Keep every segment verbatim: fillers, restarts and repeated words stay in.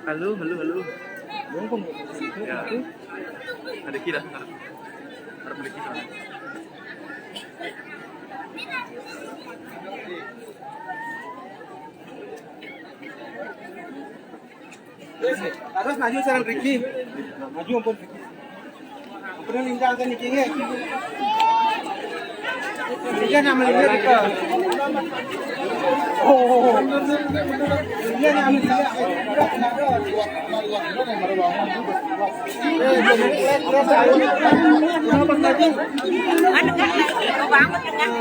Halo, halo, halo. Ya. Ada kira. Ada kira. Terus maju sareng Ricky. Maju ampun Ricky. Ampun ninggal kan Ricky nggih. Iya nama Ricky. Oh. Iya nama Ricky. Anu kan lagi bangun kan.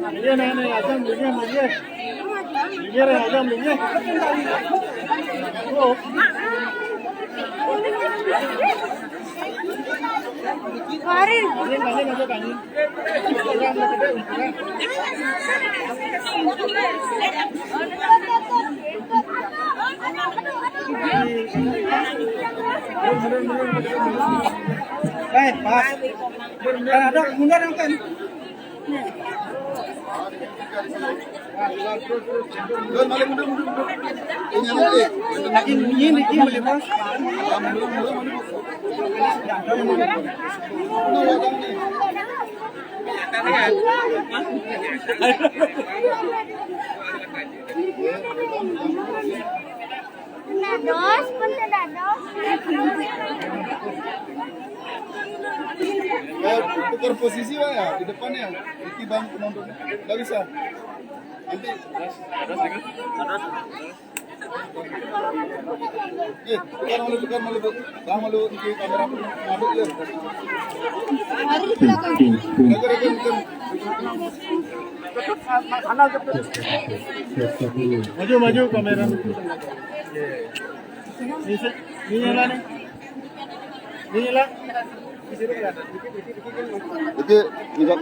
Iya, nah, nah, ajam, iya, nah, iya. Iya, nah, ajam, iya. Oh. Karin. Iya, nah, iya, nah, iya. Pas. Kan ada, mundur yang kan. Mundur, mundur, mundur, mundur. Ini yang lagi. Lagi bunyi, lagi meliput. Mundur, mundur, mundur. Dados, punten dados. Eh, tukar posisi, Pak, ya, di depan ya. Iki bang penonton. Nggak bisa. Nanti. Eh, tukar malu, tukar malu, Bu. Bang malu, niki kamera pun ngaduk ya. Mari di belakang. Tukar, tukar, tukar. Maju, maju kamera. Ini, ini nyala nih. Ini nyala. Oke, juga.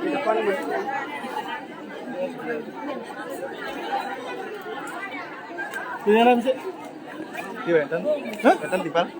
Ini nyala, bisa. Iya, Tan. Hah? Tan, timpal.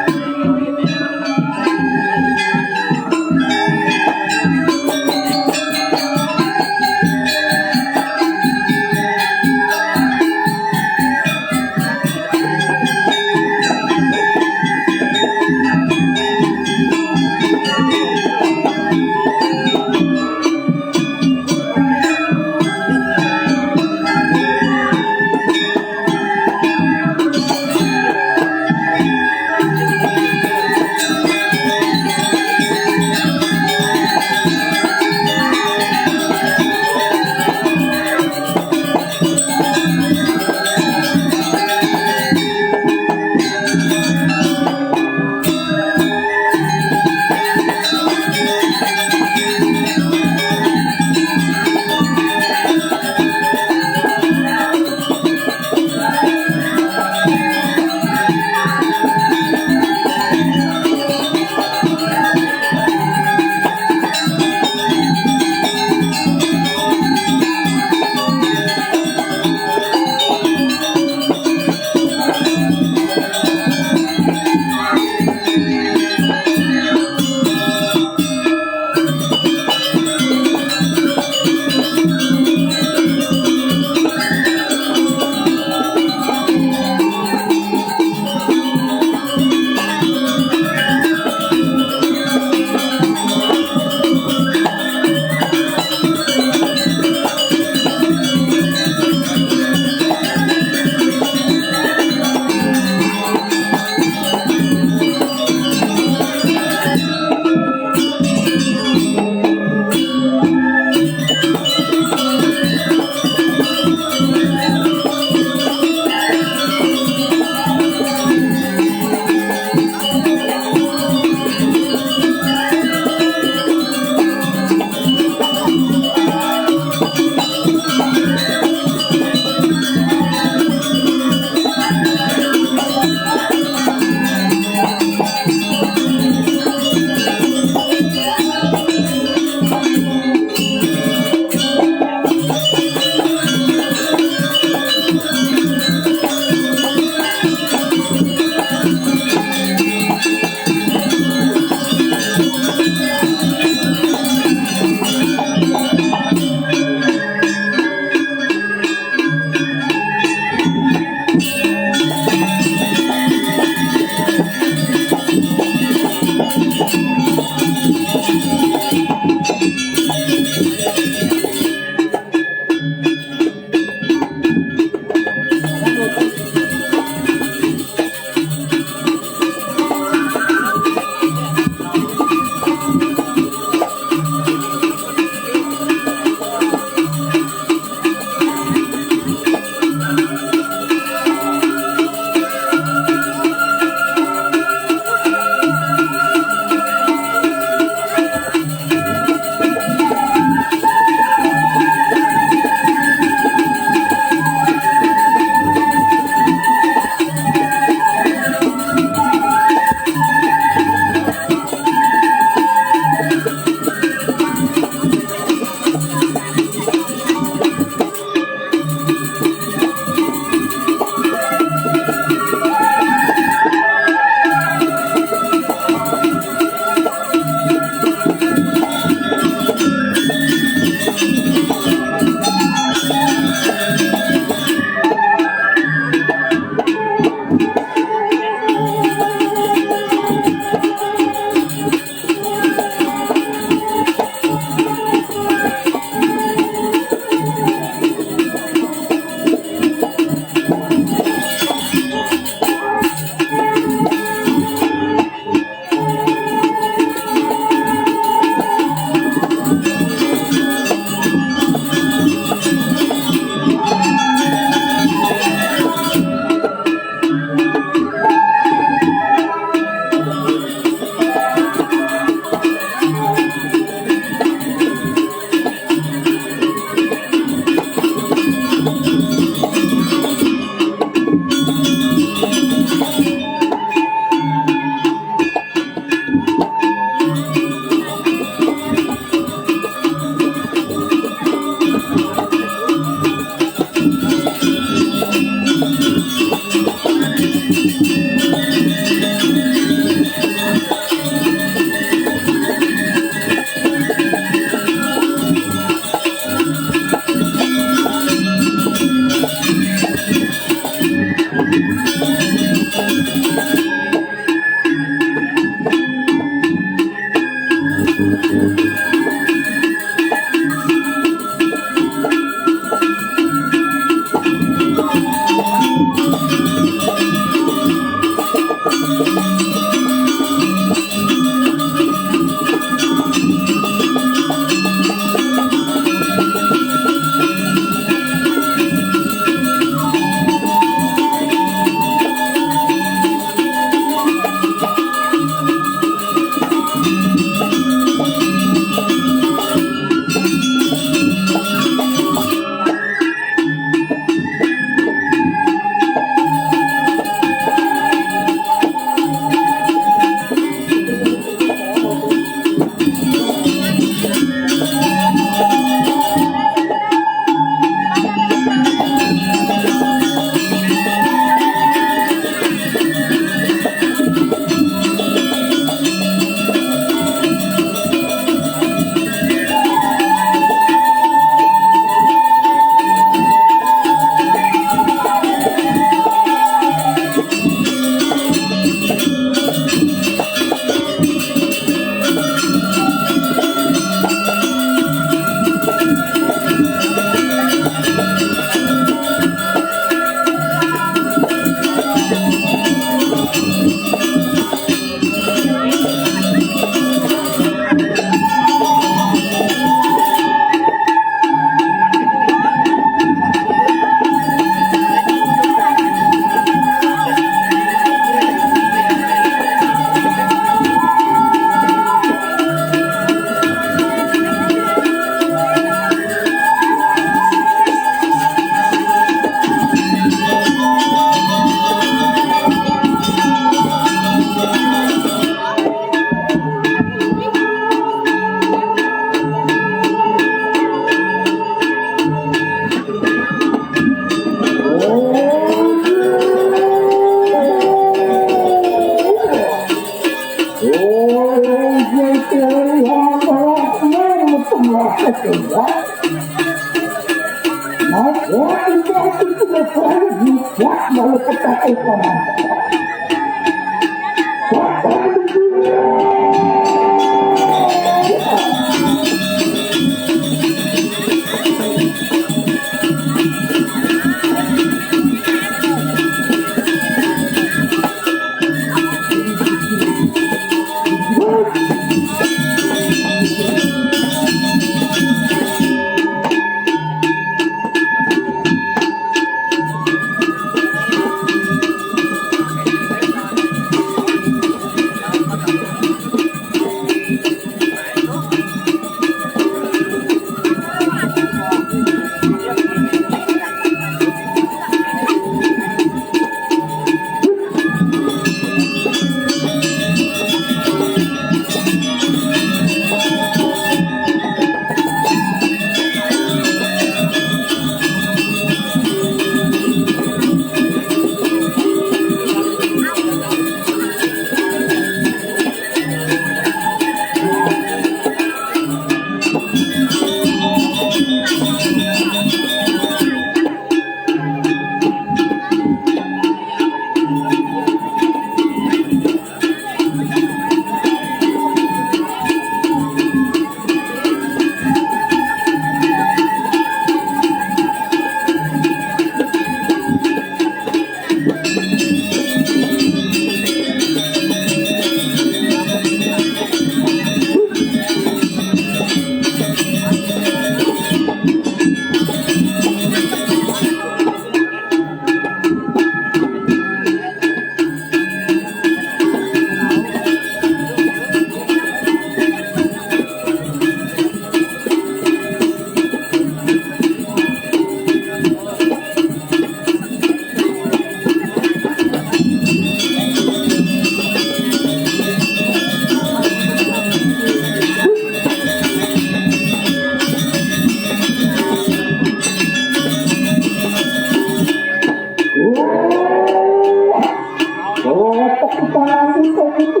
Para itu saya itu.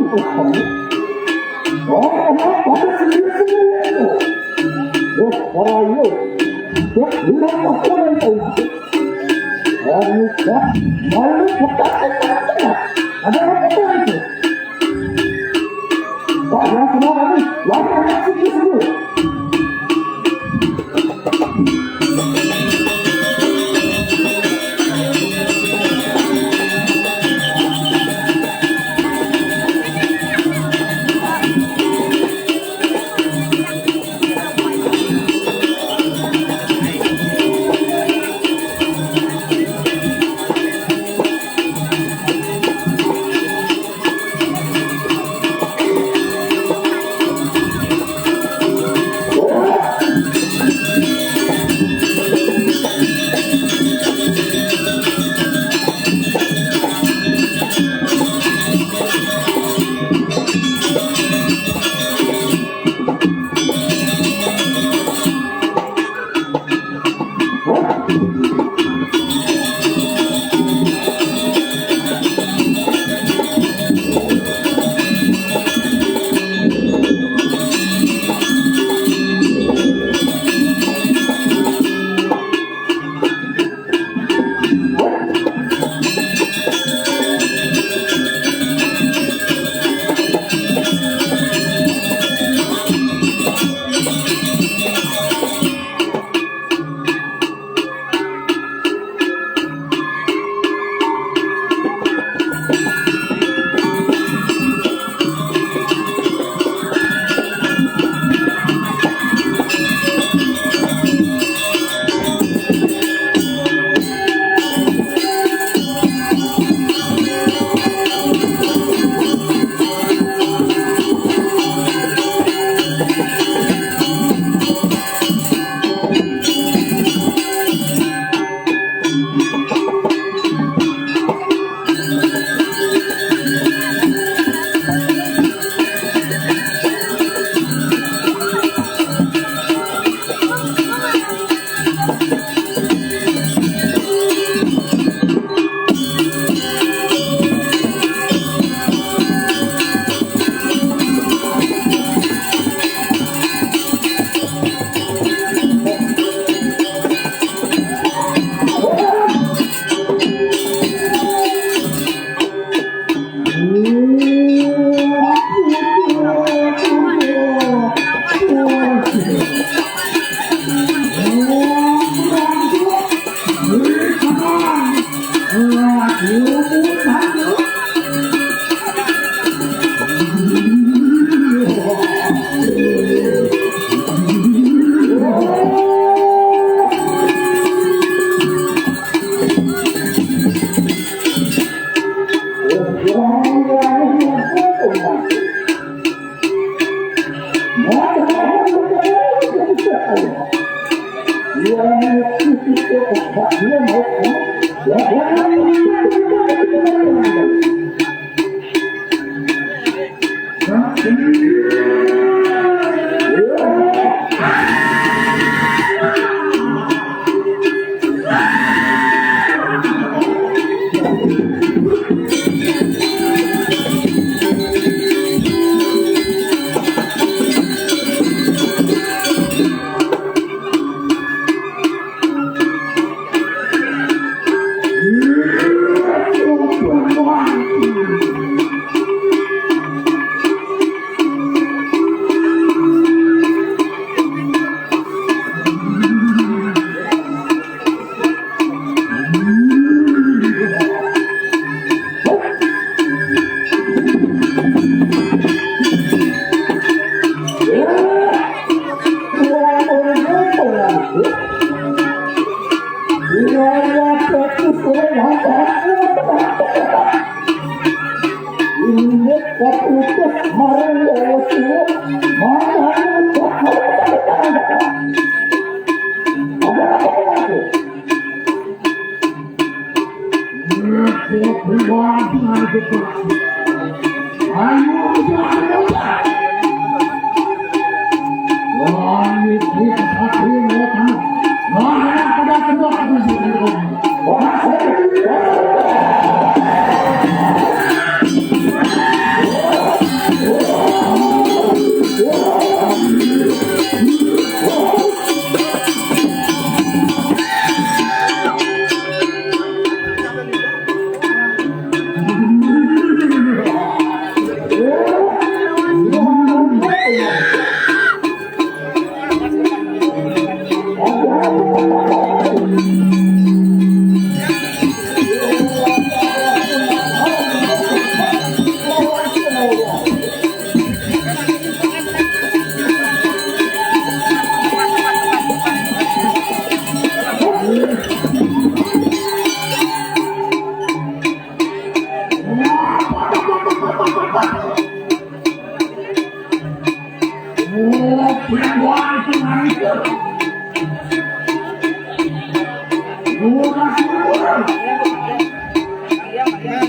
Oh, apa sih itu? Oh, para itu. Wah, ini apa itu? Lalu, wah, lalu, ada apa itu? Wah, ya, kenapa nih? Wah, ada apa itu?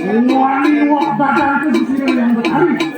Semuanya wak badan itu di sini yang bertarik.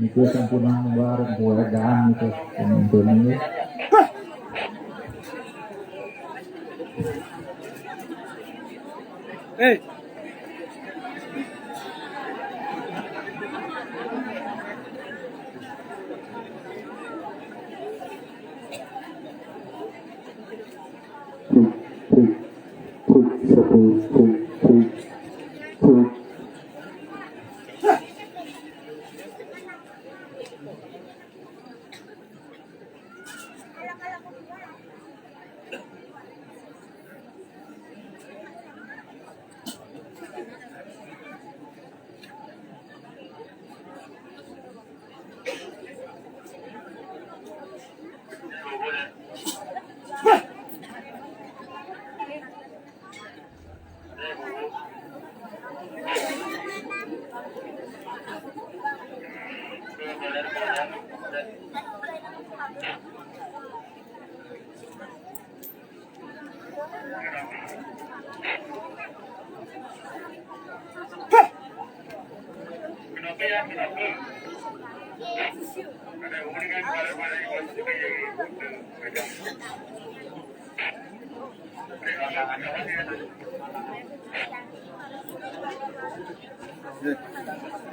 Niku sampun bareng keluargaan niku, penonton niku. Hei.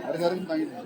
Hari-hari tentang itu.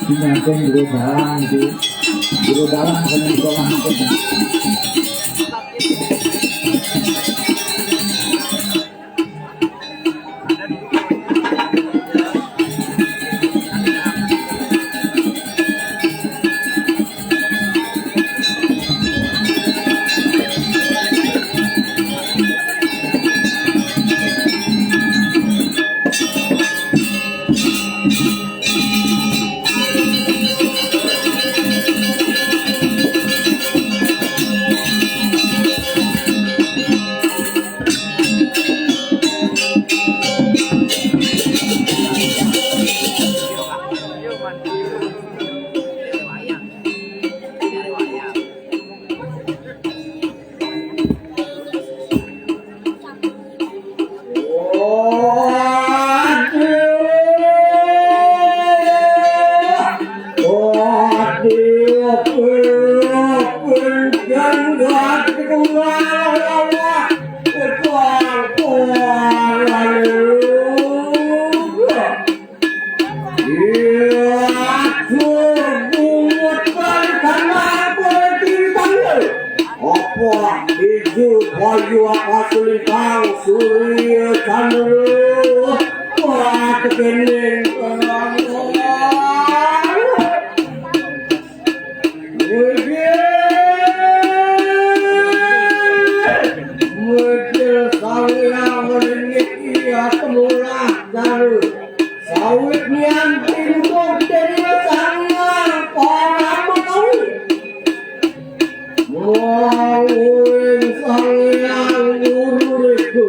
Sinten jero dalang iki. Jero dalang seneng sekolah mungkin. Apa ijo bayu apa selintang surya candra? Wah, kening. Wujud, wujud Sang Hyang Ringit iya temulah daru. Sawit nian pintuk dene Sang Hyang Parama Kawi. Mula uwing Sang Hyang Guru Regu.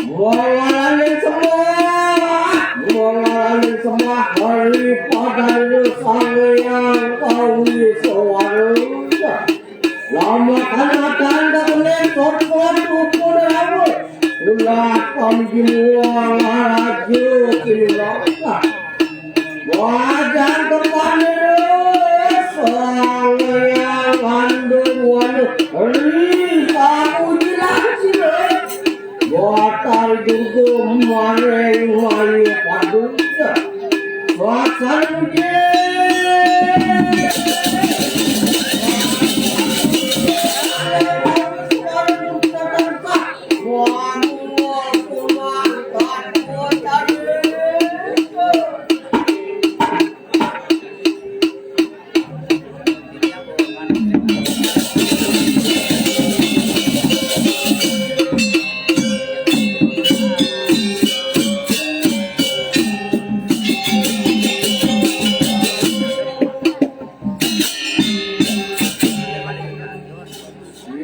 Mula ning sembah, mula ning sembah hari padane Sang Hyang Kawi Sawara. Lama kana tanda bening sopot ukur rawa. Ulah pamjimua raja kinulaka. Wajan kepane Sang Hyang Andung Wanu. Ri aku jilang sira. Batal Durga maring Maya Paduka. Suasana puji.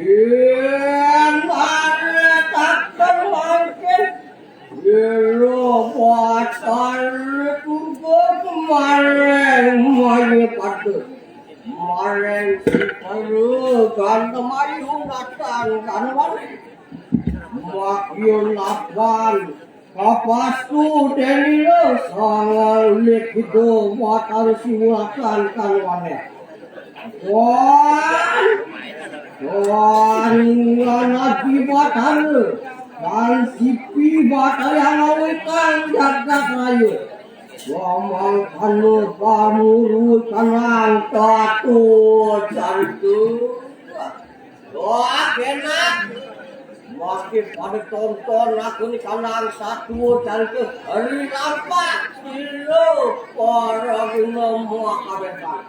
Yen are katon mangkin, ira batal turba kemaring maya pada. Maring sitra gantemayu natan kanwani. Makya laban kapastu denira sangal likita watal siwatan kanwani. Wan, wan, ngan adi batara, kan sipi batara ngawetan jagat raya. Wamang kana pamuru tanang tatu carita. Wah, enak. Makin pada tonton aku ni kandang satu carita. Hari lampak, sila para guna muak kabetan.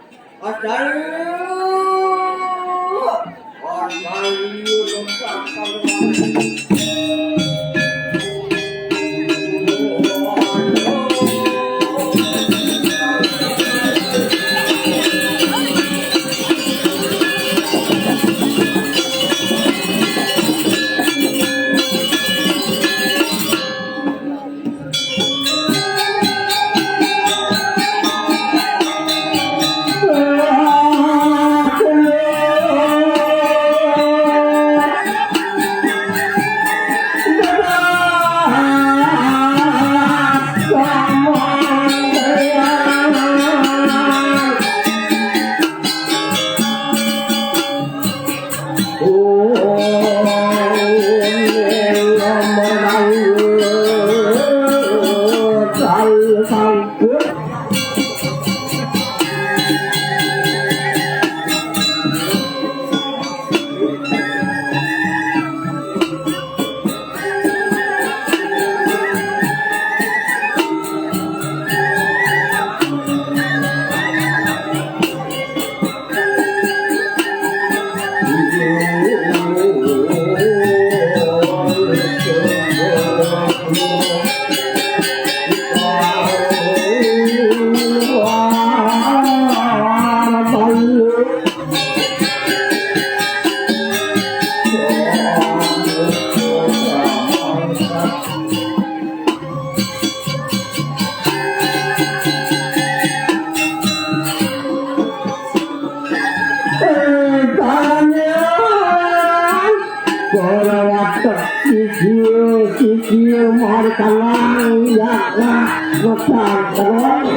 Para watek siji-siji markalang yatra ngesan terus.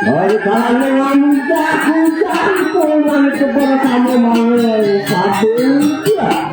Hari kalane ngamujak-mujak Kepada kamu mau satu, dua.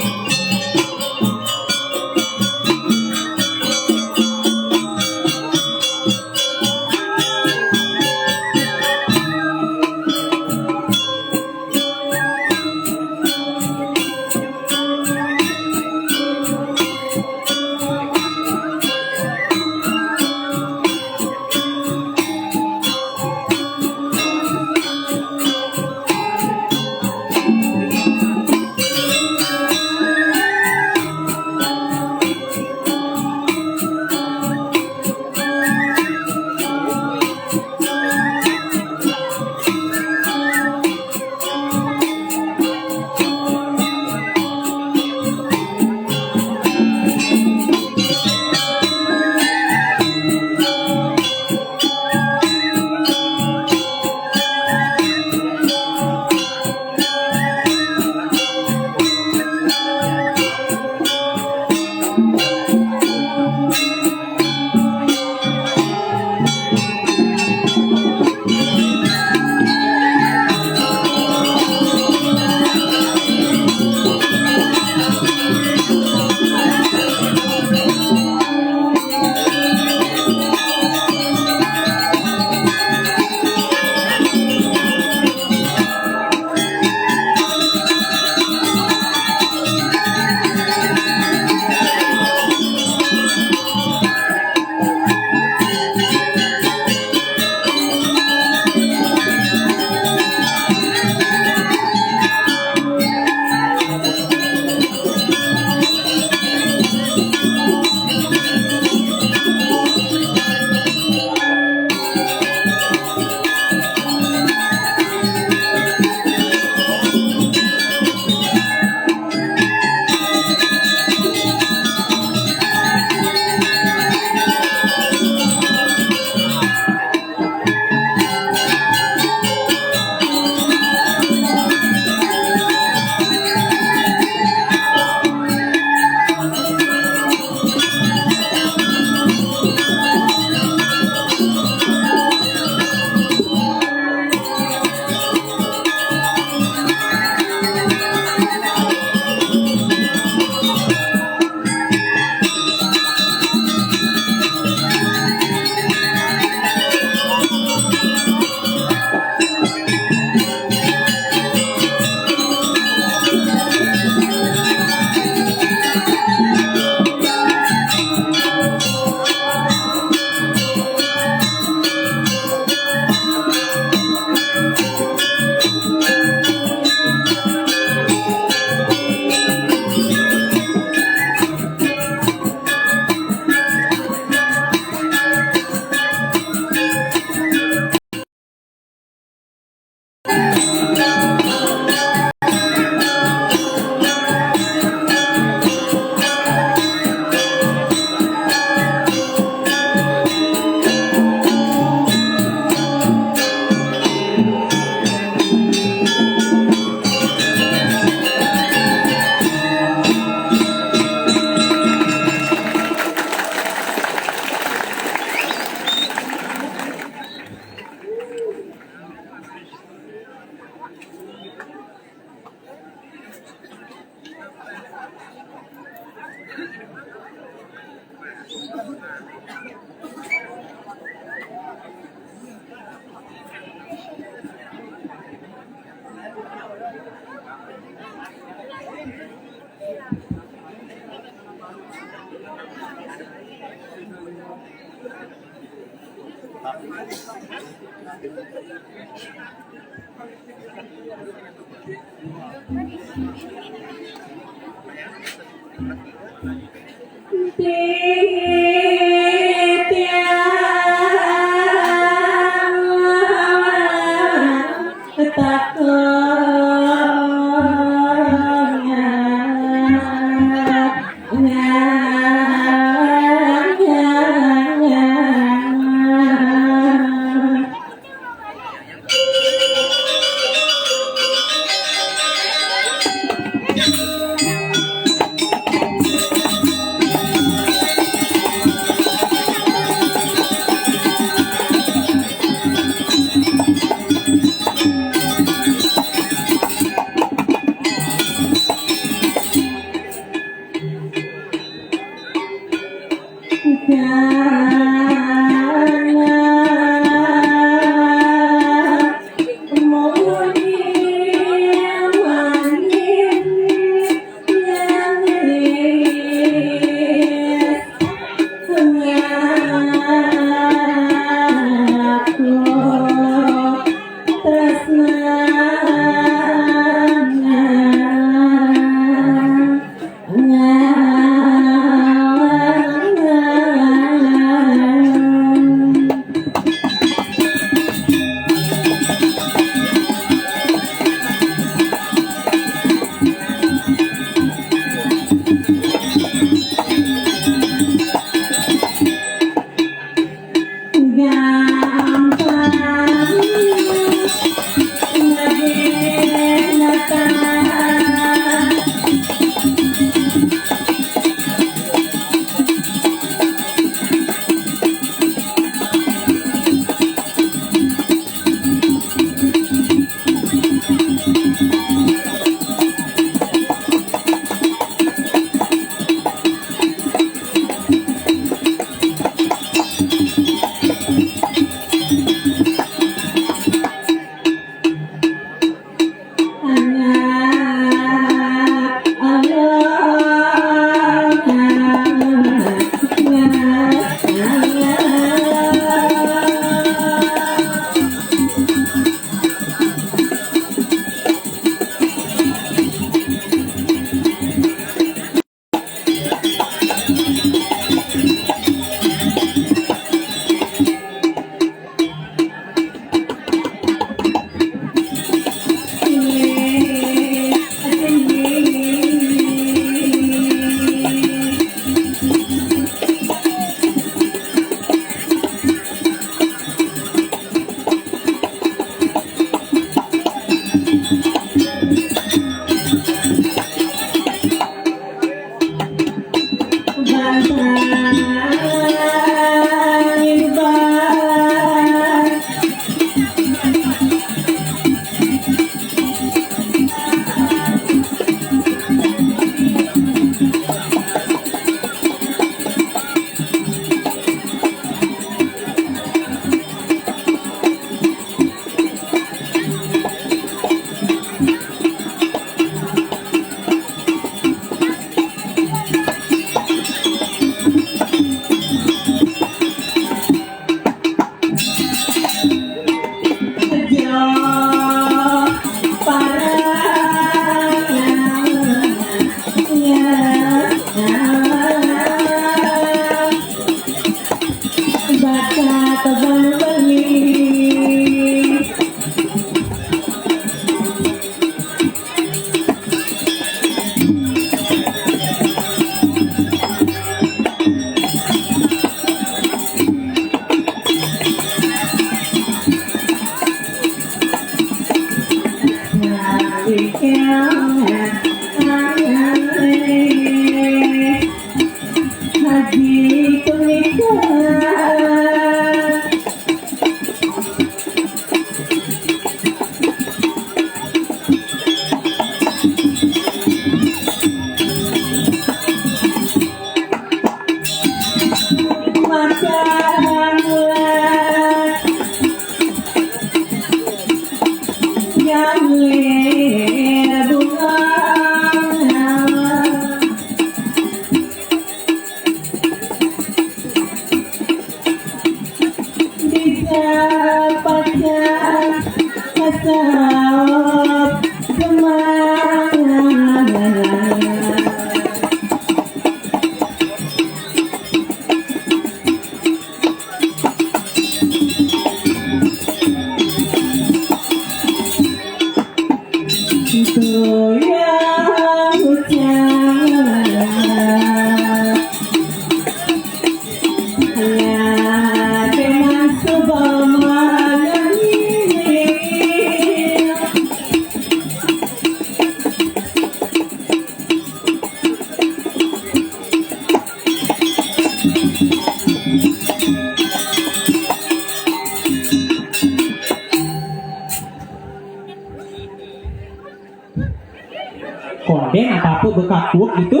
Kondén apa-apa bekakuk gitu.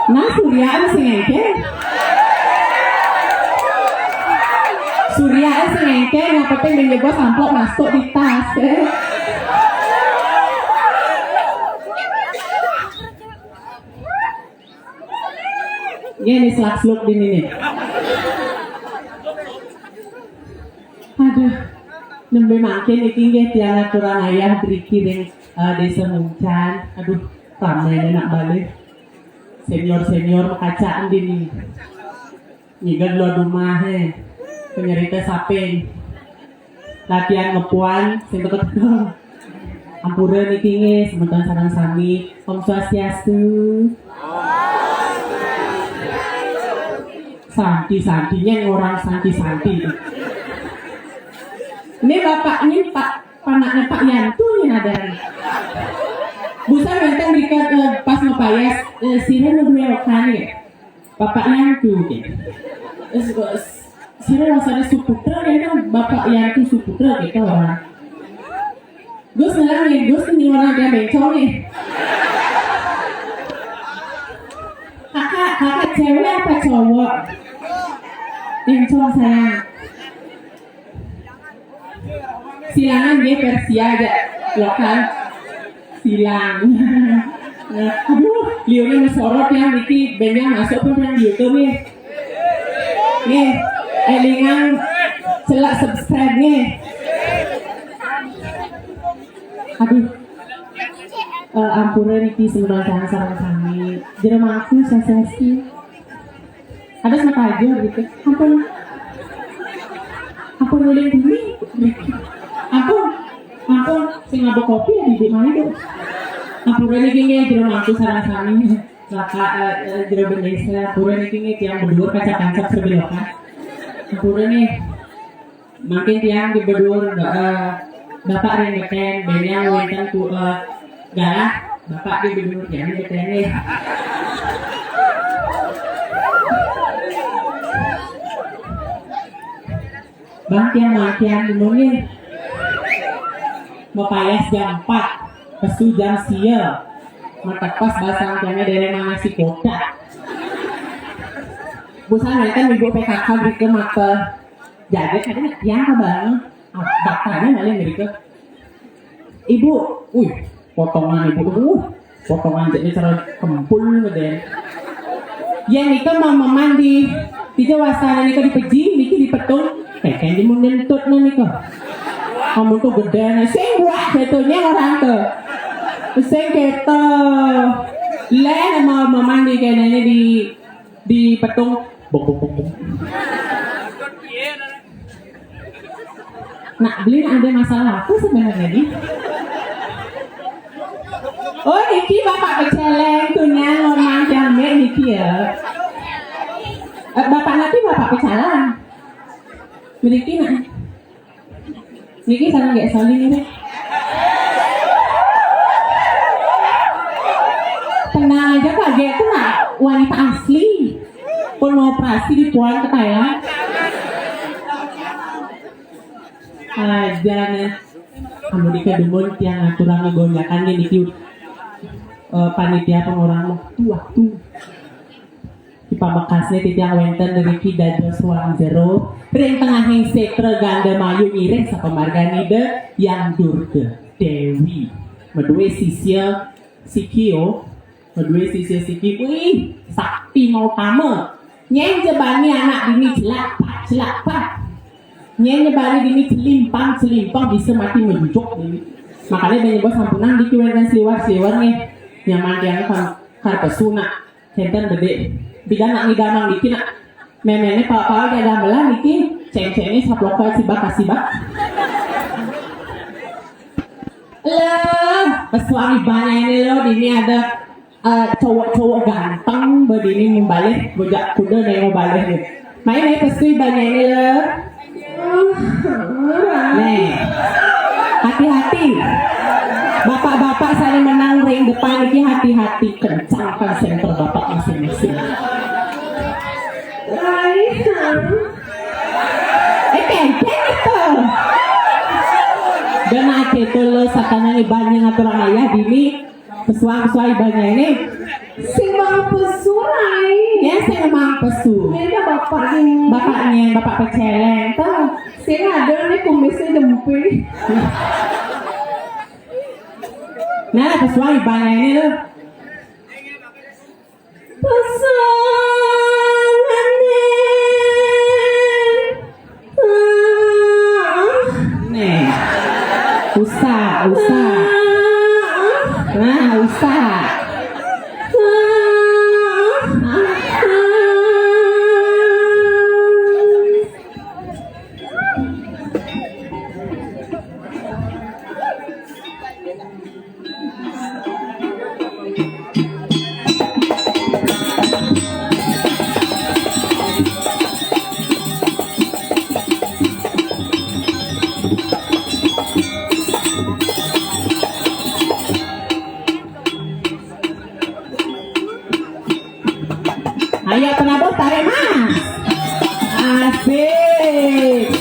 Nah, Surya sing engké. Surya sing engké, yang penting menjebos amplop masuk di tas. Ini selak-seluk di sini. Aduh, nembé mangkin niki nggih tiang aturang ayah driki ring, eh, Désa Muncan. Aduh, ramé nak balik. Senior-senior makacaan dini. Ngiga dua dumah, eh. Penyerita saping. Latihan ngepuan, sing teka-teka. Ampura niki nggih, semeton sareng sami. Om Swastiastu. Santi-santinya orang santi-santi. Ini bapaknya Pak, anaknya Pak Yantu ini ada. Busan wénten mrika, eh, pas ngepayas, eh, sira nu duwe okan ya. Bapak Yantu ya. Terus, eh, sira rasanya Suputra ya kan, Bapak Yantu Suputra gitu orang. Gus ngelang ya, Gus ini orang dia bencong nih. Kakak, kakak cewek apa cowok? Bencong saya. Silangan nggih, Persia aja lokal. Silang. Aduh, liurnya mensorot ya, niki band yang masuk pun yang YouTube nih. Nih, élingang celak subscribe nih. Aduh. Eh, ampura niki semeton sareng sami. Jero mangku sasasi. Ada sama aja gitu. Ampun. Ampun ulin bumi. Ampun. Ampun sing mabuk kopi ya di mana tuh? Ampura niki nggih jero mangku sareng sami. Laka, eh, eh, jero bendesa. Ampura niki nggih tiang bedur kancap-kancap sebelokan. Ampura nih. Mangkin tiang di bedur, eh, Bapak ring beten, bén yang wénten ku, eh, galah, Bapak di bedur, tiang di beten nih. Bang tiang mangkian di mungil. Mapayas jam empat, pesu jam sia. Matepas basang tiangnya dari mana si kota. Busan wénten ibu P K K beri ke mata. Jaga kadang tiang ke bang. Ah, baktanya malah beri ke. Ibu, wih, potongan ibu, uh, potongan jadi cara kempul ngeden. Ya nika mau mandi, tiga wasana nika dipeji, niki dipetung, kayak di mun ngentut nih nika. Kamu tuh gede nih, sing buat betulnya orang tuh. Sing keto. Leh mau mandi kayaknya di, di petung. Bok, bok, bok, bok. Nak beli ada masalah apa sebenarnya nih? Oh, niki Bapak Peceleng tuh nyang ngomong jamé niki ya. Eh, Bapak nanti Bapak Pecalang. Niki nak. Niki sana nggak saling ini. Tenang aja Pak, dia tuh nak wanita asli. Pun mau operasi di puan ke Thailand. Aja nih. Kamu di kedumun tiang aturan ngegonjakan nih niki, eh, panitia pengorang waktu-waktu. Di pamekasnya titiang wénten riki dados wang jero ring tengahing sétra Gandamayu ngiring sapamargan Ida Yang Durga Dewi. Madué sisya siki, oh. Madué sisya siki, wih, sakti mautama. Nyén jebani anak dini jelak, pak, jelak, pak. Nyén jebani dini celimpang, celimpang bisa mati menjuk dini. Makanya banyak bos sampunang diki wénten sliwar-sliwar nih. Nyaman tiang kan karpesu nak. Kénten bedé. Bidan nak ngidamang diki nak. Méméné papa ada gamelan diki. Céngcéngé saploka sibak kasibak. Lah, pesuang ibana ini lo, dini ada, eh, cowok-cowok ganteng, bedini membalih, bojak kuda nih membalih nih. Main nih pesu ibana ini lo. Nih, hati-hati. Bapak-bapak saya menang ring depan ini hati-hati, kencangkan senter bapak masing-masing. Lain. Eh, kénten itu. Kena keto lo satana ni banyak ngatur ayah dini. Pesuai-pesuai banyak ini. Sing mau pesu, Rai. Ya, sing mau pesu. Ini ada bapak ini. Bapaknya, bapak peceleng. Tuh, sing ada nih kumisnya jempol. Nah, pesuai banyak ini lo. Pasangane. Ah. Nih. Usah, usah. Ah. Nah, usah. Ah. Ah. Ayo, penabuh, tarik, Mas. Asik.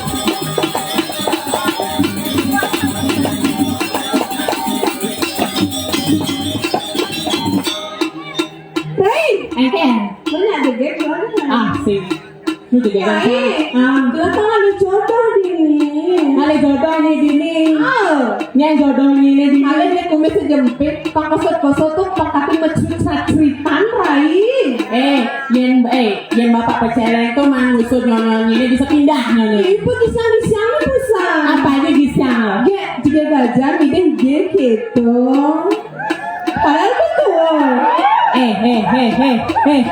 Hei, Engke. Lu nyak gede, gimana? Asik. Lu juga kan? Rai, ah, lu tau ada jodoh di nih. Ada jodoh nih di nih. Oh. Yang jodoh nih nih di nih. Ada dia kumis sejempit, pak kosot-kosot tuh, pak kaki mecut sacritan, Rai. Eh, yang, eh, yang bapak peceleng tuh mah ngusut nyonyong ini bisa pindah nyonyong. Ibu kisah di siang lu bisa. Apa aja bisa? Gak, juga gajah, ide, ide gitu. Padahal betul. Eh, eh, eh, eh, eh.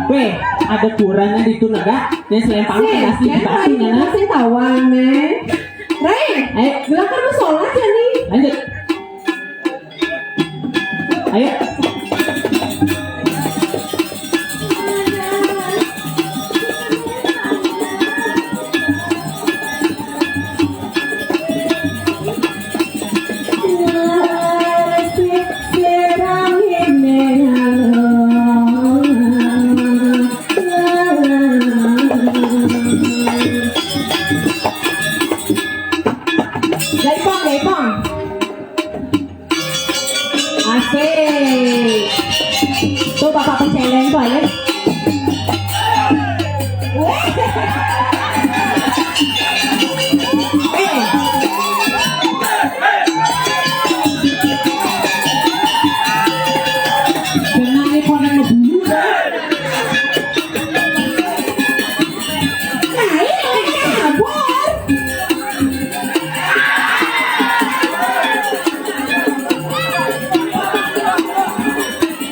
Weh, ada kurangnya di itu negak. Yang selempang sih, kasih kan, dikasih, Rai, ya, nah. Saya tawang, nih. Rai, eh, gelakar mau sholat ya, nih? Lanjut. Ayo. Gaipang, gaipang. Asik. Tuh, bapak peceleng tuh, ayo. Eh. Kena nih, konek ngebulu dah. Nah, ini kabur.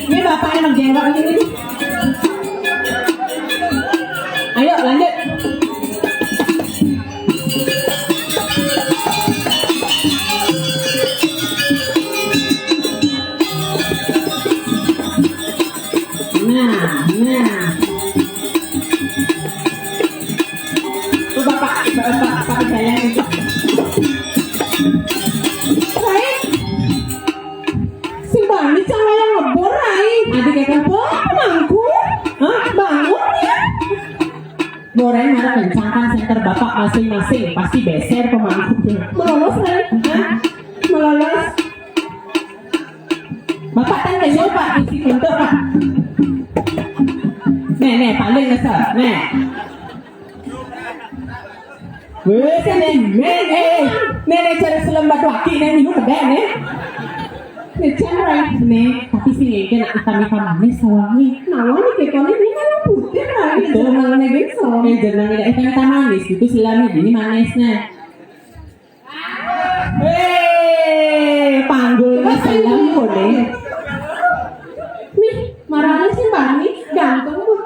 Ini bapaknya Mang Jenggot ini. Ayo, lanjut. Nah, nah. Tuh, Bapak, Bapak, Bapak jalan itu. Baik. Si Bani cara yang ngebor, Rai. Adik ya kan? Bor, mangku. Hah? Bangun ya. Borai marah kencang kan, senter bapak masing-masing, pasti beser pemangku. Melolos, Rai. Hah? Melolos. Bapak kan nggak nyoba isi pintu, Pak. Nih, nih, paling kesel. Nih. Wes, nih, nih, eh, nih, nih, cari selembat laki, nih, minum kedai, nih. Nih, cari, nih, tapi sih, ini nak hitam-hitam manis, sawangi. Nah, ini kayak kau ini kan putih, Rai. Betul. Jangan lagi, sawangi. Eh, jangan lagi hitam-hitam manis, itu silamnya, ini manisnya. Hei, panggulnya selam kok, nih. Nih, marahnya sih Bani, ganteng kok.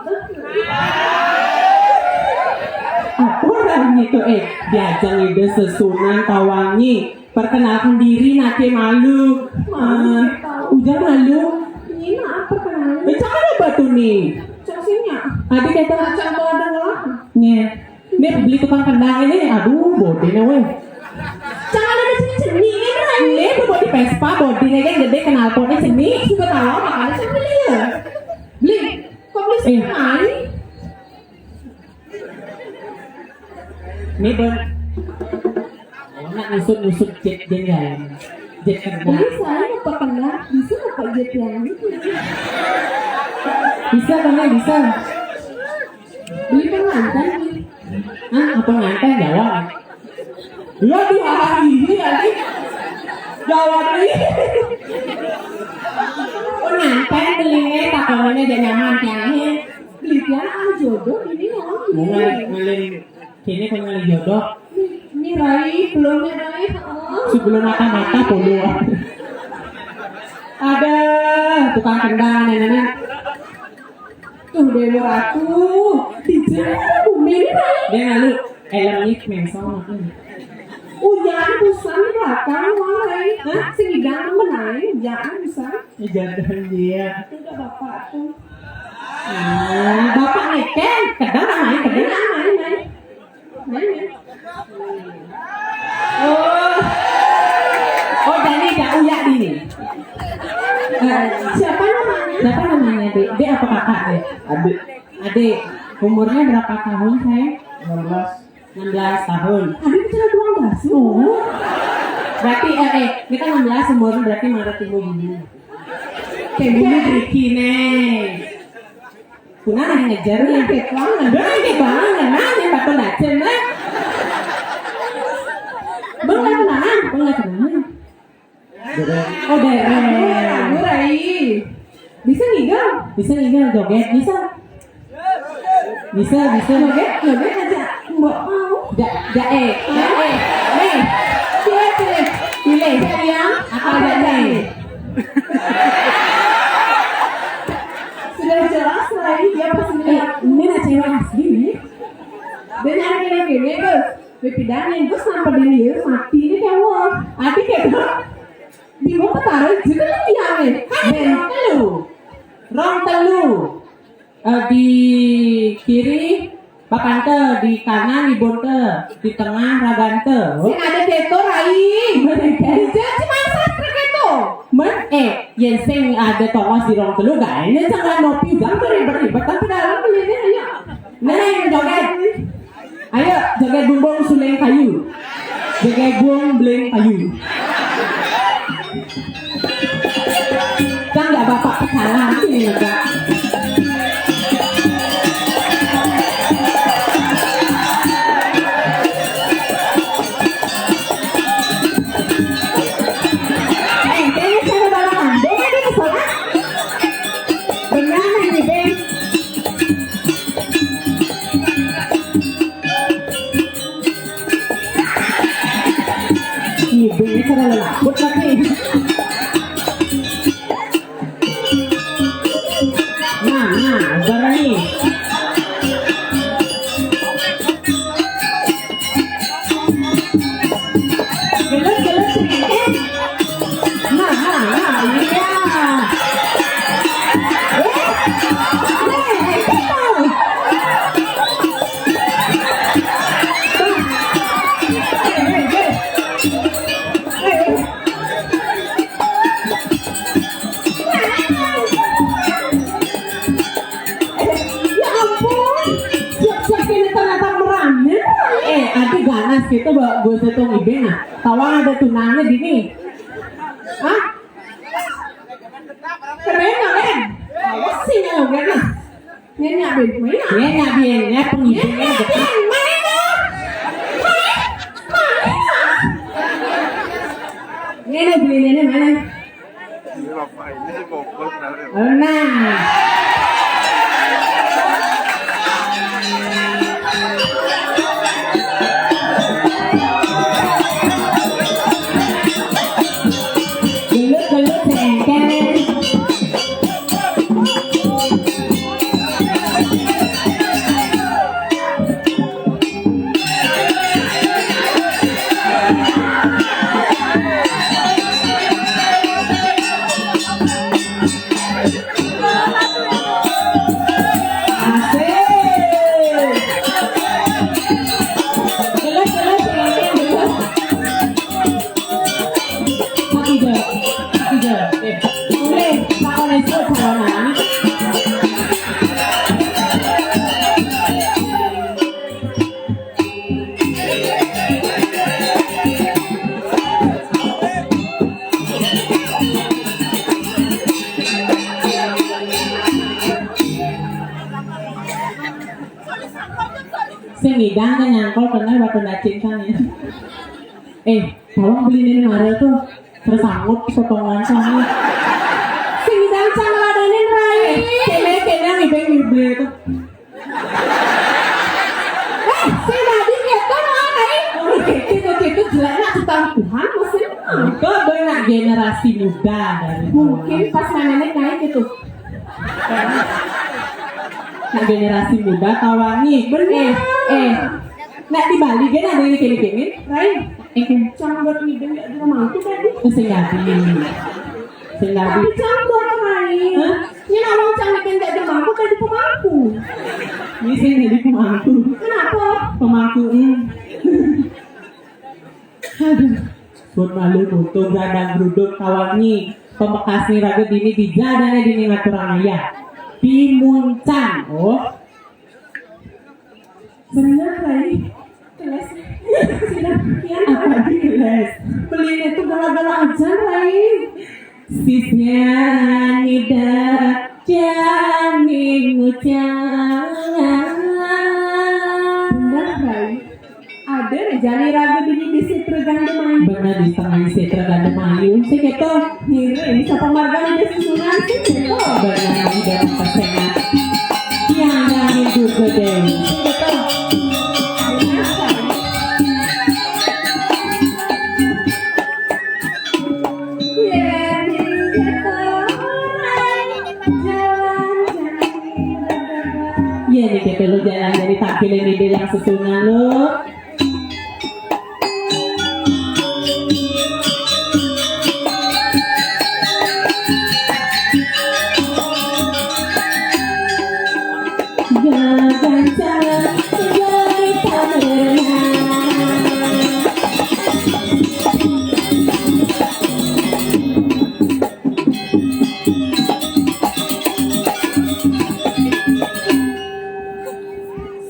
Apa orangnya tuh, eh, diajang ide sesunan tawangi. Perkenalkan diri, nake malu. Malu, eh, tahu. Udah malu. Ini apa kenalnya? Eh, cakap apa tuh, nih? Cak sini ya? Tadi kata cak mau ada ngelah. Nih. Ini beli tukang kendang ini, aduh, bodenya, weh. Jangan ada sini seni, ini, Rai. Ini tuh bodi Vespa, bodinya kan gede, knalpotnya seni. Suka tahu, makanya saya beli ya. Beli, kok beli seni? Eh. Ini, Bang. Enak nih, Nyusut-nyusut jét jén ya. Jét kena. Ini saya mau perkenal, bisa apa jét yang itu? Bisa, Bang, bisa. Beli pengantin nih. Hah, apa nganten jawab? Lo di hari ini lagi. Jawab nih. Pengantin belinya tak kawannya jadi nyaman tiangnya. Beli tiang ah jodoh ini ya. Mau ngalih, ngalih. Kini kok ngalih jodoh. Ini Rai, belum ya, Rai? Heeh. Sebelum mata-mata puluh. Ada tukang kendang nenek. Tuh Dewa Ratu, di bumi ini, Rai. Dia lalu helmnya mengsong makan. Ujan pisan di belakang, Rai. Hah? Sing idang menang, ujan pisan. Ujan dia. Itu udah bapak tuh. Ah, bapak nih, Ken. Kedang main, kedang main, main. Oh. Oh, jadi gak uyak ini. Eh, siapa namanya? Siapa namanya, Dek? Dek apa kakak, Dek? Adik. Adik, umurnya berapa tahun, sayang? Enam belas. Enam belas tahun. Adik kecil dua belas. Oh. Berarti, eh, eh, ini kan enam belas umurnya, berarti marah timbul dulu. Kayak gini, Ricky, nih. Kuna nang ngejar nih. Kayak banget. Udah kayak banget. Nah, yang bakal nacen lah. Bang, nggak tunangan. Bang, nggak tunangan. Oh, dereng. Rai. Bisa ngigel? Bisa ngigel joget? Bisa. Bisa, bisa. Joget, joget aja. Mbok mau. Ja, ja, eh, ja, eh. Nih. Pilih, pilih. Pilih. Sayang, apa aja nih? Sudah jelas lagi dia pasti. Eh, ini lah cewek asli nih. Dan yang gini-gini tuh, beda nih, terus sampai dia mati ini kayak wah. Hati kayak di mau petara juga lagi ya nih. Kan rong telu. Rong telu. Eh, di kiri Bapante, di kanan Ibunte, di tengah Ragante. Sing ada keto, Rai. Mereka. Di jalan cuma sastra keto. Men, eh, yen sing ada tongos di rong telu, gak enak jangan ngopi, jangan beribet-ribet, tapi dalam belinya ayo. Nah, yang joget. Ayo, joget bumbung suling kayu. Joget bumbung beling kayu. Kan nggak bapak pecalang sini, Kak. Eh, kayaknya saya barengan. Dia ada di sana. Benar, ini, Ben. Ini cara lelaput lagi. Nah, nah, barani. Gelut, gelut, sedikit. Nah, nah, nah, iya. Eh, eh, eh, eh. Ya ampun, siap-siap ini ternyata merana. Eh, ada ganas kita bawa gue satu ngibing, nah. Tawang ada tunangnya gini. Hah? Keren, keren. Awas sih, nggak keren. Nyenyak, Bin. Main, ah. Nyenyak, Bin. Ya, pengibing. Nyenyak, Bin. Main, ah. Main. Main, ah. Ini beli ini mana? Ini bapak ini sih fokus dari. Nah. Gelut-gelut sengkeng. Ngidang kan nyangkol kena batu nacin kan ya. Eh, tolong beliin Mara tuh. Terus sanggup potongan sana. Sing ngidang cang ladenin, Rai. Kene, kene, nih, Beng, beli tuh. Eh, si Nadi gitu, Rai. Orang gitu, gitu, jeleknya tukang Tuhan, masih. Itu benar generasi muda dari Mungkin pas nenek naik gitu. Nah, generasi muda tawangi. Bener. Eh, eh. Nah, di Bali kan ada yang kene-kene. Lain. Eh, kan. Cang buat ngideng gak ada mangku tadi. Oh, sing Nadi. Sing Nadi. Tapi cang buat lain. Hah? Ini nawang cang ngideng gak ada mangku tadi pemangku. Ini sing jadi pemangku. Kenapa? Pemangku. Hmm. Aduh. Buat malu untung gandang geruduk tawangi. Pamekasne raga dini dija dane dini ngaturang ayah. Di Muncan. Oh. Bener, Rai. Kelas. Sila, kian, Apa di kelas? Beliin itu gala-gala aja, Rai. Sisnya nida jani ngucap. Bener, Rai. Ada jani raga dini di Sitra Gandum Ayu. Bener di setengah Sitra Gandum Ayu. Sing gitu. Ngira ini siapa marga di susunan sih gitu. Bener, udah pesengan. Yang nyanyi juga deh. Sing gitu. Bener, Rai. Iya nih, kita lu jalan dari tampilin ide yang susunan lu. Gagan jalan dari tamerna.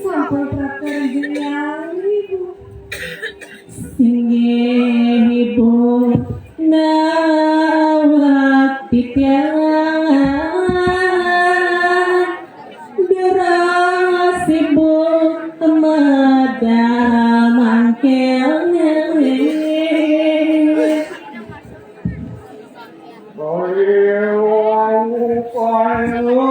Sampun prakari jenjang ibu. Singgih ibu nawak titiang. Deras ibu mada mangkil. Kali wau kali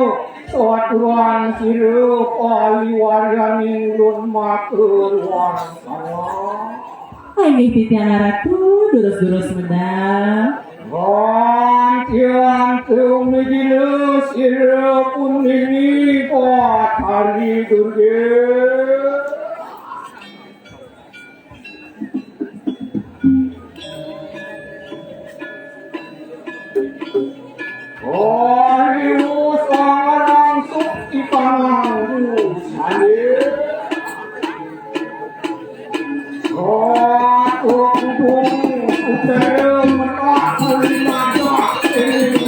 satuan sira kali waryaning ulun matur wangsala. Inggih titiang ratu, durus-durus medal. Gantian tung nigila sira punini Batari Durga. Karibu sangarang sukti panang sandi. Katuang utara metak kulimajak ini.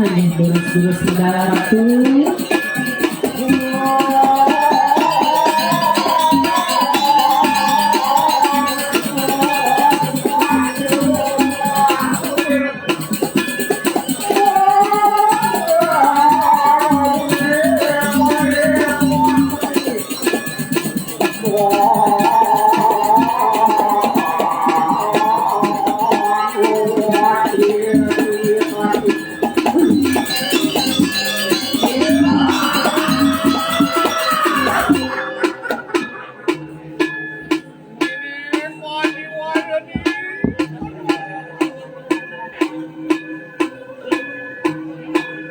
Ayo, durus-durus medal ratu.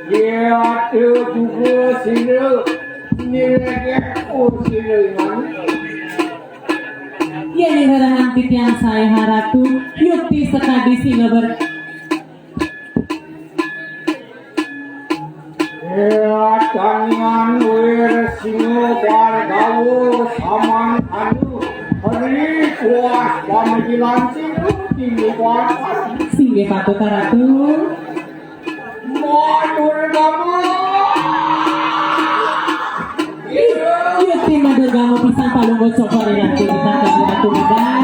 Ya, ada juga sila nilai oh sila ini. Ya, ning rarangan titiang sae haratu, yukti sekadi sila ber- Tanian wir singo bargawo saman anu hari kuas pamikilan sing tinggi kuasa. Sing Nggih, patut, Ratu. Matur nuwun. Yukti matur gamo pisan, Palungguh Cokor Ratu, pisan kagem Ratu Madang.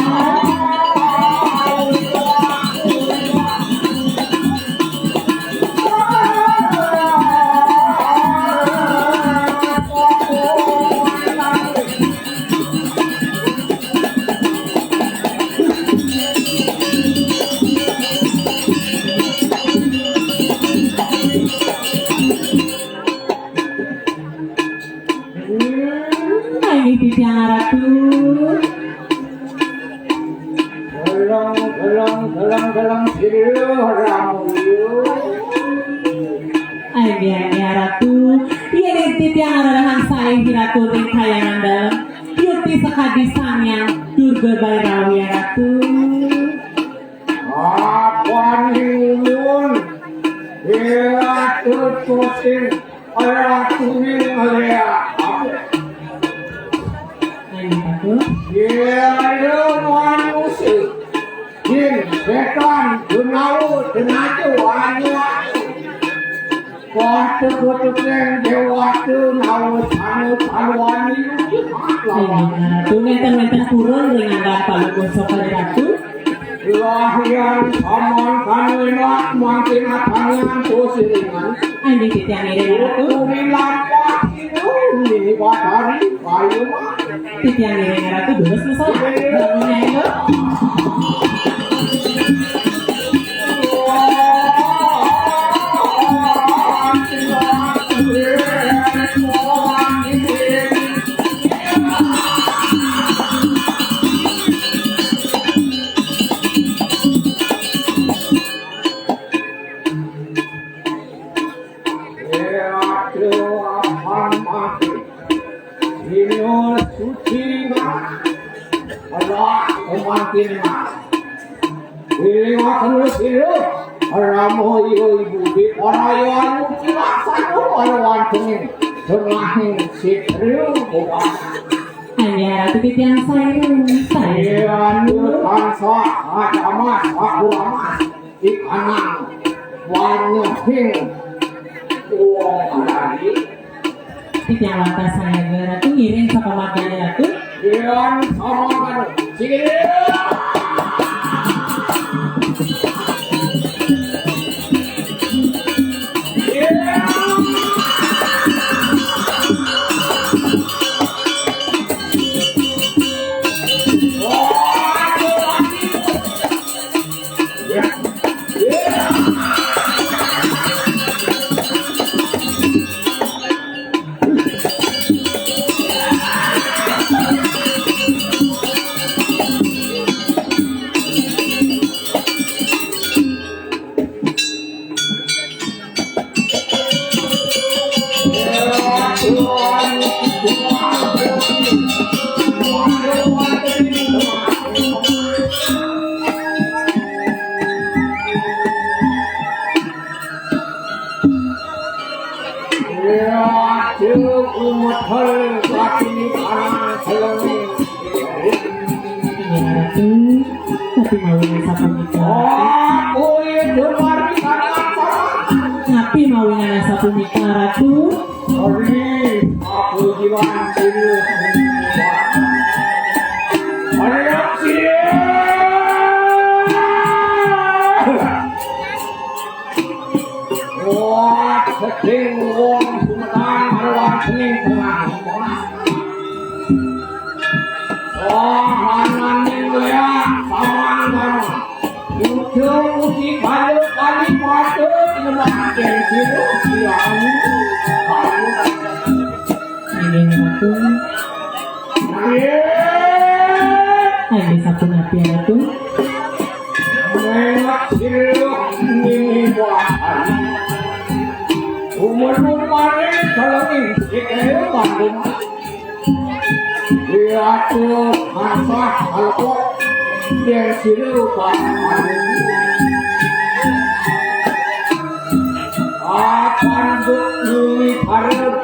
Hmm, nah, ini titiang Ratu. Geleng, geleng, geleng, geleng, sira ramuyu. Inggih, inggih, Ratu. Yen titiang rarahan sae, Ratu, ring kahyangan dalem. Yukti sakadi Sang Hyang Durga Bairawi, Ratu. Apan ulun, Ratu Kusing, Ratu ning Lea. Ayo, Ratu. Yen manusia, jin, setan, genawo, denajo, anu. Kote-kote keng dewata, nawa sanu-sanuan ilu. Inggih, Ratu, ngenten-ngenten purun ring anggan Palungguh Cokor Ratu. Lahian paman kanu enak, mangkin atangan tusiringan. Inggih, titiang ngiring, Ratu. Puri lampah ilu, nini batari, payu mah. Titiang ngiring, Ratu, durus, Mas. Bangunnya, Ibu. Aduh, apan mati. Dina suci mah. Alah, kematian mah. Diliwat terus hidup. Ramo iyo ibu di parayaan muci laksana pada wantengin tengahing sitrio bukan. Hanya Ratu titiang sairung, sairung. Iya, anu tansah, acamas, akuramas. Ikanang wanyuhing wong lagi. Titiang lantas sayaga Ratu, ngiring sapamargane Ratu. Yang sama kan. Sini. Tapi mawinan sapunika. Tapi mawinan sapunika, Ratu. Ari, aku jiwan sini. Ari, sini. Wah, seding wong Sumedang marang seding tengah. Wah, anane ya, saman-saman. Ujo uji kayu kali patut nyebahaken sira siang. Inggih, Ratu. Inggih, sapunapi, Ratu. Nengok sira nini buatan. Umur umane kalau ing sikil bandung. Diatur masak halko yang sira rupa. Apan buk nuli karep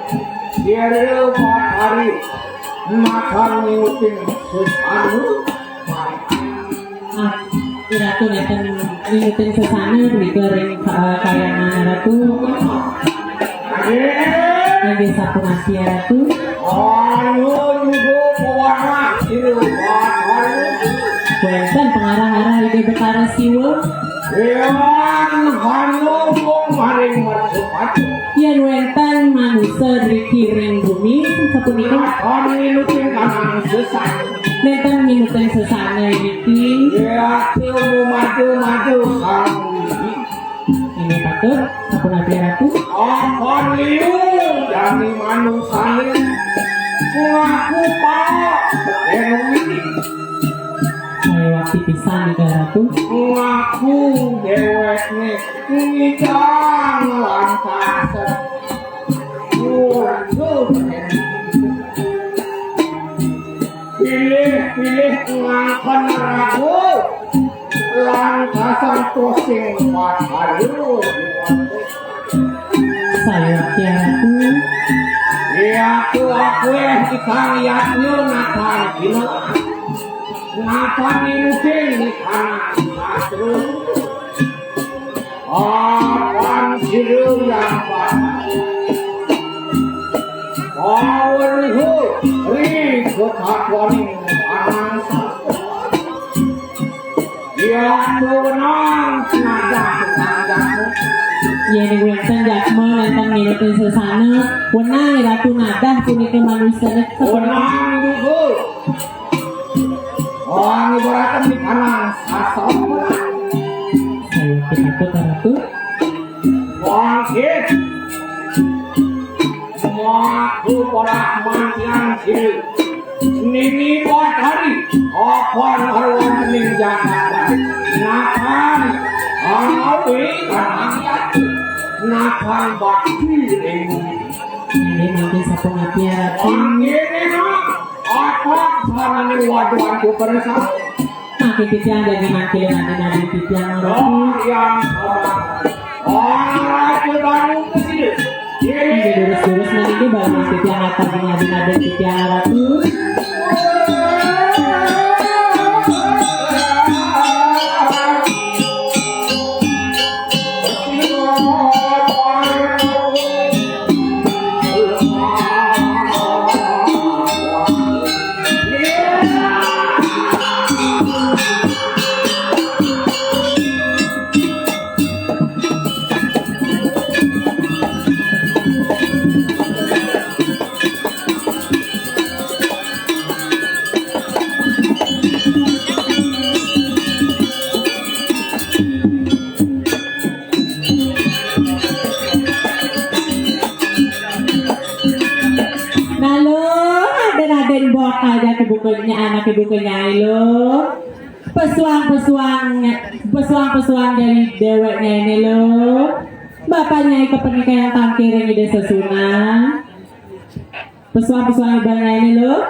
sira rupa hari makan nguting sesanu. Ah, Ratu nénten nginutin sesana punika ring, eh, kayangan Ratu. Nggih sapunapi Ratu? Anu juga pewarah siluman. Wénten pengarah-arah Ida Betara Siwa. Yang anu maring mercupati. Yén wénten manusa driki ring bumi sapunika. Akan nginutin kanang sesat. Nénten nginutin sesana niki. Ya, ilmu maju-maju sang widi. Ini patut, sapunapi Ratu? Apan liu jani manusane ngaku pala beken widi. Saya wakti pisan nika Ratu. Ngaku dewekne ngidang lantas. Waduh. Pilih-pilih ngangken ragu lantasan tosing padalu. Saya tiang aku. Iya, aku, aku, eh, ikang yatnya natang gila. Natang inusin di kanan satu. Apan sira yang paweruh ri ketakwaning anang sastra. Ya, wenang nadah nadah. Yén wénten jadma nénten nginutin sesana, wenang Ratu nadah punika manusane. Wenang juga. Wong ibaratné kanang sasongkolan. Saya takut, Ratu. Bangkit. Maku porak mantian sini. Nini Batari, apa ngaruan ning Jakarta? Nakan, awi kanang yati. Nakan bakti ring. Ini mungkin satu mati ya, Ratu. Mangkene, Nak. Apak sarane waduh antu persa. Mangke titiang dadi mangkile nadi-nadi titiang Ratu. Oh, yang sama. Orang raja baru ke sini. Ini durus-durus niki baru titiang atur nadi-nadi titiang Ratu. Nah, Luh, aden-aden bot aja kebukanya, anak kebukanya, Luh. Pesuang-pesuang, pesuang-pesuang dari deweknya ini, Luh. Bapak Nyai kepeningkayang tangkiring ide sesuna. Pesuang-pesuang ibannya ini, Luh.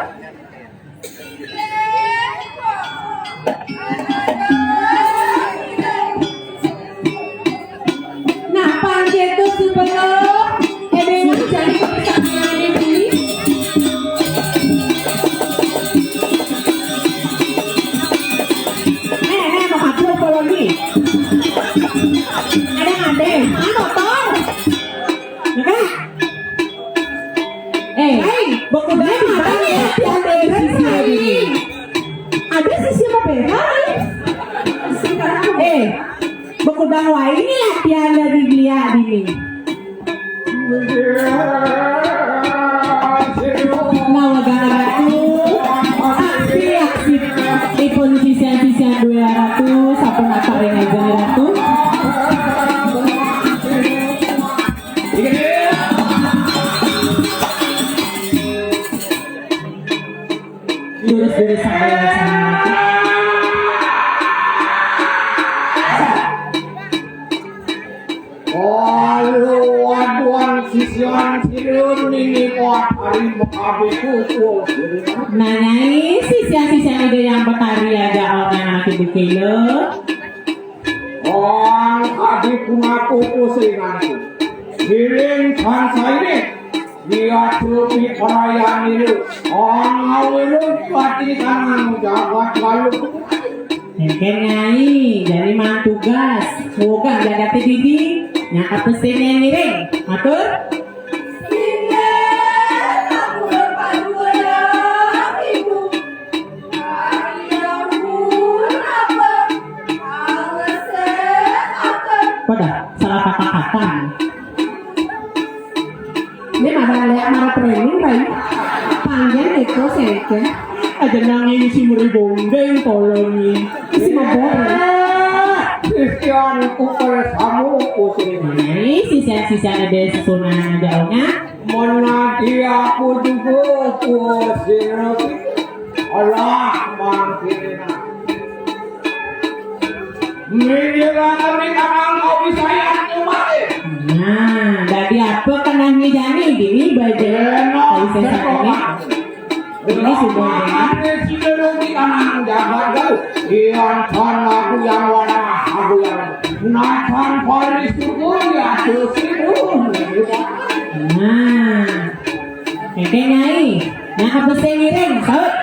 Nah, pancetus di pelo, eh, dengan jadi kepisahan ini. Eh, eh, mau kabur apa lagi? Ada, ada. Ah, motor. Enggak. Eh, hei, buku dari mana ya? Ada sisi lagi. Ada sisi apa beda? Eh, bekudang wae ini latihan dari dia dini. Nah, wegana Ratu, aksi-aksi ipun sisian-sisian dua Ratu, sampun apa ring aja Ratu. Jurus-jurus sampai. Aduh, aduan sisian sirun ini kuat hari mekabe kuku. Nah, Nyai, sisian-sisian ide yang betari aja orang yang lagi dikilo. Ong adi pungaku pusinganku. Giring sansairing. Diatupi perayaan ini. Ong awilun pati kanang jagat lalu. Éngkén Nyai, jani maan tugas. Moga jagat didi, nyakap pesing ngiring. Matur. Pada salah kata-kata. Ini malah lihat marah training, Rai. Panjang itu, sengke. Aja nangis si muri bondeng, tolong nih. Si mabok, Rai. Sisian ku pada samu, ku sini. Ini sisian-sisian ada susunan aja, Onya. Mana dia aku juga, ku sini. Allah, mangkirina. Minggir kami kanang kopi saya kembali. Nah, dadi apa kenahnya jani? Dini baja. Enak, kalau saya enak. Ini sudah enak. Ada si Deru di kanang jagat jauh. Ian kan aku yang warna, aku yang nakan Paris turun ya, terus itu. Nah, Oke, Nyai. Nah, apa saya ngiring? Saut.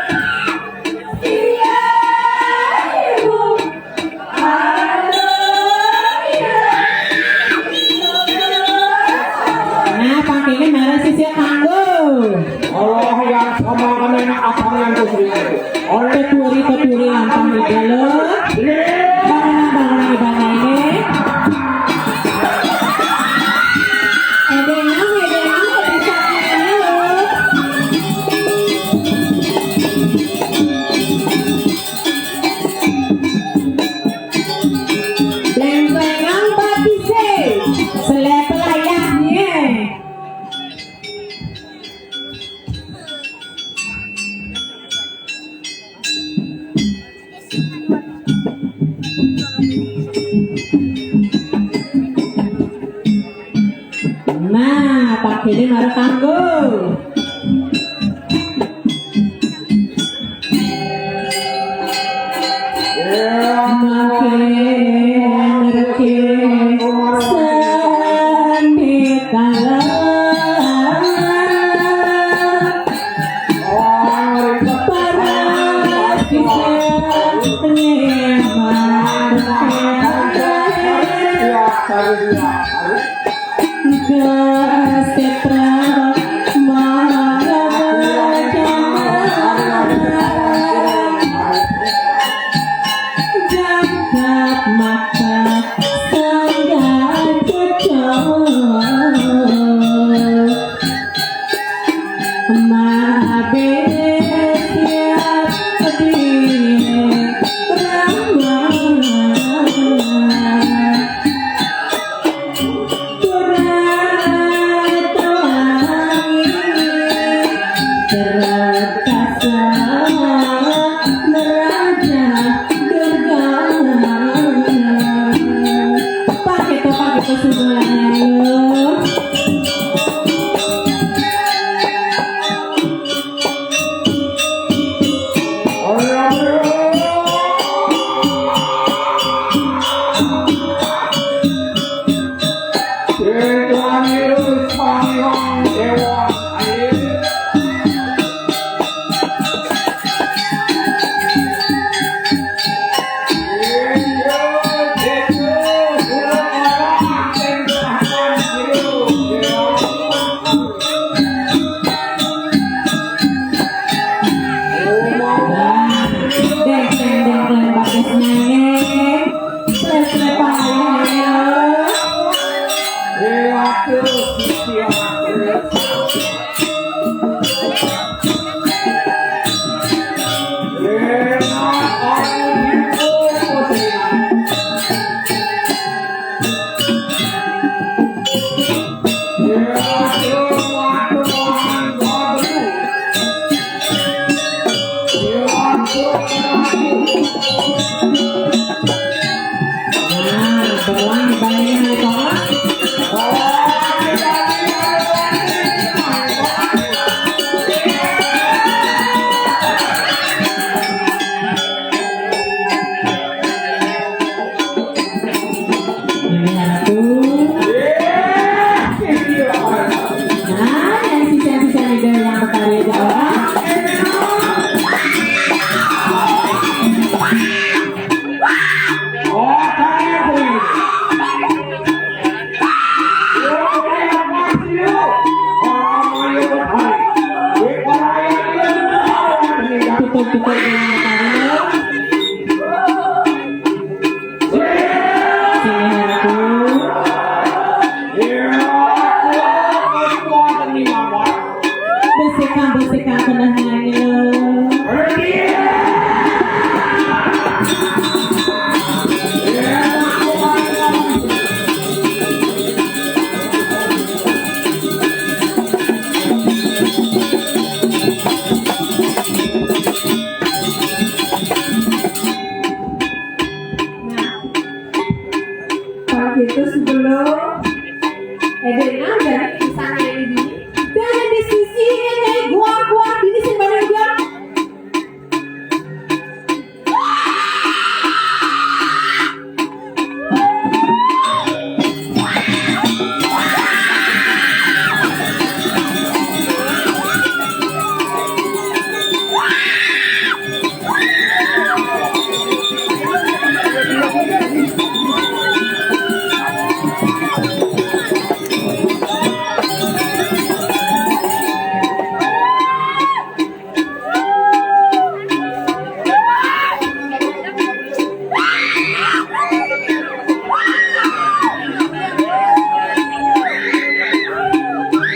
Nah, pakainya marah sisi kanggo. Allah yang sama kami nak apa yang kau sendiri. Oleh Teturi, teturi lampah di dalam. Bangunan, bangunan di bawah ini. Edenang, edenang, kepisahnya lo. Lenglengan batise, selep layahnya. Nah, pakainya marah kanggo. Makin reke sandi kala. Kang Bos, kang kenangannya. Nah, kalau gitu sebelum Edena dari misalnya ini, dan di sisi ini gua gua ini sebenarnya dia.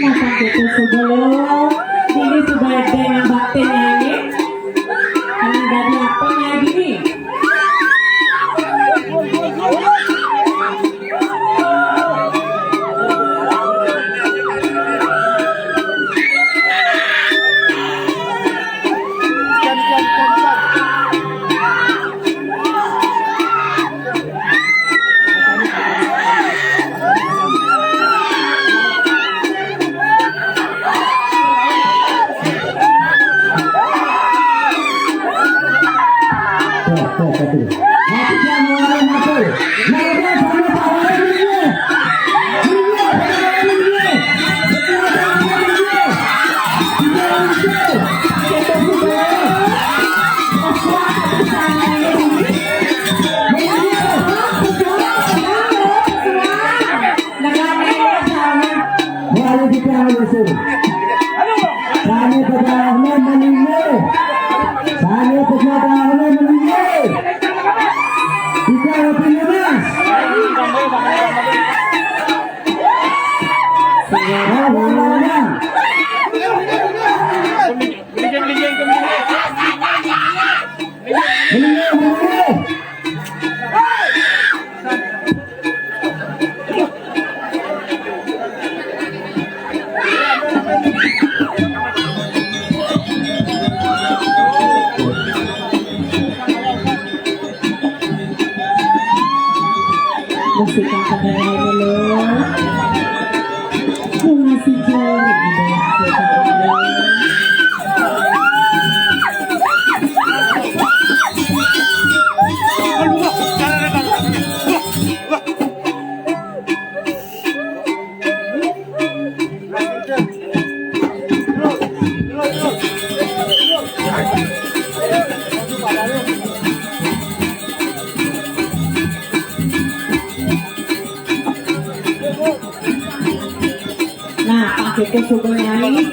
Makan itu sebelum ini sebagai yang batin nyanyi. Karena dari apa lagi? Mari kita usung. Kami pejalan meninggi. Kami pejalan meninggi. Kita lebih lemas. Lawan-lawan. Meninggi, meninggi. Musik yang kedengarannya lo. Bunga sijil yang ada yang suka. Nah, pakai ke suku nyai.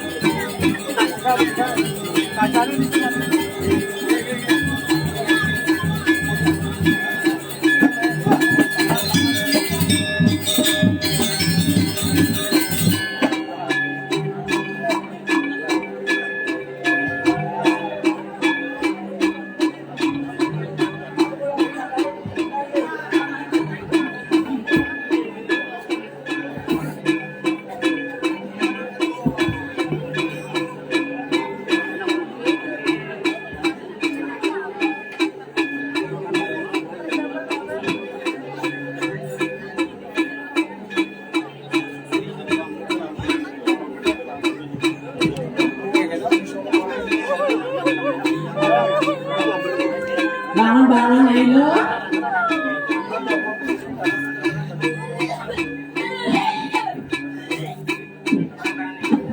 Bangun, bangun, ayo.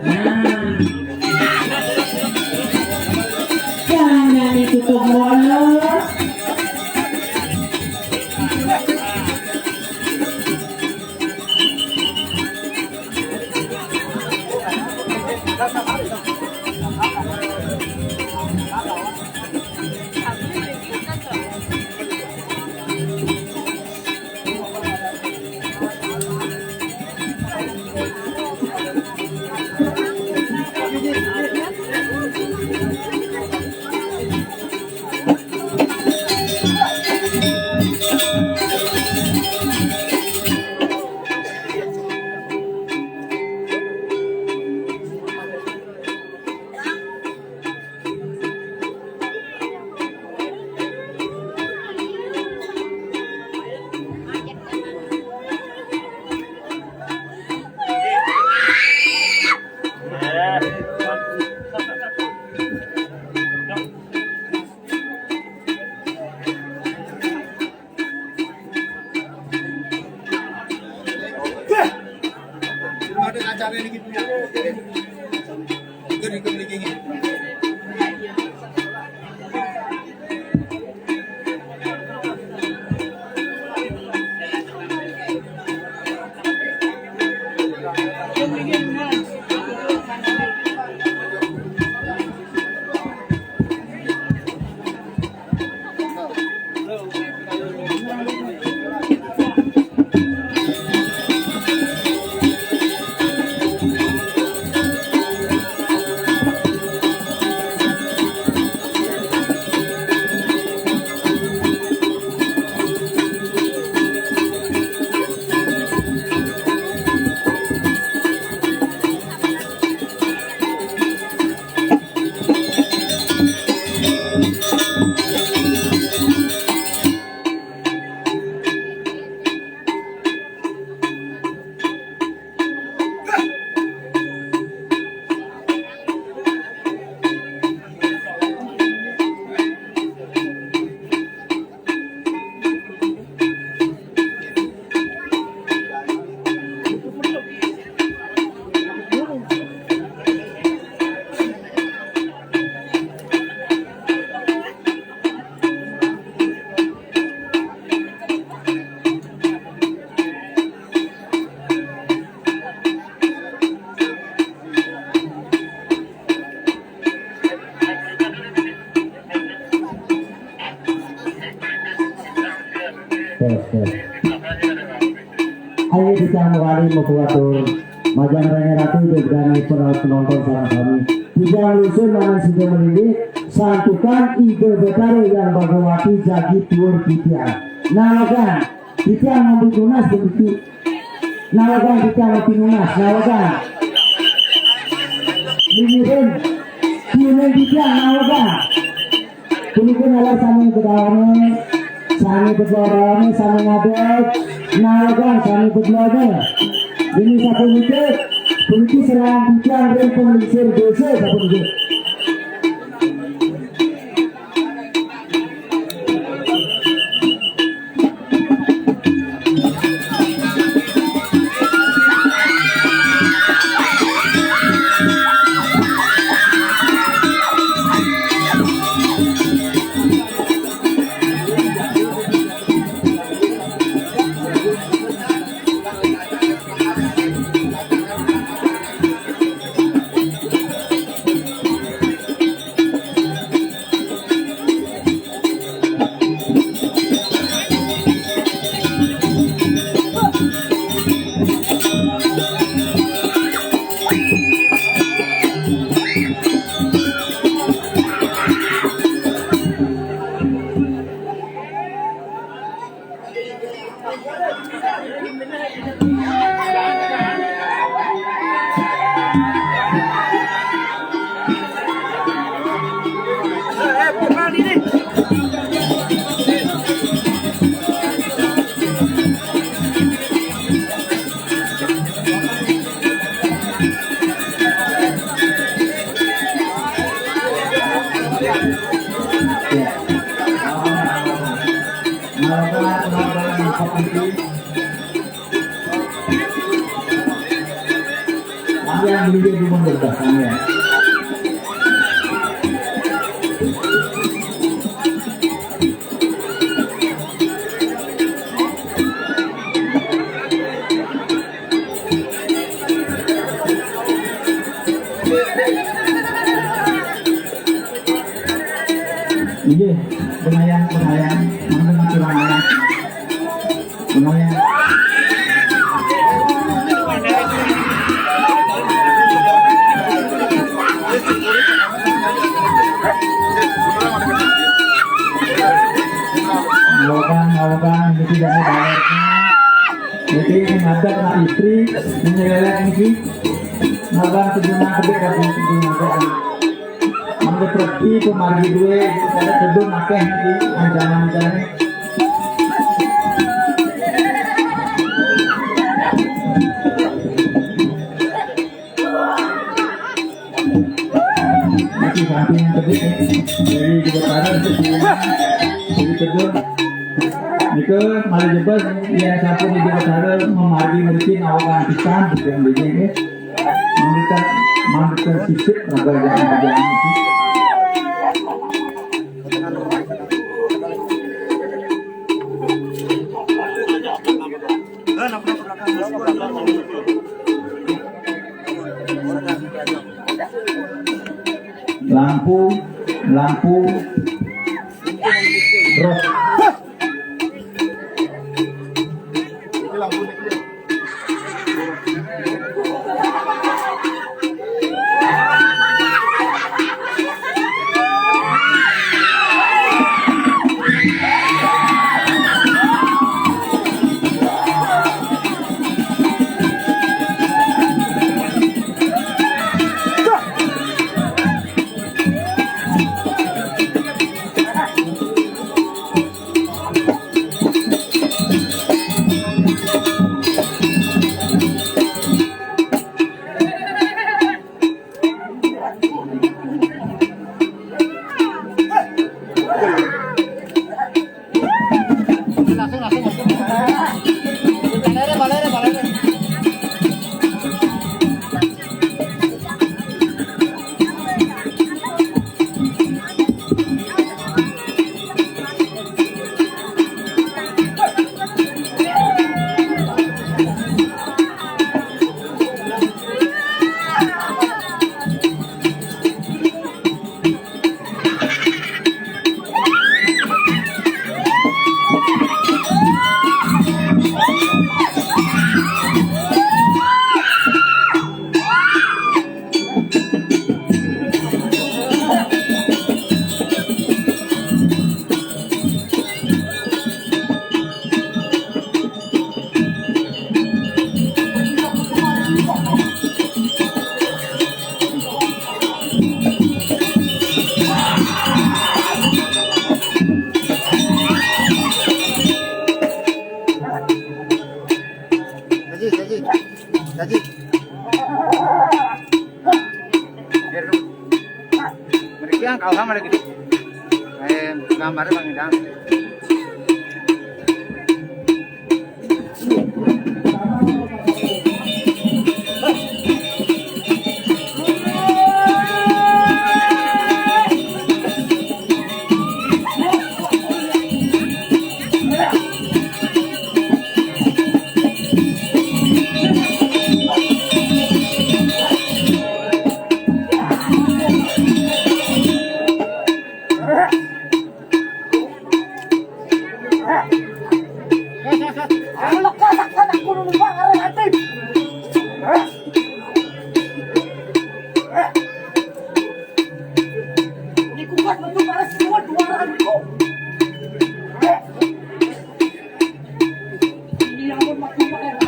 Nah. Jangan nyanyi tutup mulut. Tes, tes. Ayo kita kembali membuat tur. Majang raya ratu dan para penonton sareng sami. Titiang lungsur manah sida melinggih, santukan Ida Betara Hyang Bhagawati jagi tuwur titiang. Nawegang, titiang nampi nunas puniki. Nawegang titiang nampi nunas, nawegang. Lingirin, tiuning titiang nawegang. Puniki nalar sami bedawane, sami beblorone, sami ngadeg, nawegang sami beblone. Dene sapuniki, puniki serahang titiang ring panglingsir desa sapuniki. Yang beli dia cuma berdatangan. Inggih, lumayan, lumayan. Mangga ngaturang ayah. Lumayan. Lawakan, lawakan, ini tidak ada bayarnya. Jadi, menghadap nak istri, menyelelek niki. Nabang sejenak gede, kasih sejenak gede. Mangga preti pamargi duwe, kada kedun akeh niki, ancaman-ancaman. Niki samping yang gede, dari dua tanah, dari kedun. Nika malih jebos yen sampun Ida Betara mamargi mriki nawegang pisan, titiang nggih, nggih. Manggikan Mantan sisip, naga yang berjalan itu. Lampu, lampu. Bro. Gaji, gaji, gaji. Mereka yang kau sama lagi. Eh, gambarnya Bang Idang. Lekas akan aku nembak arah hati. Ini kuat untuk arah semua dua arah. Ini yang amat kuat.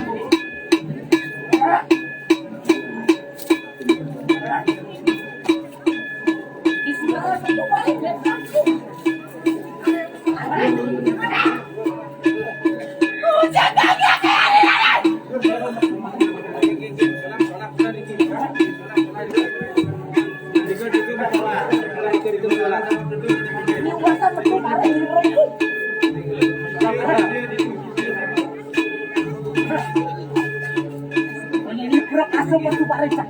Ini pura kasar metu pareca.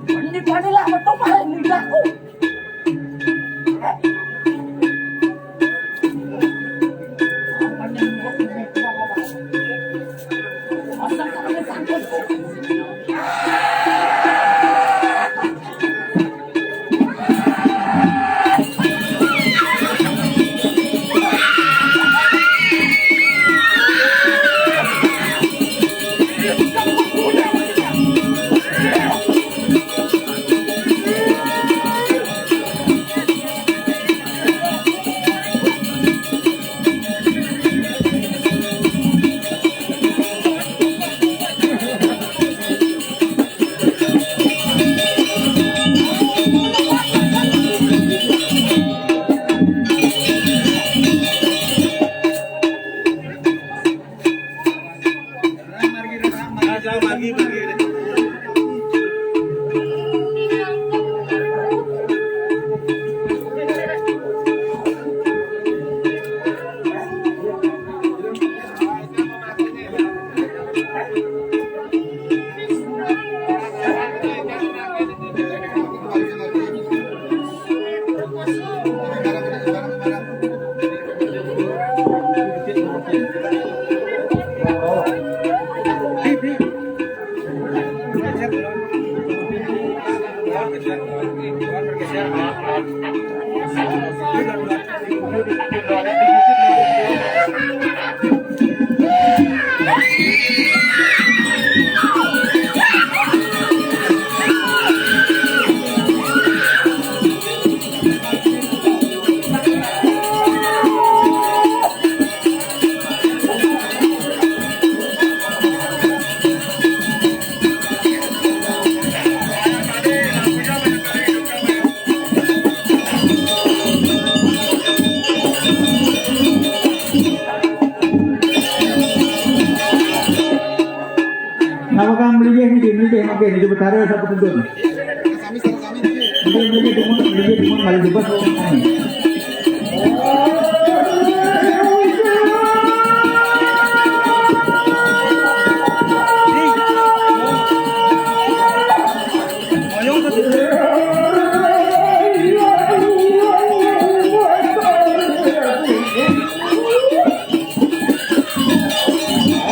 Ini panilah metu pareca. Napa kang mriki niki, mriki mangke niki betara sapa kentun. Mriki, mriki dumun, mriki dumun malih jebos.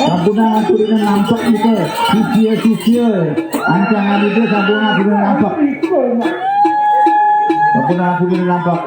Sampun aturina nampak nika, sisia-sisia, ancangan itu sampun aturina nampak. Sampun aturina nampak.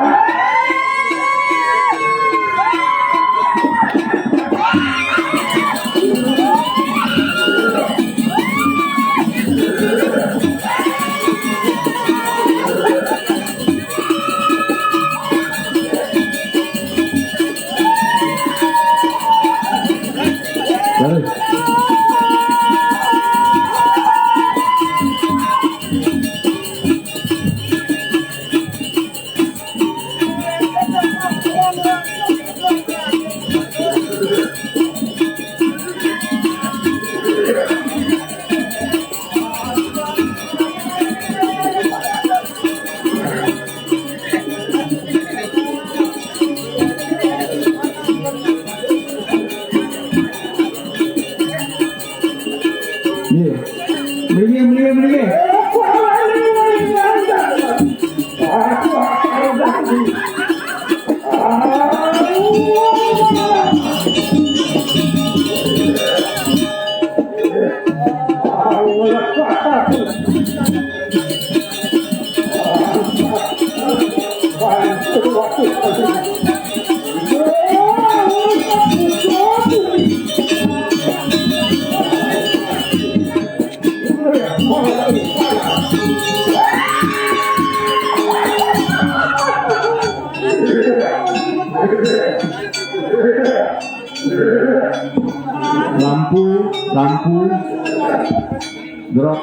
Iya. Mriki, mriki, mriki. Lampu, lampu, gerak.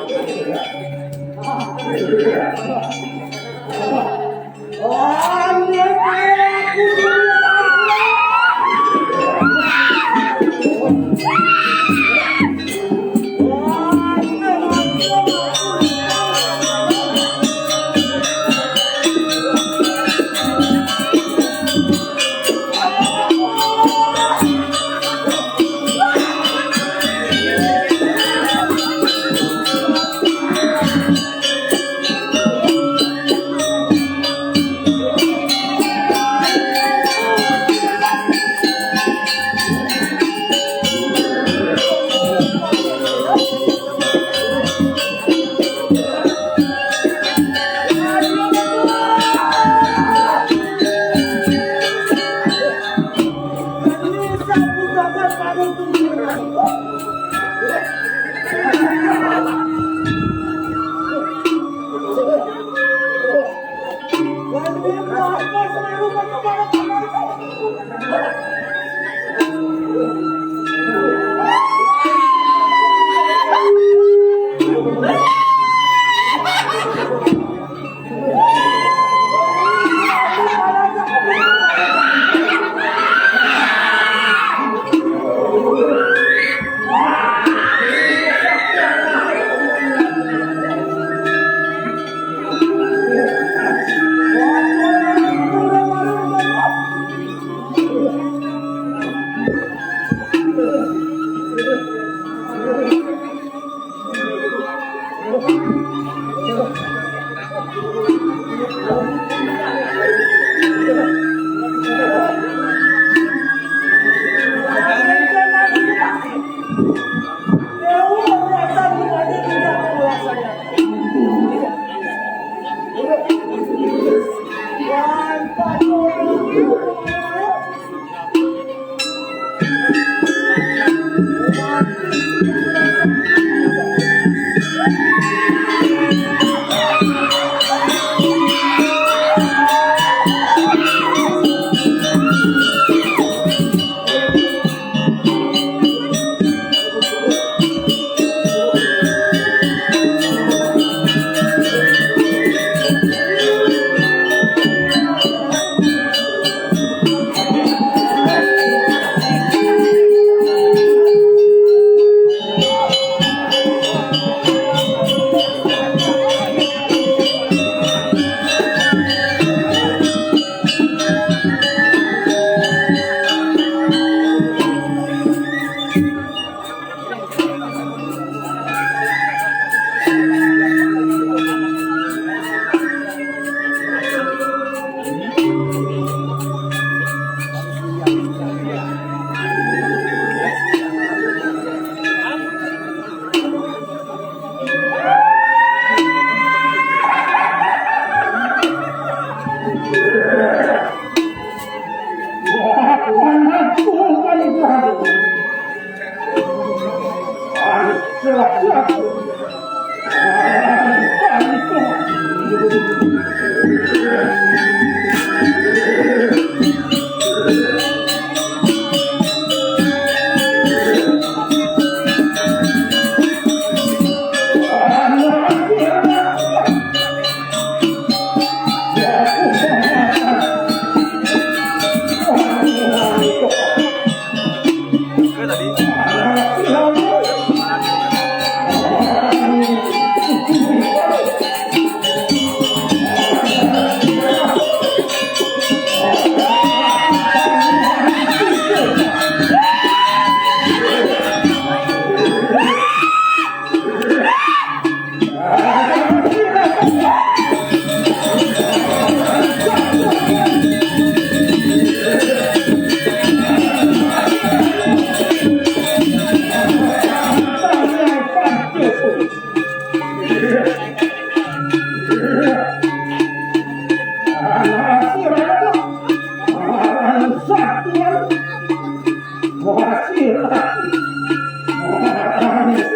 Melingkar, melingkar, melingkar, melingkar.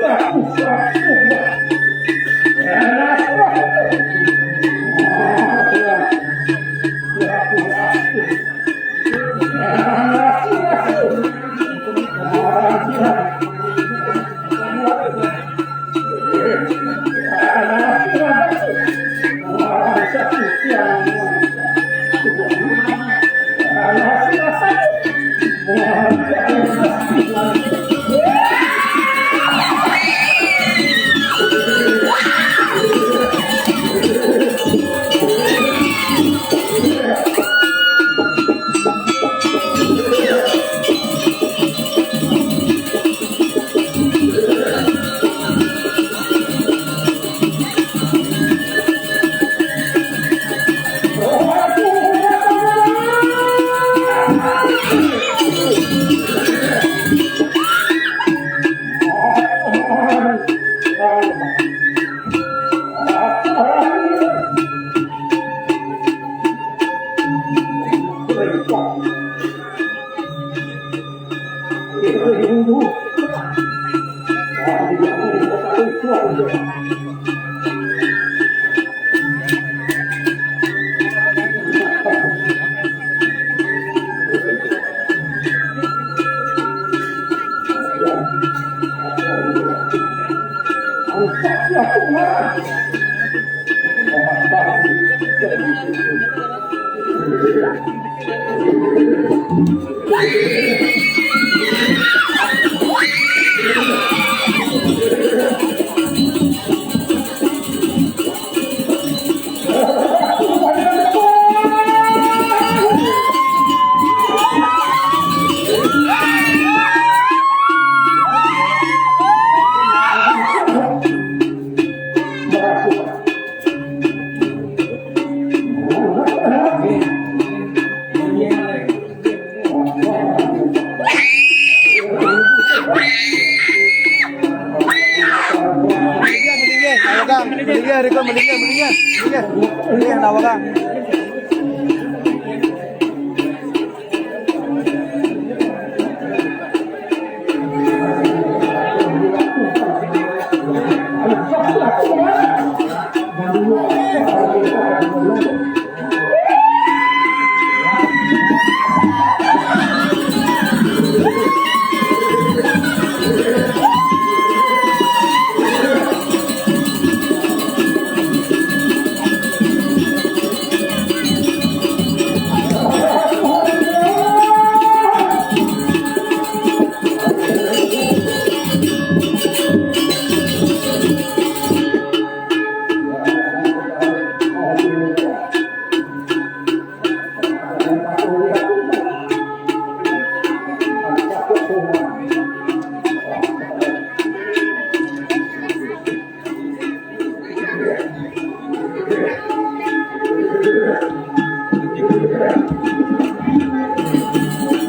Melingkar, melingkar, melingkar.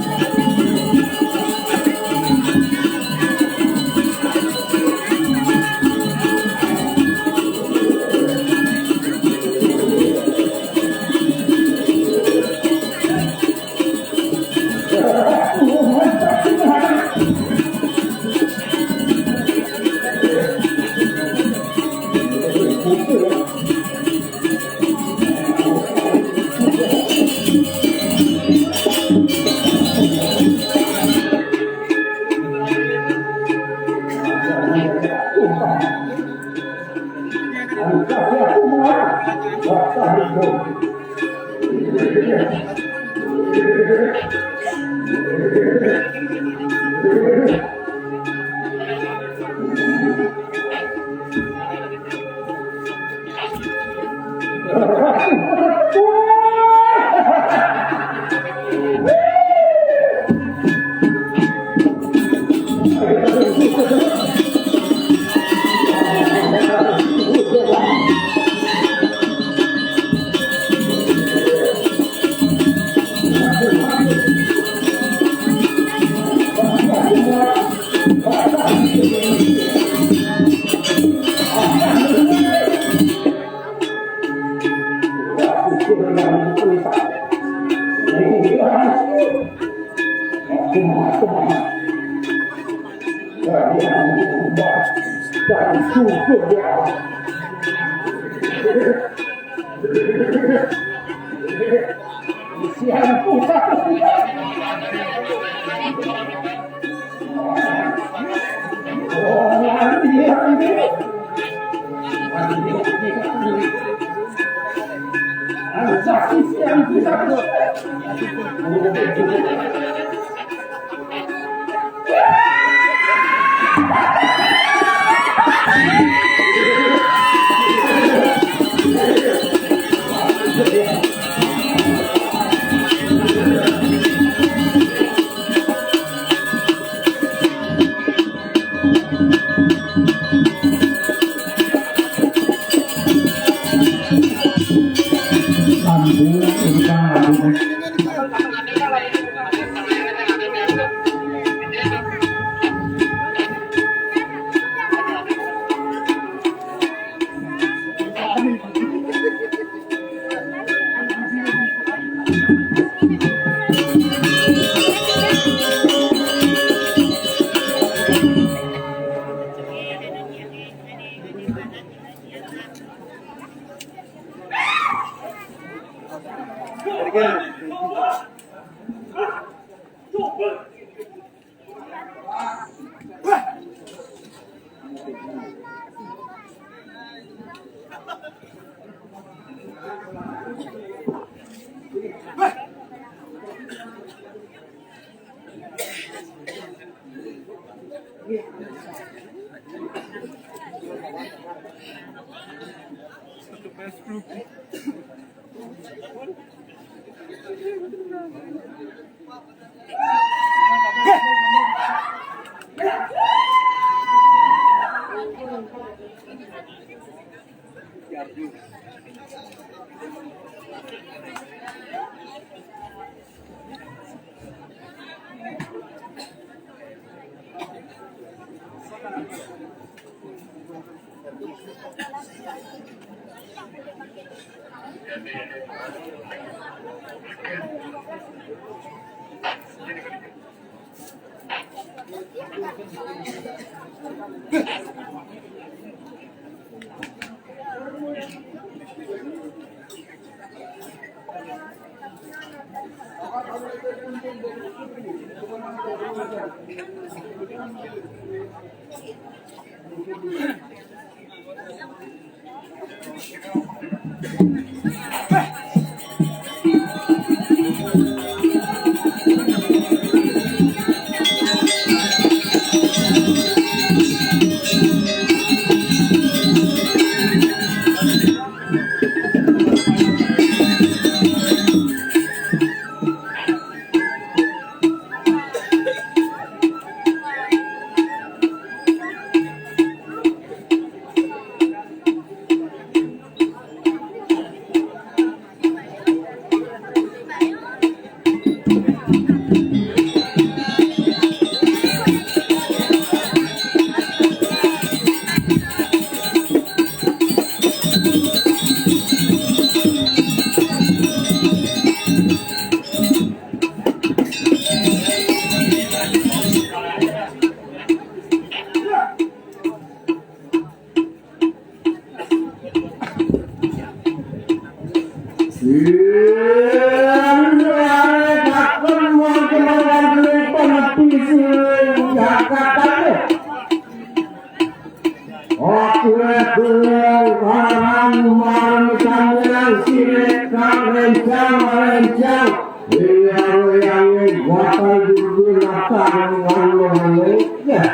Aku kulang karan marang tanyang sirik kang rencang-rencang. Iya, yang batang gugur batang anu-anu. Ya.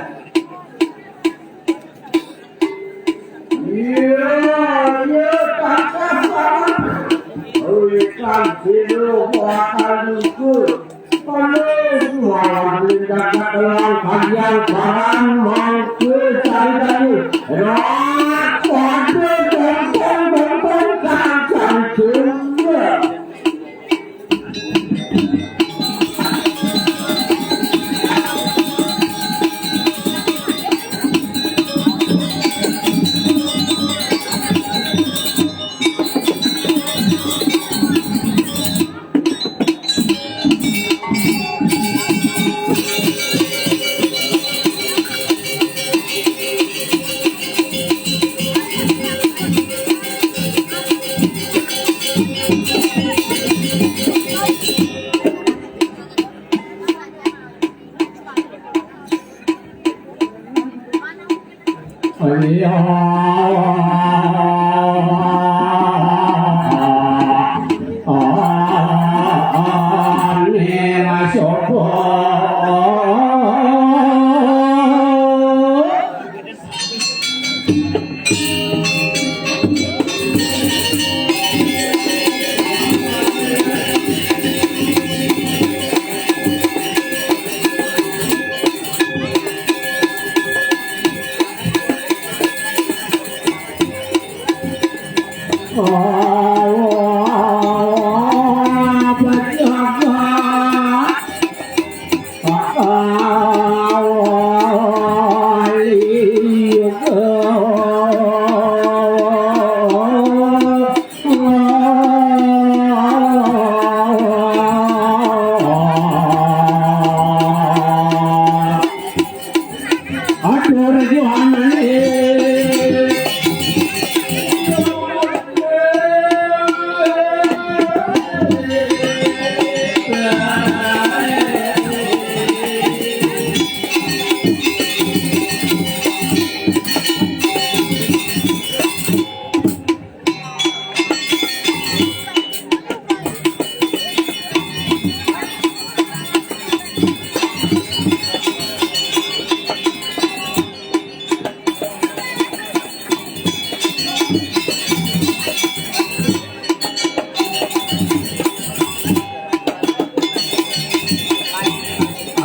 Iya, iya, takah banget. Ikan silo bakal ikut. Panas, malam beli dapat elang kajian parang mangke cari tadi. Rak, waduh, dompeng, dompeng, kacang, cendol.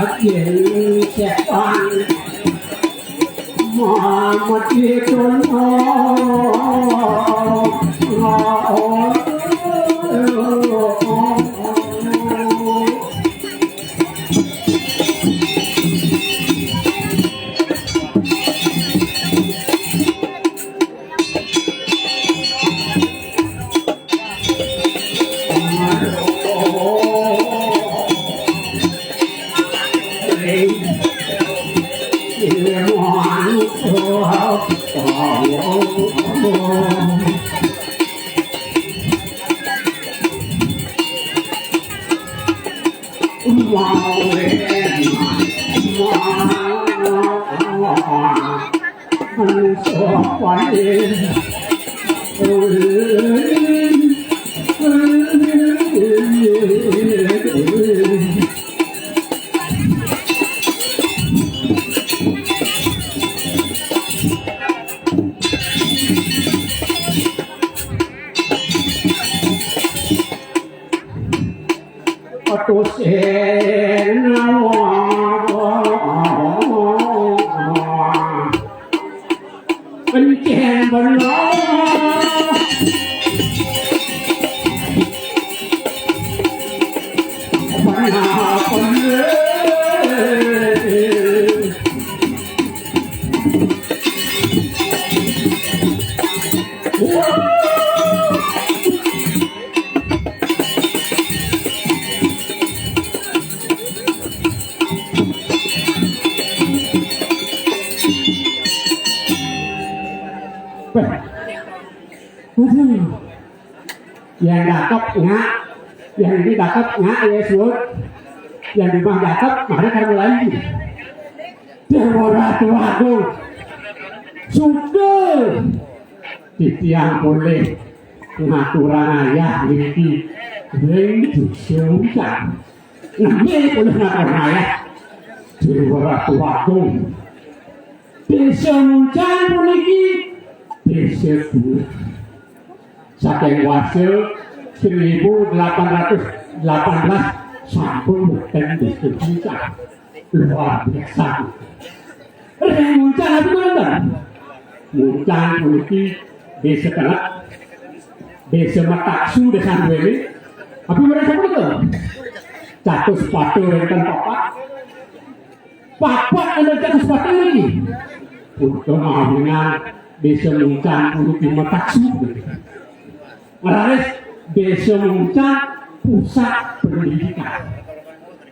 Ajeng setan. Aduh, sing nawang. Kenceng bener. Bener, bener. Wah. Waduh. Yang dakep ngak, yang ini dakep ngak ya, Sud. Yang di rumah dakep, mari kamu lagi. Yang murah tuh aku. Sugih. Titiang polih ngaturang ayah niki ring Désa Muncan. Nggih, polih ngaturang ayah Déwa Ratu Agung. Désa Muncan puniki désa gunung. Saking warsa seribu delapan ratus delapan belas sampun wonten Désa Muncan. Luar biasa. Ring Muncan apa wonten? Muncan puniki désa kelek, désa mataksu, désa duwéné. Apa mereka betul? Catus patuh wonten papat. Papat anu catus patuh niki. Punika mawinan Désa Muncan puniki mataksu. Raris Désa Muncan pusat pendidikan.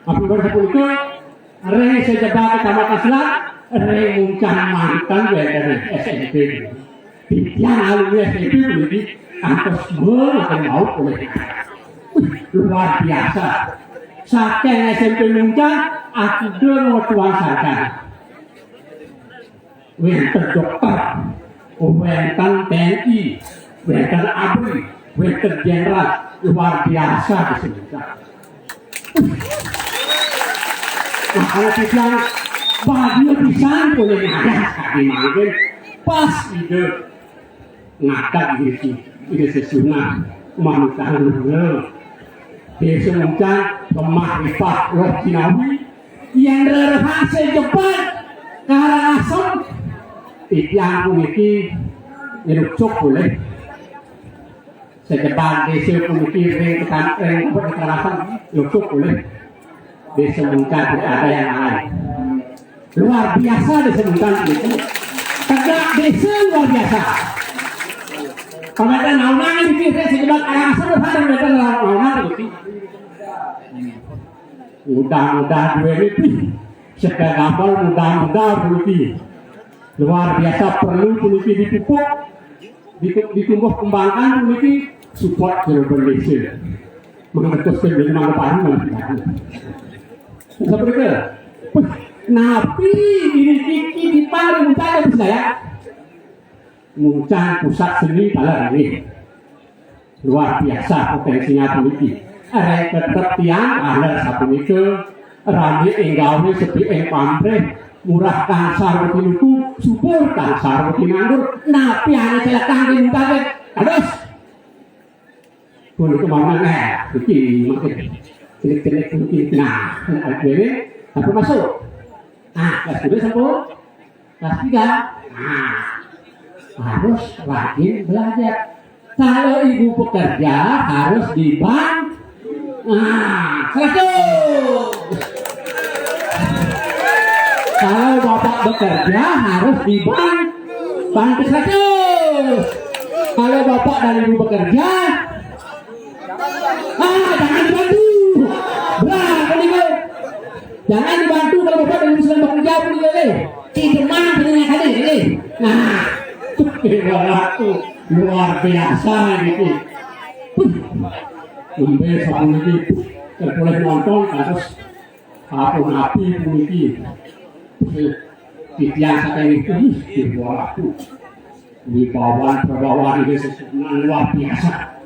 Apa mereka punika? Ring sajebag Kecamatan Selat, ring Muncan manten wénten S M P. Titiang alumni S M P puniki kantos mekaten wau polih. Wih, luar biasa. Saking S M P Muncan, atuda wetuan sarjana. Wénten dokter, wénten T N I, wénten abri, wénten jenderal, luar biasa di sini. Nah, kalau pisan, bahagia pisan, boleh ngadah, tadi mangkin, pas ide ngadag iki, iki sesunan mantan luna. Désa Muncan, lemah ripah roh jinawi, yén rerehase jebag Karangasem, titiang puniki nyerucuk boleh. Sajebag désa puniki ring ketan-, ring Kabupaten Karangasem, nyerucuk boleh. Désa Muncan tidak ada yang lain. Luar biasa Désa Muncan itu. Tegak désa luar biasa. Pameten naonan iki, sing sebab Karangasem, pameten naonan iki. Mudah-mudahan duwe iki. Sekedar mudah-mudahan puniki. Luar biasa perlu puniki dipupuk, ditu-, ditumbuh kembangkan puniki support jero désa. Mengetus ke diri mangga paring malah tidak. Seperti itu. Wih, napi ini kiki di paling saya bisa ya. Muncan pusat seni paling ini. Luar biasa potensinya puniki. Arek tetep tiang aler sapunika rami ing gawé sepi ing pamrih murah kang sarwa tinuku subur kang sarwa tinandur napi ane celekang di muncan. Terus Pun kemana eh, iki makin celik-celik mungkin nah, nah, ini apa masuk? Nah, kelas dua sampun? Kelas tiga. Nah, harus rajin belajar. Kalau ibu bekerja harus dibantu. Nah, seratus. Kalau bapak bekerja harus dibantu. Bantu seratus. Kalau bapak dan ibu bekerja, ah, jangan dibantu. Belah, kan itu. Jangan dibantu kalau bapak dan ibu sedang bekerja pun boleh. Tidak mana dengan kali ini. Nah, itu luar biasa ini. Huh. Sampai satu lagi. Terpulih nonton kasus apa nabi puniki. Titiang saking itu, ih, Déwa Ratu. Wibawan prabawan ini sesuatu luar biasa.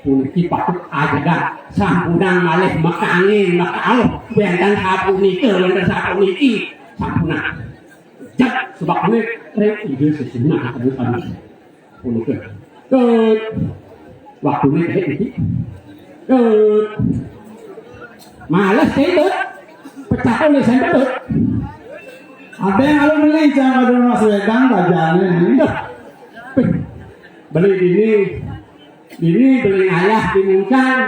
Puniki patut ajegan sampunang malih makangin makaluh wénten sapunika, wénten sapuniki. Sampunang. Jak sebab ini rek ide sesuatu kami. Puniki. Tut. Waktune dek iki. Tut. Males dek, Tut. Pecah oleh sendok, Tut. Ada yang kalau beli jangan ada mas wedang bajane ini. Dah. Beli ini, ini beli ayah di Muncan.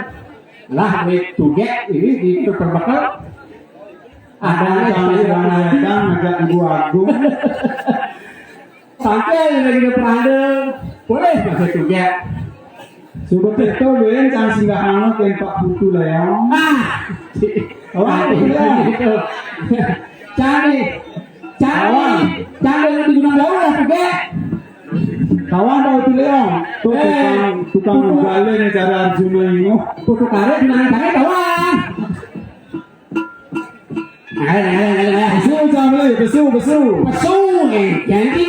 Lah, beli tugek ini di Perbekel. Ada yang kalau sedang wedang ngajak Ibu Agung. Sampai lagi di Peranda, boleh masuk juga. Coba kita doyan jangan singgah amat yang Pak Putu lah ya. Ah, oh, iya. Gitu. Cari, cari, cari di Gunung Daur lah juga. Kawan tahu tuh Leon, tuh eh, tukang, tukang gale nih cara Arjuna ini. Tuh tukangnya gimana caranya kawan? Ayo, ayo, ayo, ayo. Besu, Jamli, besu, besu. Besu, eh, jadi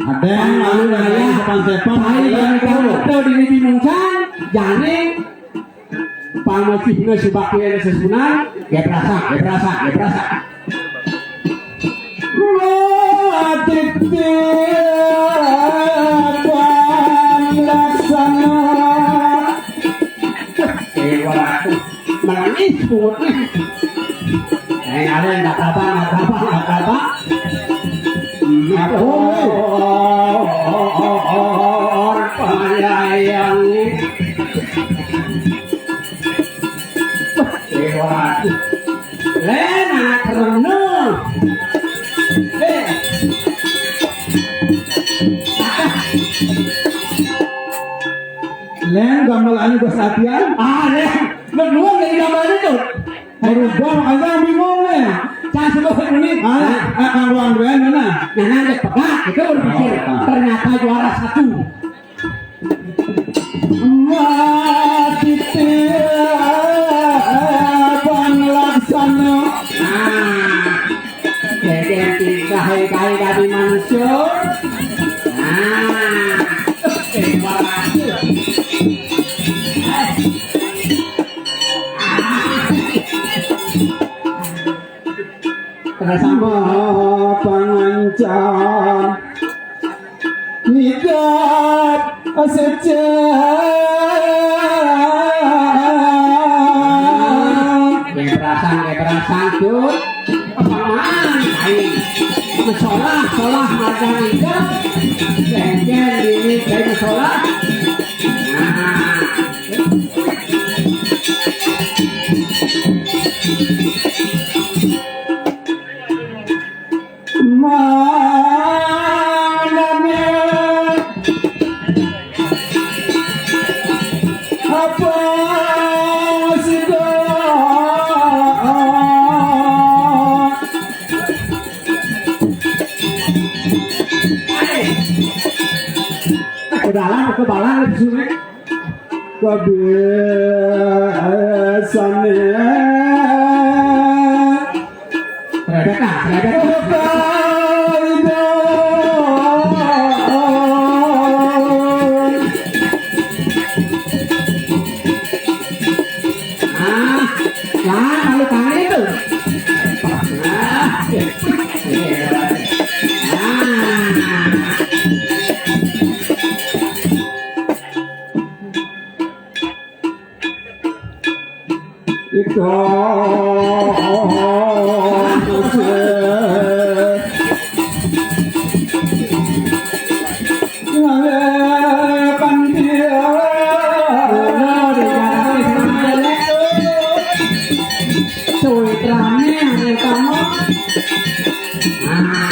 Ada yang lalu, ada yang sepan-sepan. Ayo, kami tahu betul di, di Mungsan, jane pamesihna subakti ada sesunan, ya berasa, ya berasa, ya berasa. Wah, titip panglaksana. Eh, waduh, nangis pungut nih. Eh, ada yang nggak apa-apa, nggak apa-apa, nggak apa-apa. Nggak apa-apa. Orang payah yang ini. Eh, waduh. Lén, anak renung. Eh. Lén, gamelannya bos latihan. Ah, Lén. Lu duluan dari gambar itu. Berubah, makanya bingung nih. Saya sebut menit. Ah, ah, ah, ruang duaan mana? Nah, nanti pegang, itu berpikir. Oh, ah. Ternyata juara satu. Wah, titip panglaksana. Nah, dadi tingkah kaya dadi manusia. Nah, eh, waduh. Terus apa? Pangancan. Nidap sejak. Kayak perasaan, kayak perasaan, Dut. Apa man? Ayo. Mesolah, solah, magang nidap. Jengkel, ini, kayak mesolah. Nah. Manane apa sida? Udah lah, kebalang di sini. Kabeh sane. Rebek, ah, rebek. Ah, lah, kalau tangan itu. Ah. Ah. Iko ngalekan dia. Cuitrane anu kamu. Ah.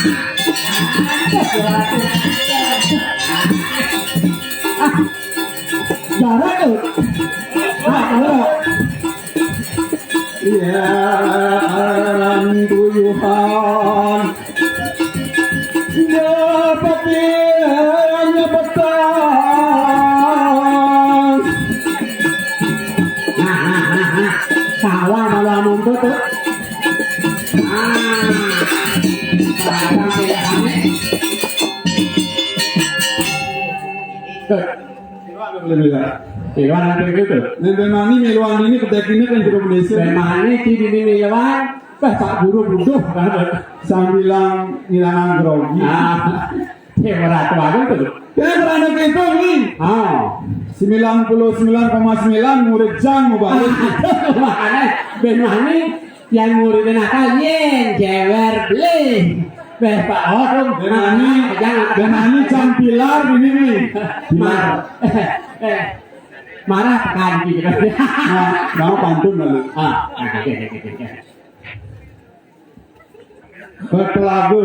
Darah tuh. Ah, darah. Iya, tuyuhan. Dapat nyebetang. Nah, nah, nah, nah. Sawah malah muntut tuh. Ah. Padang tidak aneh. Tuh. Miluan apa itu? Nek Bemani miluan ini petek ini kan jero Malaysia. Bemani di dini miluan, wah, Pak Guru butuh banget. Sambilang ngilangan grogi. Ah, dia meratu aja tuh. Dia berani itu nih. Ah. Sembilan puluh sembilan koma sembilan murid jang mau balik. Makanya Bemani yang muridnya nakal, yen jewer beli. Beh, Pak Odong, Bemani, jangan. Bemani jam pilar ini nih. Pilar. Eh, marah tekan gitu. Nah, mau pantun lalu. Ah, oke, oke, oke, oke. Betelaga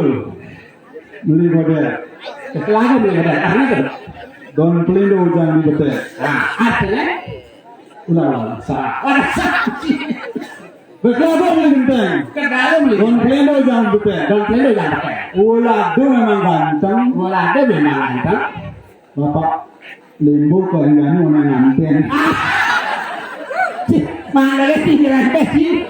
beli model. Betelaga beli model. Karena itu. Don Pelindo jangan dibetel. Nah, artinya? Ulang, ulang. Salah. Waduh, salah. Betelaga beli genteng. Ke dalam beli. Don Pelindo jangan betel. Don Pelindo jangan betel. Ulado memang ganteng. Ulado memang ganteng. Bapak Limbo kok ini orang nganten. Ah. Cih, mana ada sih, kira sih.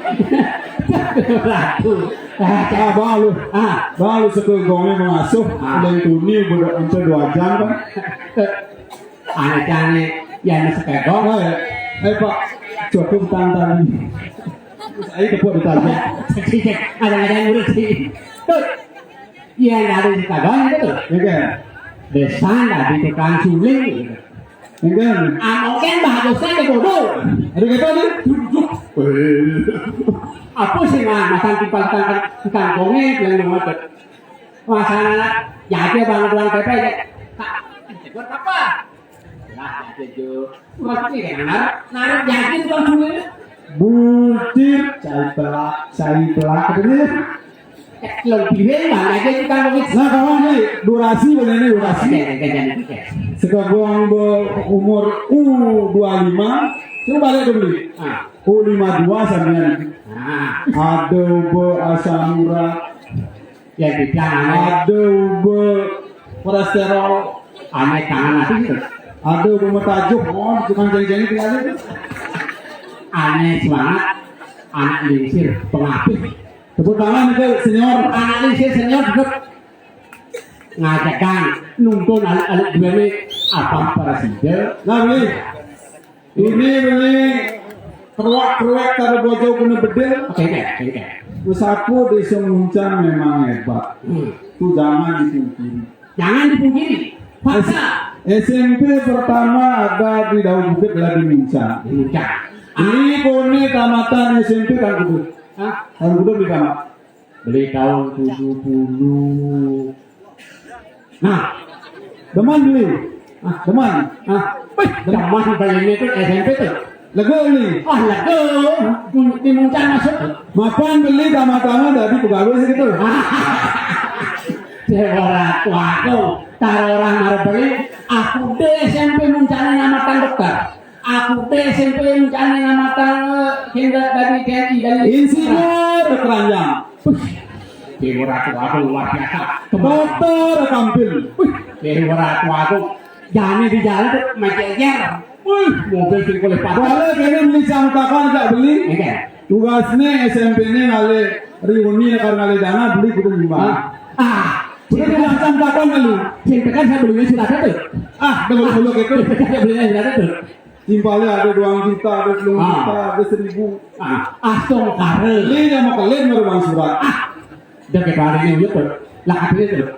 Ratu. Ah, Bang Lu. Ah. Bang Lu, saka gongé mengasuh, ah, yang tuni udah hampir dua jam kan. Ané-ané yang setegong. Oh, ya. Eh, Pak, cukup tantang. Saya tepuk ditanya. Ada-ada yang ngurusin. Tuh. Yén dadi tukang itu, nggih. Besan dadi tukang suling. Nggih. Amoken bagusnya ke bodoh. Ada kata nih? Apa sih, nah, masan timpal tukang, tukang gongé, yang ngotot. Masalah, ya, dia bangun doang, Pepe, ya. Tak, buat apa? Lah, aja, Jo. Wah, ini kan narik, narik yakin, Bang, dulu. Butir, cai pelak, cai pelak, katanya. Lebih hebat aja kita, Bang. Nah, kawan nih, durasi, bener nih, durasi. Oke, oke, oke, oke. Sekarang berumur U dua lima, coba balik dulu. Ah. U lima dua sampean. Ah. Ada be asam urat. Ya, tidak, aneh. Ada be kolesterol. Aneh, tangan hati gitu. Ada be metajuh, oh, tukang jari-jari tinggal itu. Aneh semangat, anak lingsir, pengabih. Tepuk tangan itu, senior. Anak lingsir, senior, duduk. Ngajakan, nuntun anak-anak gue nih, apa presiden? Nah, beli. Ini beli keruak-keruak karo bojo guna bedil. Oke, oke, oke. Wis aku Desa Muncan memang hebat. Hmm. Itu jangan dipungkiri. Jangan dipungkiri. Fakta. S-, SMP pertama ada di Daun Bukit, adalah di Muncan. Di Muncan. Ini kone tamatan S M P kan kudu. Hah? Kan kudu di tamat. Beli tahun tujuh puluh. Nah, demen beli. Ah, demen. Ah, wih, demen beli ini tuh S M P tuh. Lego ini. Ah, lego. Di Muncan masuk. Mapan beli tama-tama dari pegawai segitu. Dewa Ratu aku. Taruh orang marah beli. Aku deh S M P Muncan yang makan dokter. Aku téh S M P rencana ngamatan, eh, jenderal dari T N I, dari insinyur keranjang. Wih, Dewa Ratu Agung luar biasa. Dokter Kampil. Wih, Dewa Ratu Agung. Jani di jalan tuh menjejer. Wih, mobil sing kolih patah. Boleh kene beli cangkakan gak beli? Enggak. Tugasnya S M P ini ngalih reuni, karena ngalih dana beli kudu nyumbang. Ah, ah. Udah beli cangkakan lu. Cintakan saya belinya surat itu. Ah, udah beli dulu gitu. Saya belinya surat itu. Timpalnya ada dua juta, ada dua juta, ah, ada seribu. Ah, astungkara. Ini yang mau kelin baru bang surat. Ah, udah kita hari ini udah tuh. Lah katanya tuh.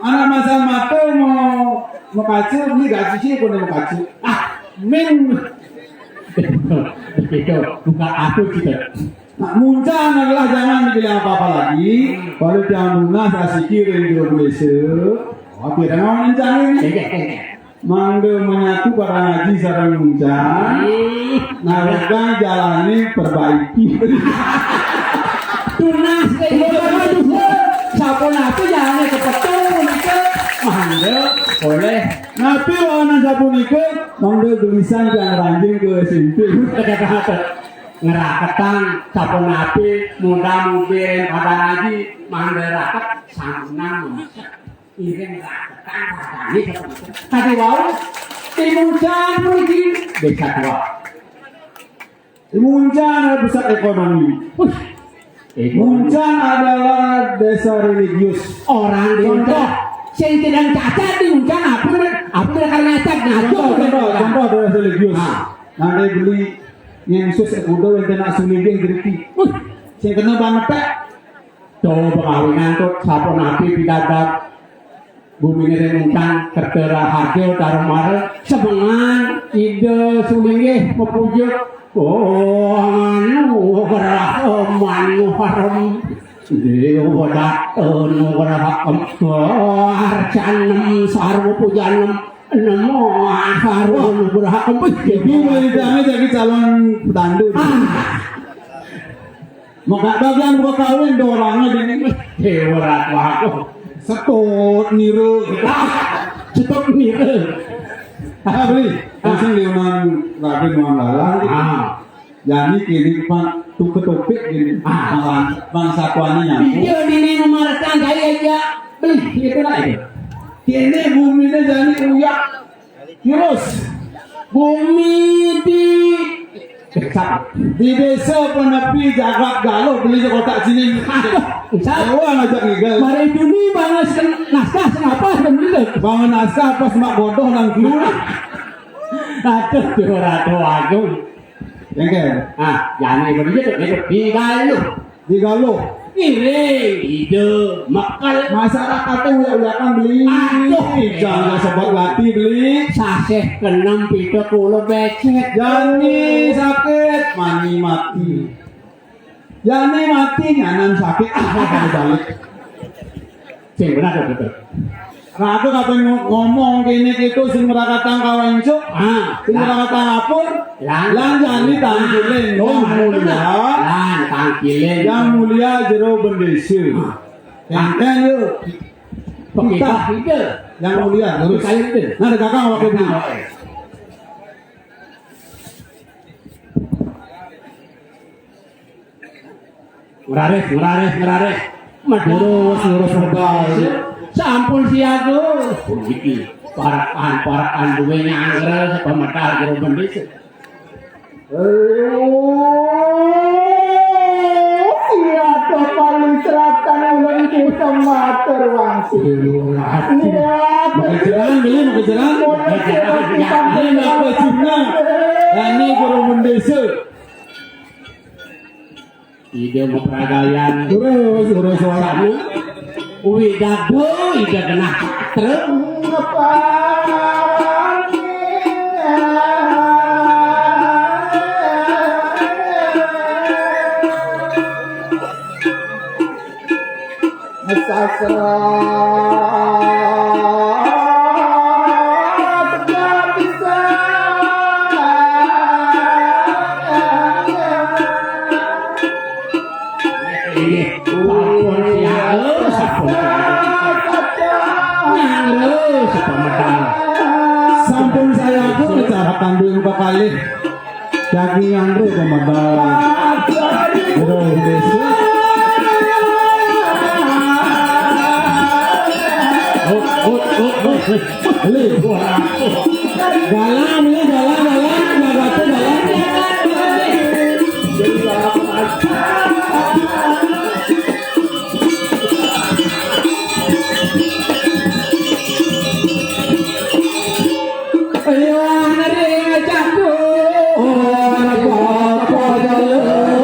Anak masa mata mau mau kacu, ini gak sih pun mau kacu. Ah, men. Begitu, bukan aku gitu. Nah, Muncan adalah jangan dibilang apa-apa lagi. Kalau jangan lunas asiki ring dulu. Oh, tidak mau Muncan ini. Iya, iya, iya. Mangga menyatu para ngaji sareng Muncan. Ih. Nah, udah jalani perbaiki. Tunas, eh, sampun apa jalane kepethuk punika? Mangga, boleh. Napi wawanan sapunika? Mangga gemisan tiang ranjing ke S M P. Ngeraketang, sampun apa, mudah mubin pada ngaji, mangga raket, sampunang. Iring raketan, raketan. Tadi wau, Timuncan mriki desa tua. Timuncan adalah pusat ekonomi. Wih. Muncan adalah desa religius. Orang desa. Contoh. Sing tidak cacat di Muncan, apa, apa karena cacat? Nah, contoh, contoh, contoh desa religius. Nah. Nanti beli yang sus kuda yang kena sulinggih geriki. Wih. Sing kena banget, Pak. Dawa pekawinan kok sapunapi pidabdab. Bumine ring Muncan kerta raharja tarung mara semengan Ida sulinggih mapuja. Oh, anugrah, anugrah. Dewa dat anugrah. Oh, arcanem sarwa pujanem. Nemo sarwa anugrah. Iki mlitane dadi calon petandu. Ah. Maka bagian buka kawin do orangnya dene. Dewa Ratu aku. Setut niru. Ah, setut niru. Ah, beli. Langsung diundang Raden Wanggalang. Ah. Jadi kini pan tuke topik gini. Ah. Bang, bang satuannya nyambung. Iya, dini nomor kan saya aja. Beli, gitu lah itu. Kini bumi ini jadi uyak. Virus. Bumi di Di désa Penepi Jagat Galuh beli sekotak sini. Aduh, enggak. Wah, ngajak ngigel. Mari dulu bangun sen-, naskah sing apa sing beli lho? Bangun naskah pas mak bodoh nang guru. Aduh, Jero Ratu Agung. Engke. Ah, jane beli itu, itu di Galuh. Di Galuh. Ngiring, ide, mekel. Masyarakate uyak-uyakan beli. Aduh. Jangan sobat lati beli. Sasih kenem pita kula becek. Jani sakit, mani mati. Jani mati, nyanan sakit. Ah, balik. Sing bener to, betul. Ratu kabeh ngo-, ngomong kene kitu sing merakatang kawencuk. Ah, sing merakatang apur. Lan. Lan jani tangkilin. Oh, mulia. Lan tangkilin. Yang mulia Jero Bendese. Ah. Enten yuk. Pekitah ide. Yang mulia, terus. Kayu ide. Nah, ada kakang wakil dulu. Nah, oke. Ngraris, ngraris, ngraris. Terus, terus, terus. Sampun siaga. Iki parakan-parakan duwe nyangkrel sapa medal Jero Bendis. Iya, to paling selatan ulun kita matur wangsit. Iya, makejeran, beli makejeran. Makejeran, ya, ini apa cina? Ini Jero Bendis. Ida mapragayan. Terus, terus, suaramu. Uwi dado, ida genah. Terus. Sastra. Inggih, sampun siap, sampun siap. Nyangre, sampun medal. Sampun saya aku bicara pandu yang kekalih. Daging nyangre, sampun medal. Terus, besok. Oh, oh, oh, oh. Halo. Dalam, ya, dalam, dalam, dalam, dalam. Ayo, nari, catur, apa, apa, jalan.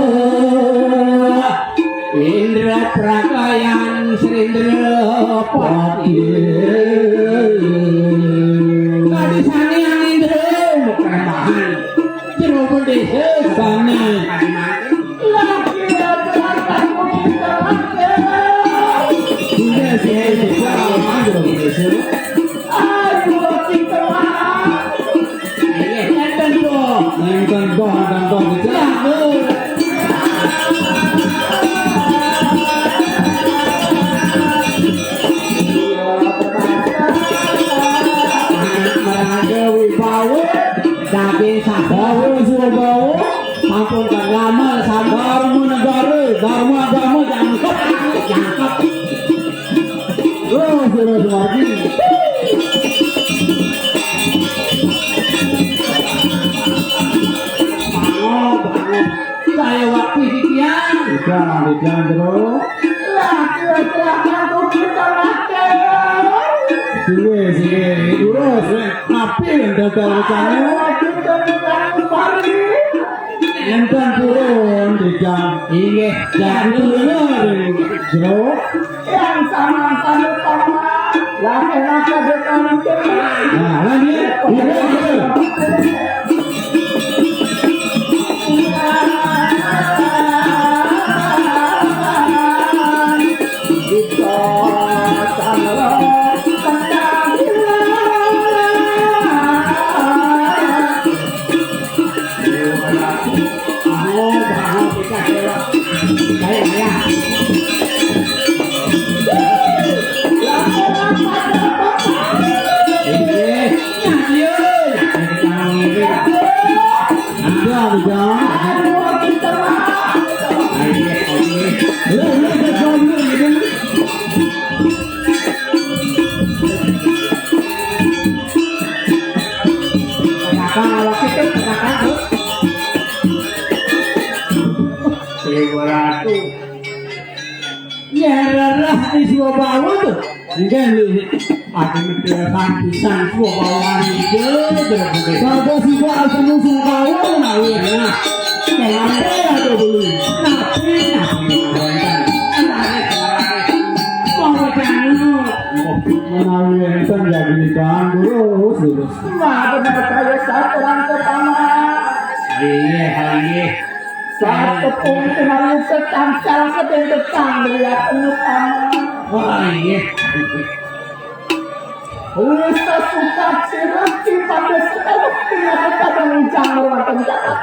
Indra Prakayan Srindra Pati. Tadi sani yang Indra, keremahan. Jero Bendis, sani. Lagi ada aku kita. Sudah, sudah, sudah, Jero Bendis. Aduh, kita. Nenten doh, nenten doh, nenten doh. Anak meraja wibawa, daging sabawa, subawa, sampun keramal, sabar negara, dharma agama, jangkep, jangkep. Terus, terus, Margi. Bangun, bangun. Saya waktu di tiang. Udah, di tiang terus. Lah, kira-kira aku kita makan. Sini, sini, terus, weh. Ngapain datar sana? Aku kita makan, Margi. Enten purun dijang. Inggih, jang purun jero. Yang sama-sama paman. Laki-laki depan. Nah, lanjut. Iya, iya. Swabawa to. Nggih, nggih. Aku mikir pisan Swabawa iki, Jero Gedé. Kagak sih, Pak, asli Sungkawa, nah, iya. Nah, menawi ada beli. Nabi, nabi, menawi enten. Menawi enten, ya, gini kan, terus, terus. Wah, bener kaya satu orang pertama. Iya, iya. Saat tepung tinggal nyuket, tangsel kedendekan, lihat penuh tangan. Wah, iya. Wis suka sirah, di pada sekarang, tidak ada kadang ujang, ruwatan jagat.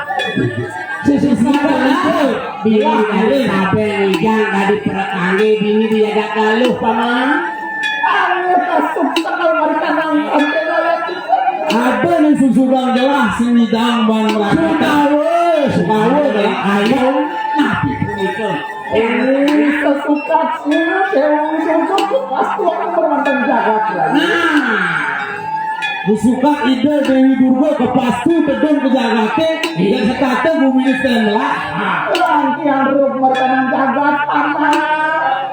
Sisi sirah, itu. Bila ada kabeh ujang, tadi perkali, bini dia ada kaluh, Paman. Ayo, kasuk sekal, mari kanang, sampai raya kita. Ada nih susugan jelas, sing nyidang, Bang Raka. Suka, weh, suka, weh, ayo. Nah, itu. Ini sesukat sirah, Dewi Durga, pas tuan permantan jagat lagi. Nah. Disuka ide Dewi Durga kepastu tedun ke jagate, iya, setata bumi ini setelah. Langkian ruk mertanan jagat, Paman.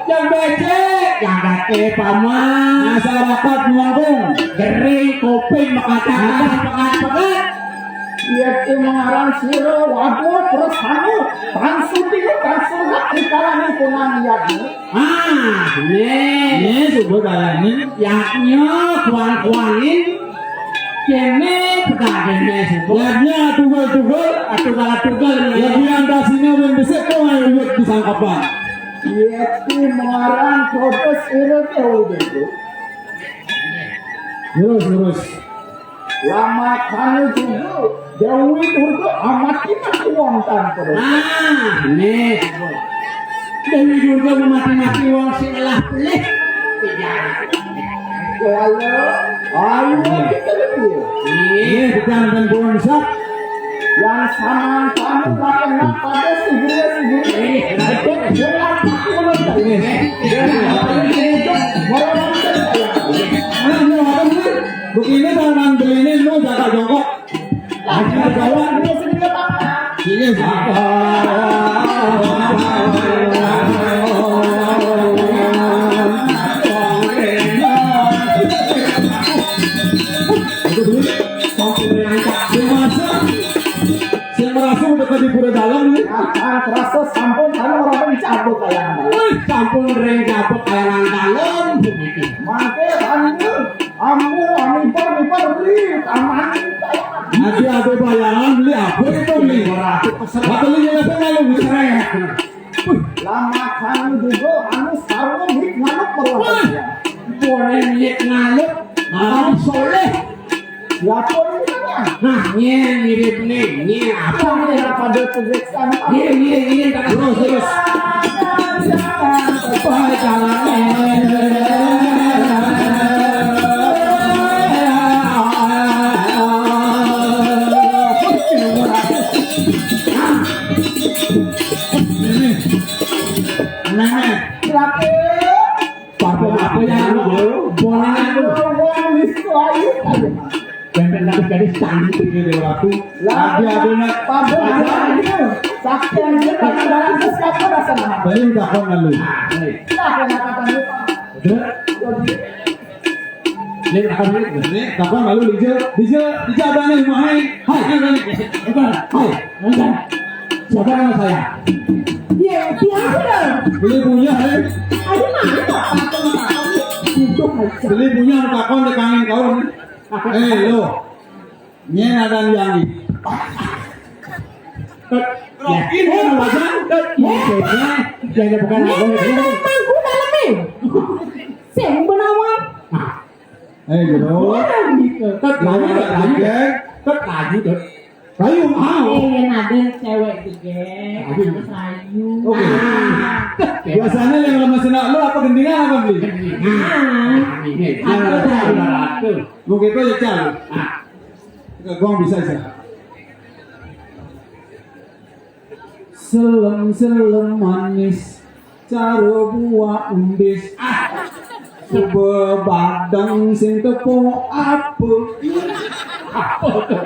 Yang becek, jagate, Paman. Masyarakat Melengkung, gering kuping, mekatakan, pekat-pekat. Iya, ki mengarang sira, waduh, terus kamu, tan sudi, tan surat, di kalangan kunang, iya, Bu. Ah, nih. Nih, coba bayangin. Yaknya, kuan-kuanin. Kene, pegat kene, coba. Yaknya, tugel-tugel. Atuh, kalah tugel, nih. Lebih antasina, men, besek, kok, ayo, yuk, disangkapan. Iya, ki mengarang, terus, irit, ya, udah, Bu. Terus, terus. Lama kali juga Dewi Durga amati-mati wong tanpa. Nah, nih. Dewi Durga memati-mati wong sing elah pelih. Tidak. Ayo, ayo kita lebih. Iya, kita nonton bola, Sat. Yang sama kamu pakai pada segini-segini. Iya. Bola tak menonton. Iya. Iya. Iya. Iya. Iya. Iya. Iya. Iya. Iya. Begini kalau nang beli ini lu jaga jongkok. Lagi berjalan. Iya, Pak. Sing merasa, sing merasa udah ke di pura dalam nih. Akan terasa sampun kan orang mencabut kayak. Wih, sampun ring cabut kayak nang dalam. Mangke anu. Ambu, ambu, ipar, ipar, beli, taman. Nanti ada bayangan, beli apa itu, beli? Waktu lu nyelesai, lalu seret. Lama kami juga, anu, sarung, beli, ngaluk, berapa? Boleh, beli, ngaluk. Ah, soleh. Ya, apa ini, kan, ya? Nah, nyén mirip nih, nyén apa? Apa ini, pada tulisan? Iya, iya, iya, terus, terus. Nah, parfum apa ya? Boleh aku. Wong wis ayu. Benten tapi gadis cantik gitu, Ratu. Lah, dia ada nak. Padahal ini sakit aja, kadang-kadang terus apa rasanya? Beli takon lalu. Nah, kena kata lupa. Udah. Jadi, ini akan ini, ini takon lalu, Lija. Lija, Lija ada nih, mahai. Hai, hai, hai. Entar, hai, entar. Siapa nama saya? Ya, biasa. Beli punya, eh. Aduh, mana kok takon, takon? Itu aja. Beli punya takon di kangen kau nih. Eh, lo. Nyén adan Yangi. Ya, ini alasan. Ya, ya, bukan aku. Ini mangku dalamnya. Sing benawan. Nah. Eh, gitu. Orang gitu. Tet, lagi, tet, lagi. Tet, lagi, tet. Rayu, mau. Eh, yang ada cewek juga. Rayu. Harus rayu. Oke. Nah. Biasanya yang lemesin lu apa gendingan apa, Bli? Nah. Nah. Nah. Nah. Nah. Nah. Mungkin itu ya, Cal. Nah. Gong bisa aja. Selem-selem manis, cara buah embis. Ah, coba badeng sing tepung apa? Apa tuh?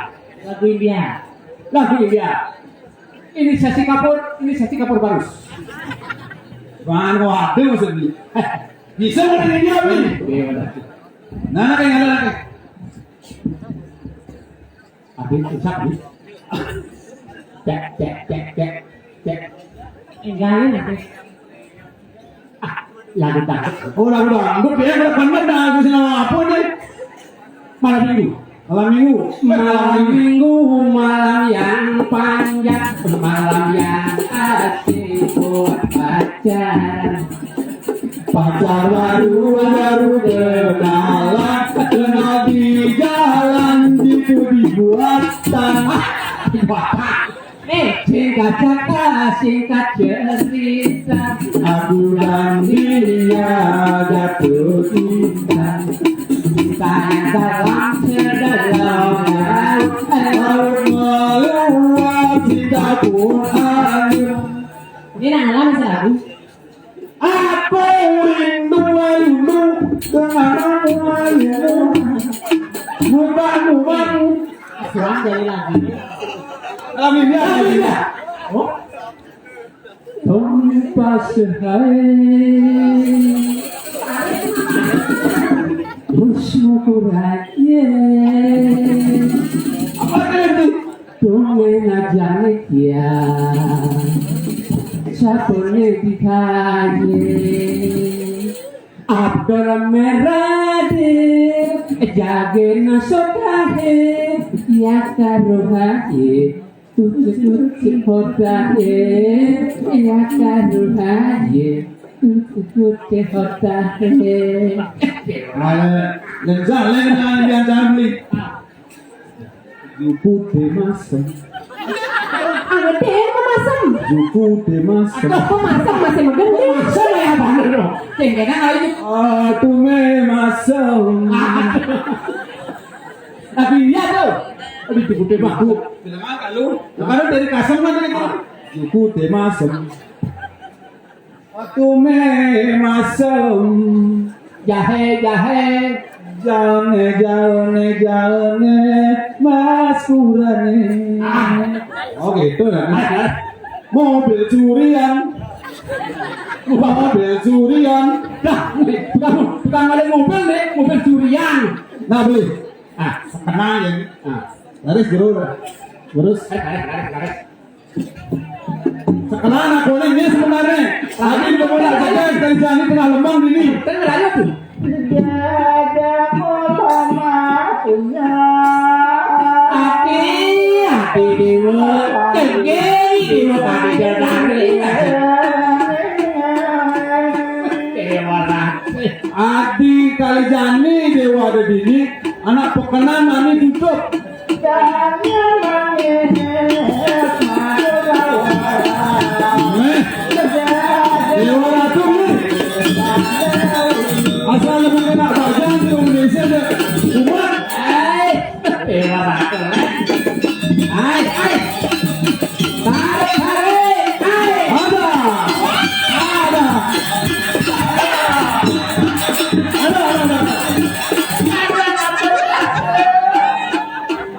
Lagu India. Lagu India. Ini sesi kapur, ini sesi kapur barus. Bang, waduh, maksudnya. Bisa orang India, Bang? Iya, benar. Nah, kayak ada lagi. Abis usap, nih. Cek, cek, cek, cek, cek. Enggak, ini, Bang. Ah, lagu dangdut. Oh, lagu dangdut, ya, udah bener, dah, lagu sing apa, nih? Malam minggu. Malam minggu. Malam minggu, malam yang panjang, malam yang asik buat pacaran. Pacar baru, baru kenalan, kenal di jalan, itu dibuat tanah. Dibuat tanah. Eh, singkat kata, singkat cerita, aku dan dia jatuh cinta. Cinta yang dalam sedalam laut, laut meluap, cinta pun hanyut. Ini nang alam selalu. Aku rindu, rindu dengan kamu, rindu. Bukan, bukan. Kurang dari lagi. Alhamdulillah. Alhamdulillah. Oh. Tompa sehai. Rusmu kurang. Apa itu? Dongeng aja nih ya. Sapone dikaye. Abdul merade. Jage nasotahe. Ya karuhaye. Tutut hotahe. Ya karuhaye. Tutut hotahe. Ayo, lensa, lensa, yang jangan beli. Yuku de masem. Angete apa masem? Yuku de masem. Aduh, kok masem masih mendem? Masem ya bener dong. Cengkena kali itu. Aduh, me masem. Tapi iya tuh. Aduh, yuku de masem. Bilang apa lu? Nah, kan dari kasem kan tadi tuh. Yuku de masem. Waktu me masem. Jahe, jahe. Jaone, jaone, jaone, Mas Kurane. Ah. Oh, gitu ya. Mobil curian. Mobil curian. Nah, tukang, tukang ada mobil nih, mobil curian. Nah, beli. Ah, tenang ya. Nah, laris, Bro. Terus. Laris, laris, laris, laris. Sekelah anak kuning ini sebenarnya. Tapi udah mulai saja dari sini tengah lembang ini. Kan berani tuh. Jaga pola makunya. Hati, hati dewa, tinggi dewa, tadi dari. Dewa. Adi Kalijani dewa ada dini, anak pekenan nami tutup. Eh, Dewa Ratu nih. Asal lu kena bagian di Indonesia deh. Umat. Eh, Dewa Ratu. Hai, hai. Tarik, tarik, tarik. Ada. Ada. Ada, ada, ada.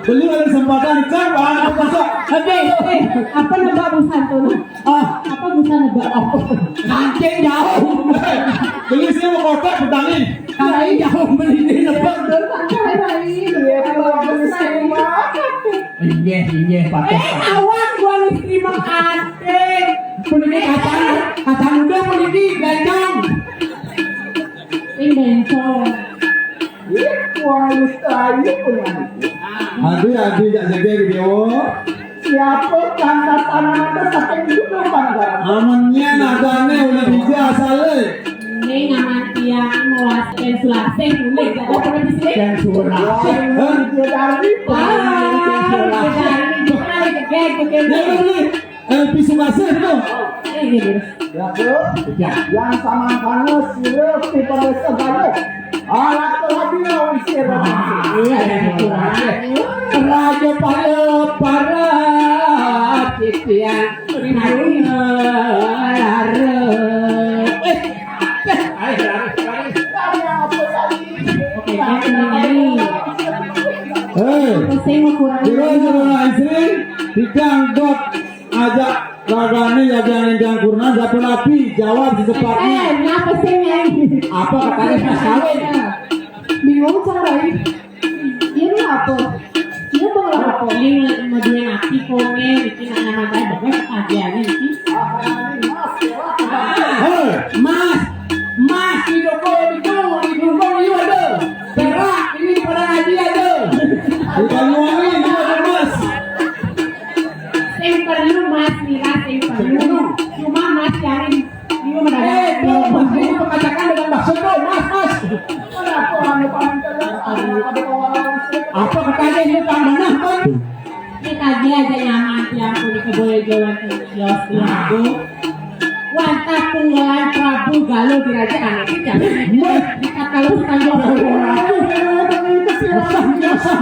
Beli ada kesempatan, cek, ah, apa, cek? Oke, eh, apa nembak busan tuh? Ah. Apa busan nembak apa? Kancing jauh. Beli sih mau kotak petani. Kancing jauh beli di nembak. Betul, Pak. Kancing jauh. Iya, kalau busan. Nggih, paten. Eh, awan gua wis terima kasih. Puniki kacang, kacang udah puniki gajang. Sing bencong. Iya, kuwi saya punya. Adi, adi, jak jaga gitu ya, wo. Siapa kang tatanan itu saking dulu, Bang? Amun nyén asane oleh dija asale. Ning aman tiang mewasaken sulasih mulih jaga permisi. Yang sulasih. Hah? Dia dari. Wah, dia dari. Dia dari. Dia dari. Eh, pisu masih itu. Eh, iya, iya. Ya, Bu. Ya. Yang sama-sama sirip di Desa Galuh. Alat lagi lawan sirip. Ah, iya, iya, iya. Raja para, para titian. Rinarung lara. Eh, eh, ayo, lari, lari. Oke, kan ini. Eh, Pusing mau kurang. Jero, jero, istri, tigang dot. Ajak ragane ya, jangan, jangan kurna, jatuh nabi, jawab secepatnya. Eh, kenapa sih, Nyai? Apa katanya pas kawin? Bingung cara ini. Ini apa? Ini apa? Ini mau dia nabi kone, bikin anak-anak bagus kajiannya, bikin. Hei, Mas, Mas, di toko itu, di toko itu ada. Perak, ini pada ngaji ada. Di Banyuwangi itu ada, Mas. Sing perlu, Mas, nira sing perlu. Cuma Mas cari, ini mendadak. Eh, tuh, Mas, ini pengatakan dengan maksud tuh, Mas, Mas. Kenapa orang depan kita, ada orang. Apa katanya ini Pak Manah, Pak? Ini tadi aja nyaman, ya ampun, kebolehan kios itu. Wantah punggalan Prabu Galuh Diraja anak iki jangan. Wah, dikatakan panjang. Waduh, itu sih resah, resah.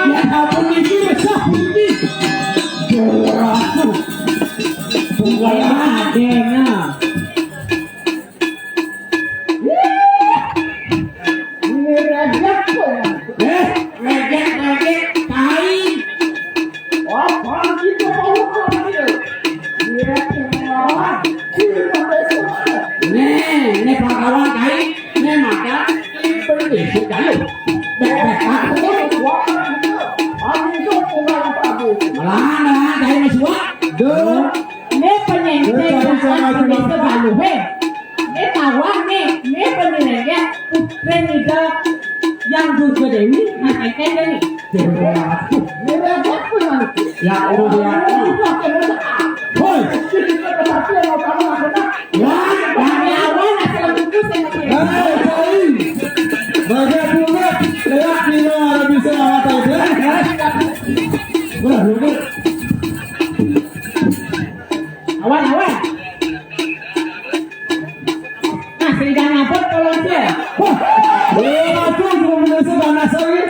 Ya ampun, iki resah, iki. Waduh. Punggalan adenya. Ini rejek tuh. Eh, rejek, rejek, tai. Apa kita tahu apa dia? Dia pengawan. Kita besok. Nih, ini pengawan tai. Ini mata. Ini penting. Lalu. Bek, bek, bek. Wah, ini tuh pengawan Prabu. Malah, malah, tai masih wah. Duh. Ini penyengkek. Duh, sama, sama, sama. Ini tawang nih, ini penilaian Putri Ida yang Durga Dewi, nah, enteng deh nih. Ini ada apa nanti? Ya, udah, ya. Hoi. Ya, yang nyawa, nah, kalau itu saya ngerti. Hei, hei. Bagai bunga, ya, kira ada bisa apa, ya? Wah, lu. Awan, awan. Nah, sing ngabut tolong sih. Wah, eh, aku belum bisa panas lagi.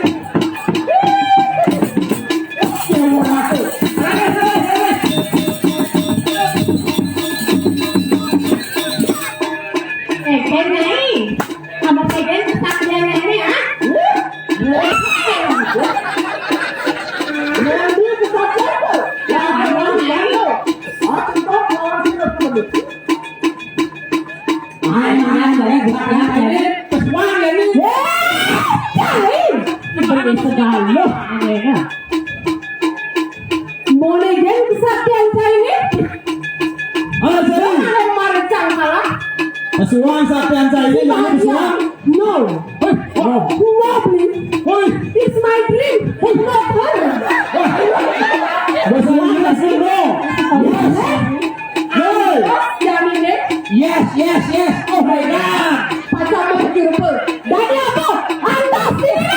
Eh, Ken Nai, kamu pegang kesaktian ini, ah? Main-main, saya buat yang ini. Wah, cai. Ini segala, anehnya. Mone gen kesaktian saya ini. Ah, saya. Jangan marah, jangan salah. Pesuan saktian saya ini, jangan pesuan. No. Hei, no. No, please. Hei. It's my dream. Hei. Not her. Bahasa Inggris, no. Yes. Hei. Yes, yes, yes. Oh my God. Pacar mau bikin rupa. Dari apa? Antasina.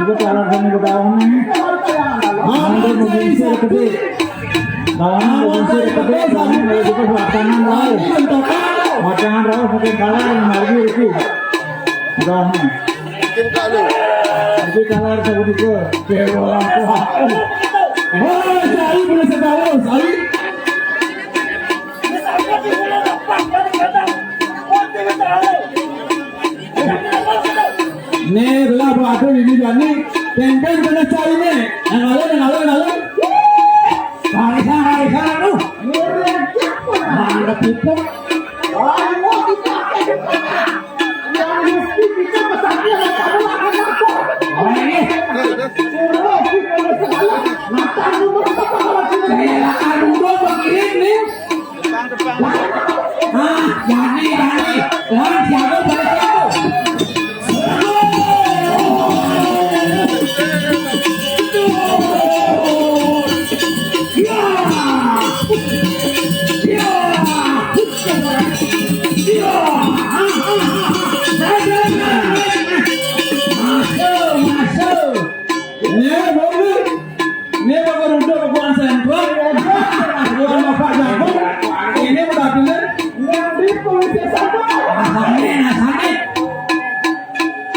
Kalah kami ke bawah ni. Ada mengusir ke dia. Kawan mengusir ke dia, kami kalau kita pasangan rauh. Pasangan rauh pakai kalah yang lagi itu. Bawah ni. Itu kalah satu tiga. Dewa. Oh, saya boleh sebawa, saya. Ni, telah berada ini jadi. Tengkan kena cari ni. Yang lalu, yang lalu, yang lalu. Barisan, barisan, aduh. Mana pupuk? Oh, ini. Saya akan duduk begini ni. Ah, jadi, jadi. Lah, siapa pada siapa? Ya! Ya! Ya! Masuk, masuk. Ini boleh. Ini bakal udah kekuatan sentral. Bukan Bapak Jago. Ini udah bener. Yang di polisi sama. Asal ini, asal ini.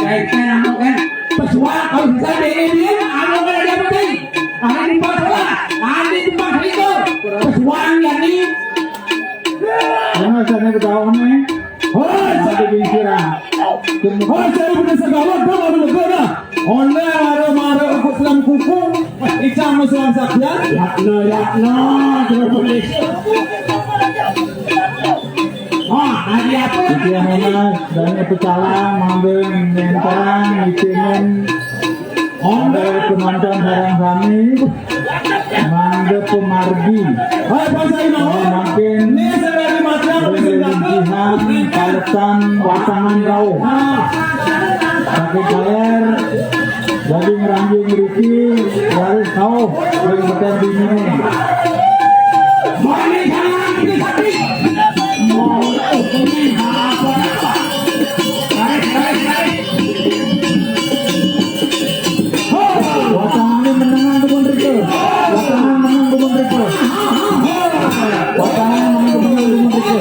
Kayak kayak anu kan. Pesuara kalau bisa dia, dia anu kan ada apa tadi? Ada di tempat sekolah, ada di tempat itu. Pesuara yang ini. Mana sana ketahuan nih? Hoi, saya bicara. Hoi, saya punya segala, dia baru lega dah. Onda mara-mara ikut dalam kuku. Ikan masuk sakit. Yakna, yakna. Terus. Ah, hari apa? Dia mana? Dan itu salah, ngambil, nyenterang, ngitinin. Ada penonton sareng sami, mangga pemargi. Hai, Pak Saimawon. Makin ini saya dari Madiang, berlebihan, kaletan, watangan rauh. Nah. Pakai kaler, daging ranjing riki, garis rauh, yang tekan di sini. Mari, jangan, ini sakit. Mau, ini apa? Tarik, tarik, tarik. Watangan menengan teman Riko. Watangan menang teman Riko. Watangan menang teman Riko.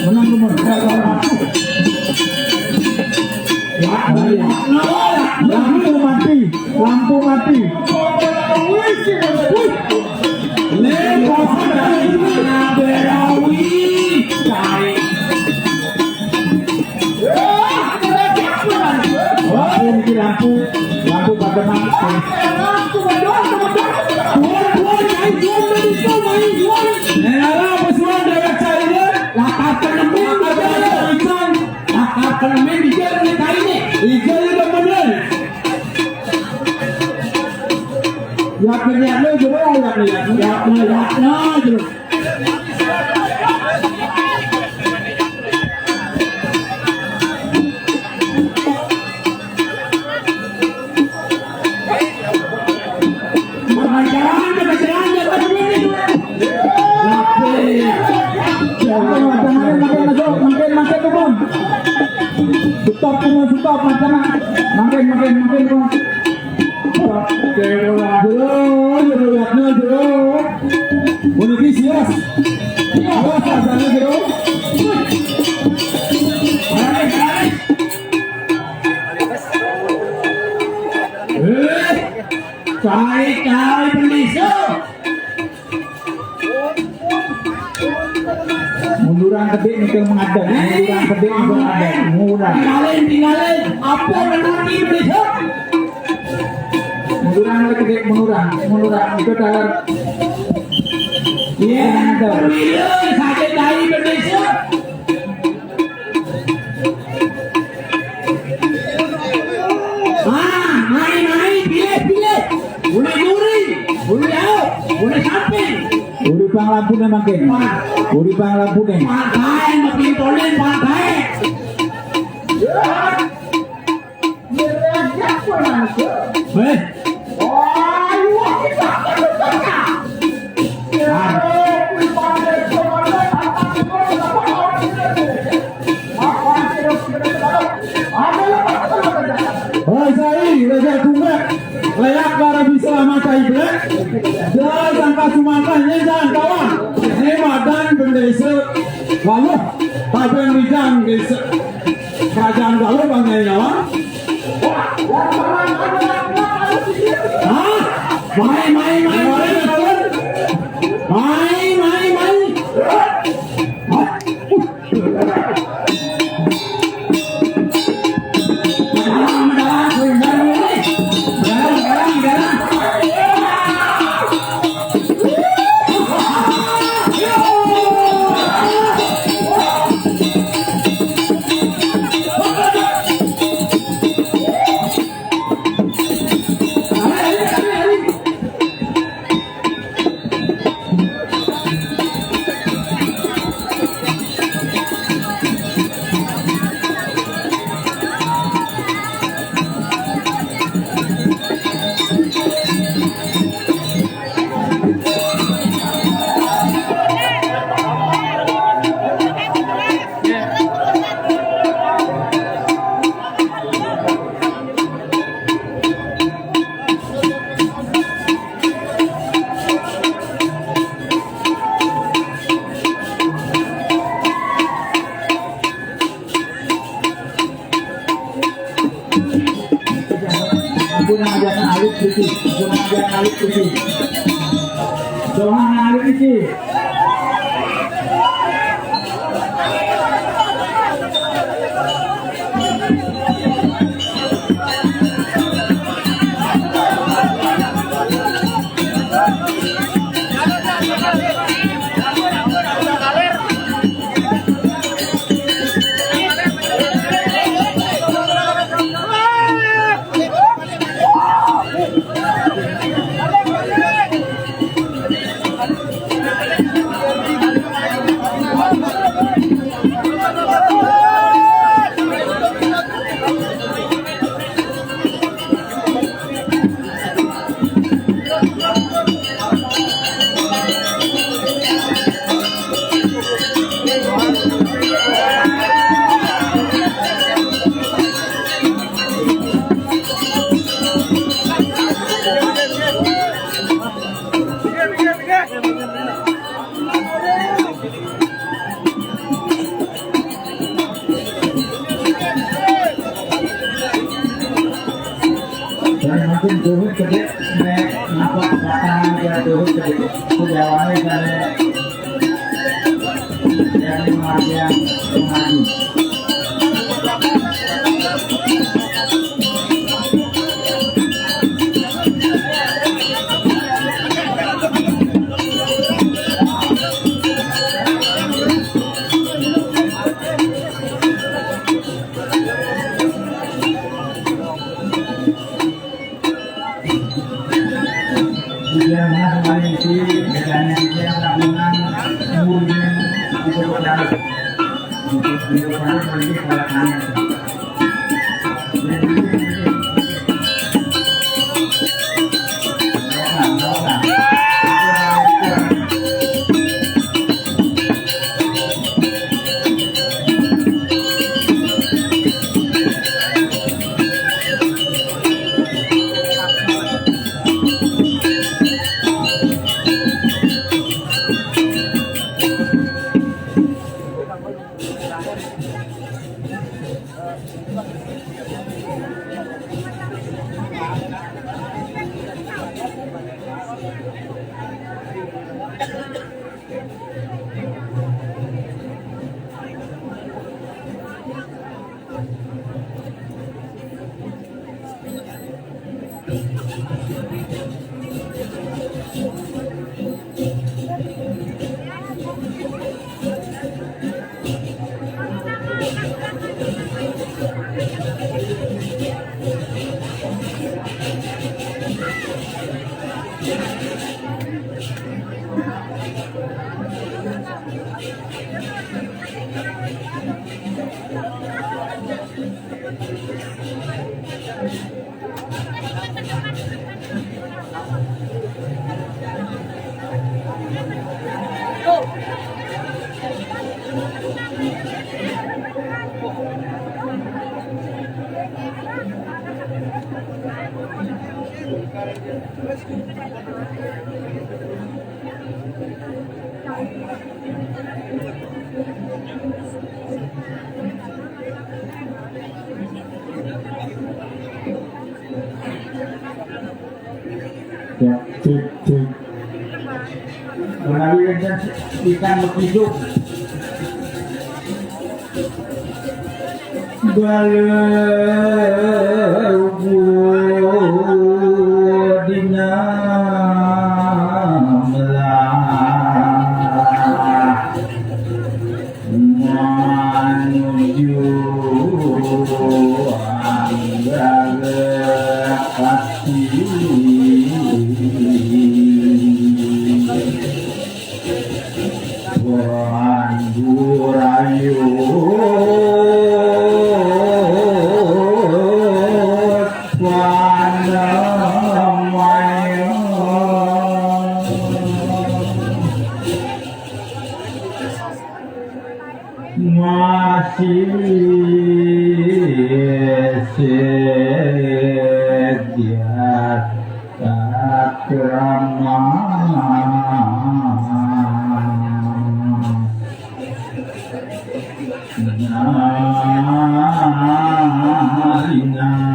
Menang teman. Ya, ya. Lampu mati, lampu mati. Ini kosong dari mana berawi? Cari. Lampu niki lampu, lampu pada mati. Tuan, tuan, main tuan, main tuan, main tuan. Nera pesuan dewek cari dia. Lakar penemin, lakar penemin, lakar penemin, dia ni cari ni. Ijai dia benar. Ya, kerja lu jero, ya, ya, ya, ya, ya, jero. Stop, stop, stop, stop. Jero, jero, yakna, jero. Puniki sios. Sios, rasane, jero. Eh, cai, cai, pendesa. Munduran gede nih, menghadap. Munduran gede, menghadap. Munduran. Tinggalin, tinggalin. Apa nanti besok? Munduran gede, munduran, munduran. Itu dalam. Iya, pemilu sakit dari Indonesia. Ah, mari, mari, pilih, pilih. Boleh nyuri, boleh jauh, boleh samping. Uri panglampune mangkin. Uri panglampune. Pantai, makin tolen, pantai. Eh. Leak para bisa mata iblek. Jangan sangka sumangka nyendang kawan. Ini madan bendesa. Lalu, pada bidang desa. Kerajaan Galuh bangga nyawa. Hah? Mai, mai, mai, mai, kawan. Mai, mai, mai. Hah? Ampun, ngajakan alit iki. Ampun, ngajakan alit iki. Doang alit iki. Dan mungkin turun ke dia, naik, nampak batang dia turun ke dia. Itu jawabannya dari yang mengaji, mengaji. Hujan mas main si bedanya hujan lagunan murni itu benar. Untuk di depan lagi salah. Ya, cek, cek. Menawi wénten ingkang hidup. Bala dina melah manuju anggara ati. Pandu rayu panamaya. Masih sedia takrama. Nah, nah.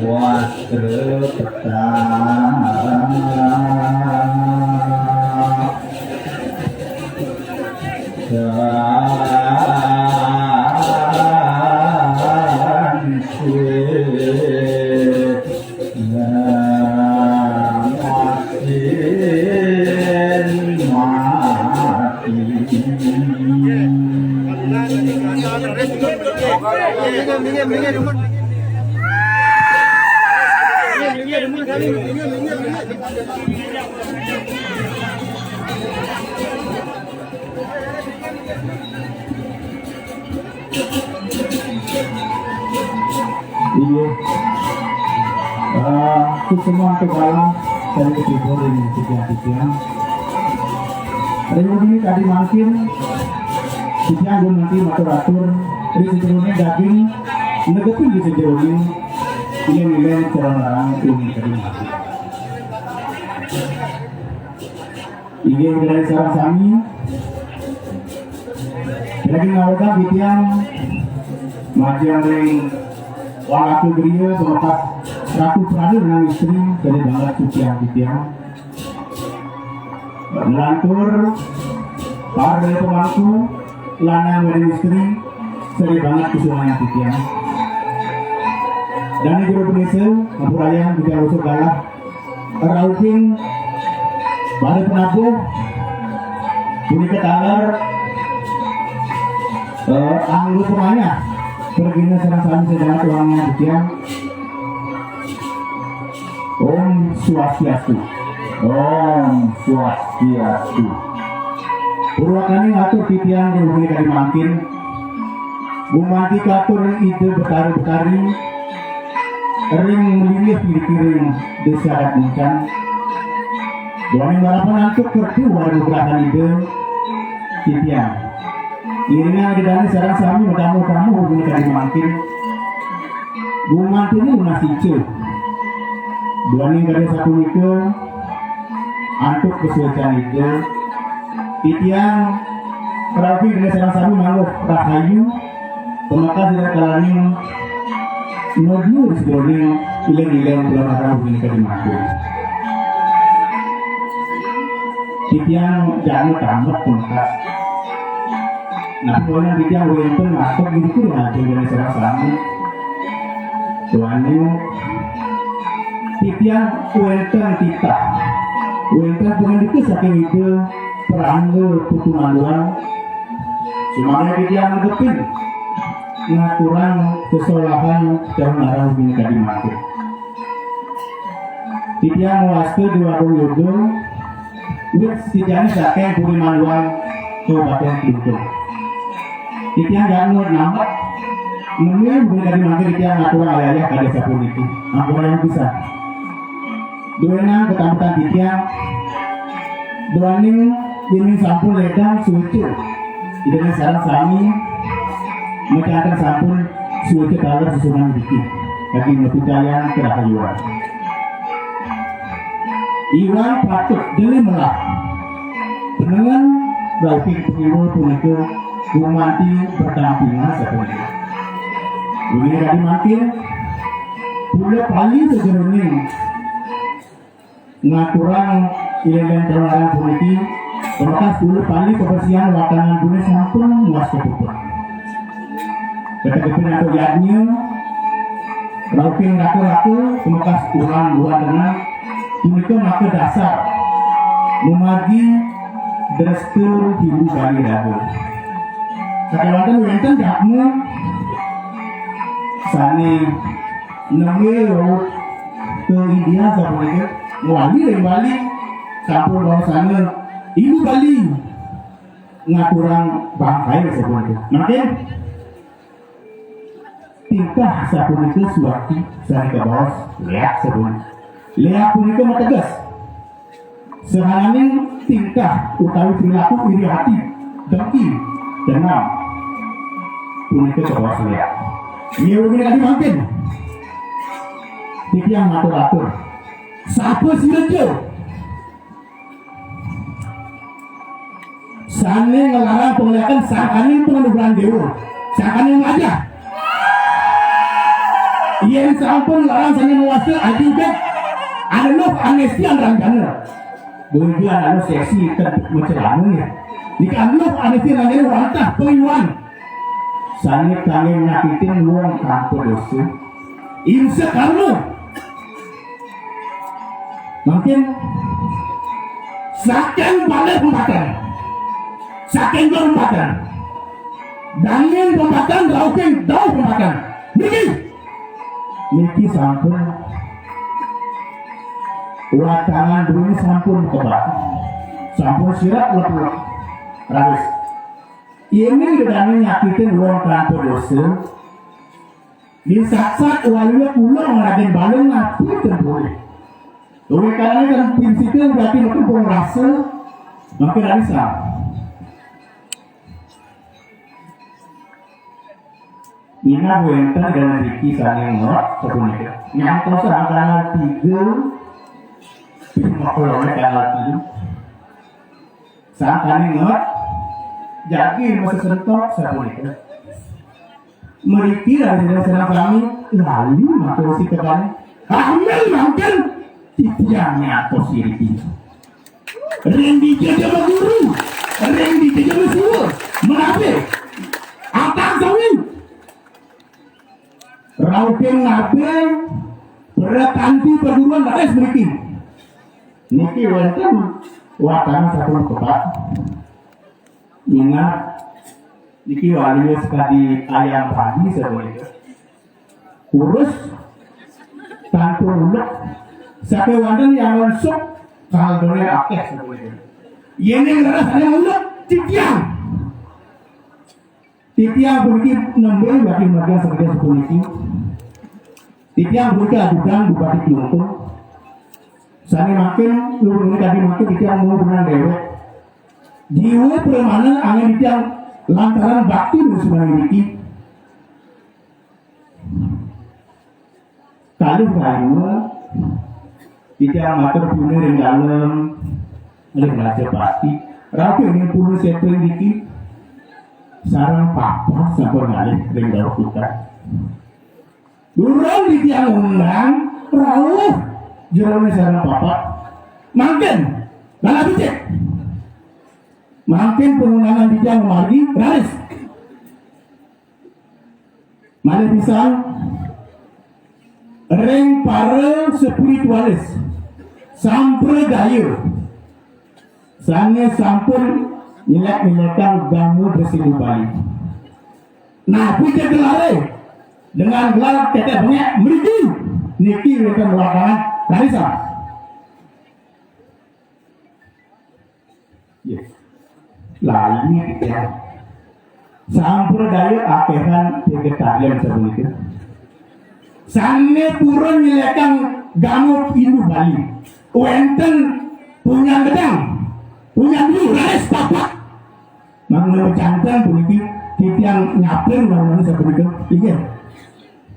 Wastra petang. Dan sue namasin mati. Iya. Eh, itu semua untuk Allah dari ketidur ini tiga-tiga. Hari ini tadi mangkin, tiga gue nanti matur-atur, dari sejerone daging, negepin di sejerone, ini nilai cara larang ini tadi mangkin. Inggih, dari sareng sami. Lagi ngawedang titiang majeng ring Wangatu Griya, pelepas Ratu Prana nang istri, gede banget titiang titiang. Lantur para pemangku lanang ring istri, gede banget kusumayang titiang. Dan jero panisa, ampurayang titiang usuk galah. Rauhing para penabuh, punika taler, eh, anggo pemanyah, pergina sareng sami sedangat wangian titiang. Om Swastiastu. Om Swastiastu. Purwakane ngatur titiang ring wengi kadi mangkin. Gumanti katur Ida Betara Betari, ring mlinggih pikiring desa adat muncan. Duaning marapan antuk kerti wara nugrahan Ida titiang. Iringang Ida dane sareng sami matamu-tamu ring kadi mangkin. Gumantine nunas ica. Duaning kadi sapunika antuk kasuecan Ida. Titiang rabi dene sareng sami manguh rahayu. Pamekas ida kalaning nuju ri sajeroning iling-iling bulan haram punika dimatur. Titiang jana tamet pamekas. Nah, pokoknya titiang wenten ngatur gitu dengan dene sareng sami. Tuannya, titiang wenten titah, wenten pangandika saking Ida Prangga Putu Manduan, sumangga titiang negepin ngaturang sesolahan cara ngarang bini kadi mangkin. Titiang wasta di Warung Yoga, wit titiang saking Puri Manduan, Kabupaten Kidul. Titiang janggut nambet. Nemen bukan kadi mangke titiang ngaturang ayah-ayah kadi sapuniki. Ampun yang bisa. Duena ketampetan titiang. Duaning ini sampun ledang suci. Idene sareng sami. Mecanten sampun suci taler susunan dikit. Dadi mapicayang karahayuan. Iwang patut jelimelah. Panengen rauh ring pangiwa punika gumanti berdampingan sapunika. Inggih kadi mangkin, pula pali sajeroning ngaturang ilén-ilén perlawanan puniki, pamekas pula pali kabersihan watangan puniki sampun muas kapuput. Kategepin antuk yadnya, rauh ring raka-raka, pamekas ulam buat tenang, punika maka dasar mamargi dresta Hindu Bali raga. Sakéwanten wénten dogma sané nembé rauh ka India sapunika, mawali ring Bali, sampun rauh sana Hindu Bali ngaturang bangkai sapunika. Mangkin tingkah sapunika suwakti sané kabaos léak sapunika. Léak punika mateges sahananing tingkah utawi perilaku iri hati, dengki, dendam. Punika kabaos léak. Inggih kadi mangkin. Titiang matur-atur. Sapa sira ja sané nglarang pangléakan sangkaning panganugrahan déwa, sangkaning mlajah? Yén sampun nglarang sané mawasta, aji uget, ané luh, ané setian ranjana. Boya ané luh seksi ten macelana ya. Nika ané luh, ané setian ranjana wantah pangiwan. Sané kanggé nyakitin wong tanpa dosa. Insa karma. Mangkin saking balih pempatan, saking gor pempatan, dangin pempatan, rauh ring dauh pempatan. Niki, niki sampun watangan duéné sampun kebak, sampun sirep lepulek. Raris. Yéning ida dané nyakitin wong tanpa dosa, disaksat waliya kula ngrajin balung, napi ten boleh. Oleh karena kan prinsipnya berarti mungkin pun rasa, maka dari sah. Minab wénten ida dané niki sané ngot, sapunika. Nyantos tanggal tiga, maklumnya tanggal tiga. Sangkaning ngot, jagi masa sentok sapunika. Mriki raris sareng sami lali matur sitepan. Hamil mangkin titiang nyatos iriki. Ring dija ja maguru, ring dija ja masiwa. Menawi atang sami. Rauh ring nabe, prakanti perguruan raris mriki. Niki wénten watang sampun kebak. Ingat, niki waliya sakadi ayam padi sapunika. Kurus, tanpa ulek, sakéwanten yang lensuk, kaldoné akéh sapunika. Yén yang leres ada ulek, titiang. Titiang puniki nembé bagi marga sakadi sapuniki. Titiang puniki ajudan Bupati Klungkung. Sané mangkin, luhur tadi mangkin titiang mau benang déwék. Jiwa pramana anggén titiang lantaran bakti nunas niki. Kalih kalima, titiang matur puja ring dalem, ring Rajapati. Rapi ring puluh setring niki, sareng papat sampun ngalih ring dauh tukad. Durung titiang ngundang, rauh jeroné sareng papat. Mangkin, lalap becik. Mangkin pangundangan titiang mamargi, raris. Malih pisan, ring para spiritualis, sampradaya, sané sampun nyelek-nyelekang gama Dresi Bali. Nah, puja gelaré dengan gelar Teteh Bengek mriki, niki wénten watangan Larisa. Yes. Lali kita. Sampradaya akéhan vegetarian sapunika. Sané purun nyelekang gama Hindu Bali. Wénten punyan gedang, punyan biu, raris papat. Mangda janten puniki titiang nyapin wangunan sapunika. Inggih.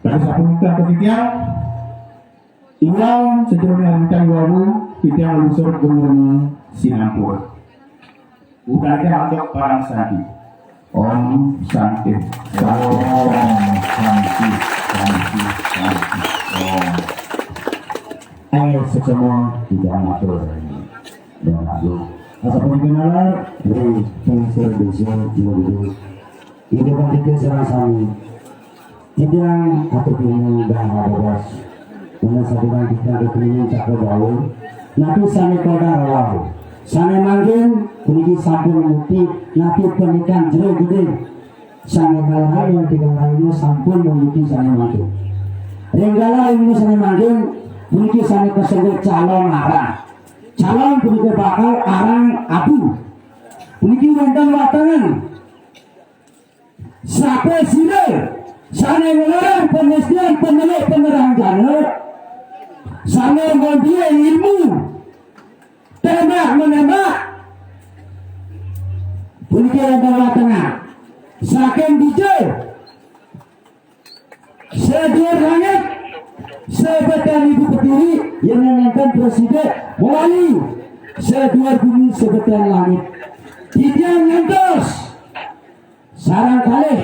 Tadi sapunika titiang, iwang sajeroning amuntan wau, titiang lungsur gumurung sinampura. Udané antuk parang santi. Om Santi. Om Santi. Santi. Santi. Om. Ayo sesama tidak matur. Dan aku. Asa pun kenalar dari pengusir desa Cilegon. Ibu Pandita sareng sami. Titiang atur pinunas Bang Hababas. Menawi sampun titiang atur pinunas Cakra Baur. Napi sané kodang rawuh. Sané mangkin puniki sampun muti napi pendidikan jero gedé. Sané kalahé tigang rayu sampun mumuti sané mangkin. Ring galah ilmu sané mangkin puniki sané kasebut calon arang. Calon punika bakal arang abu. Puniki wénten watangan. Sapasira sané nglarang pangestian paneluk pangeranjana, sané ngambil ilmu tembak menembak, puniki adalah tengah saking dija saduwur langit, sebetan ibu pertiwi, yang ngangkat presiden, mewali saduwur bumi, sebetan langit. Titiang ngantos sareng kalih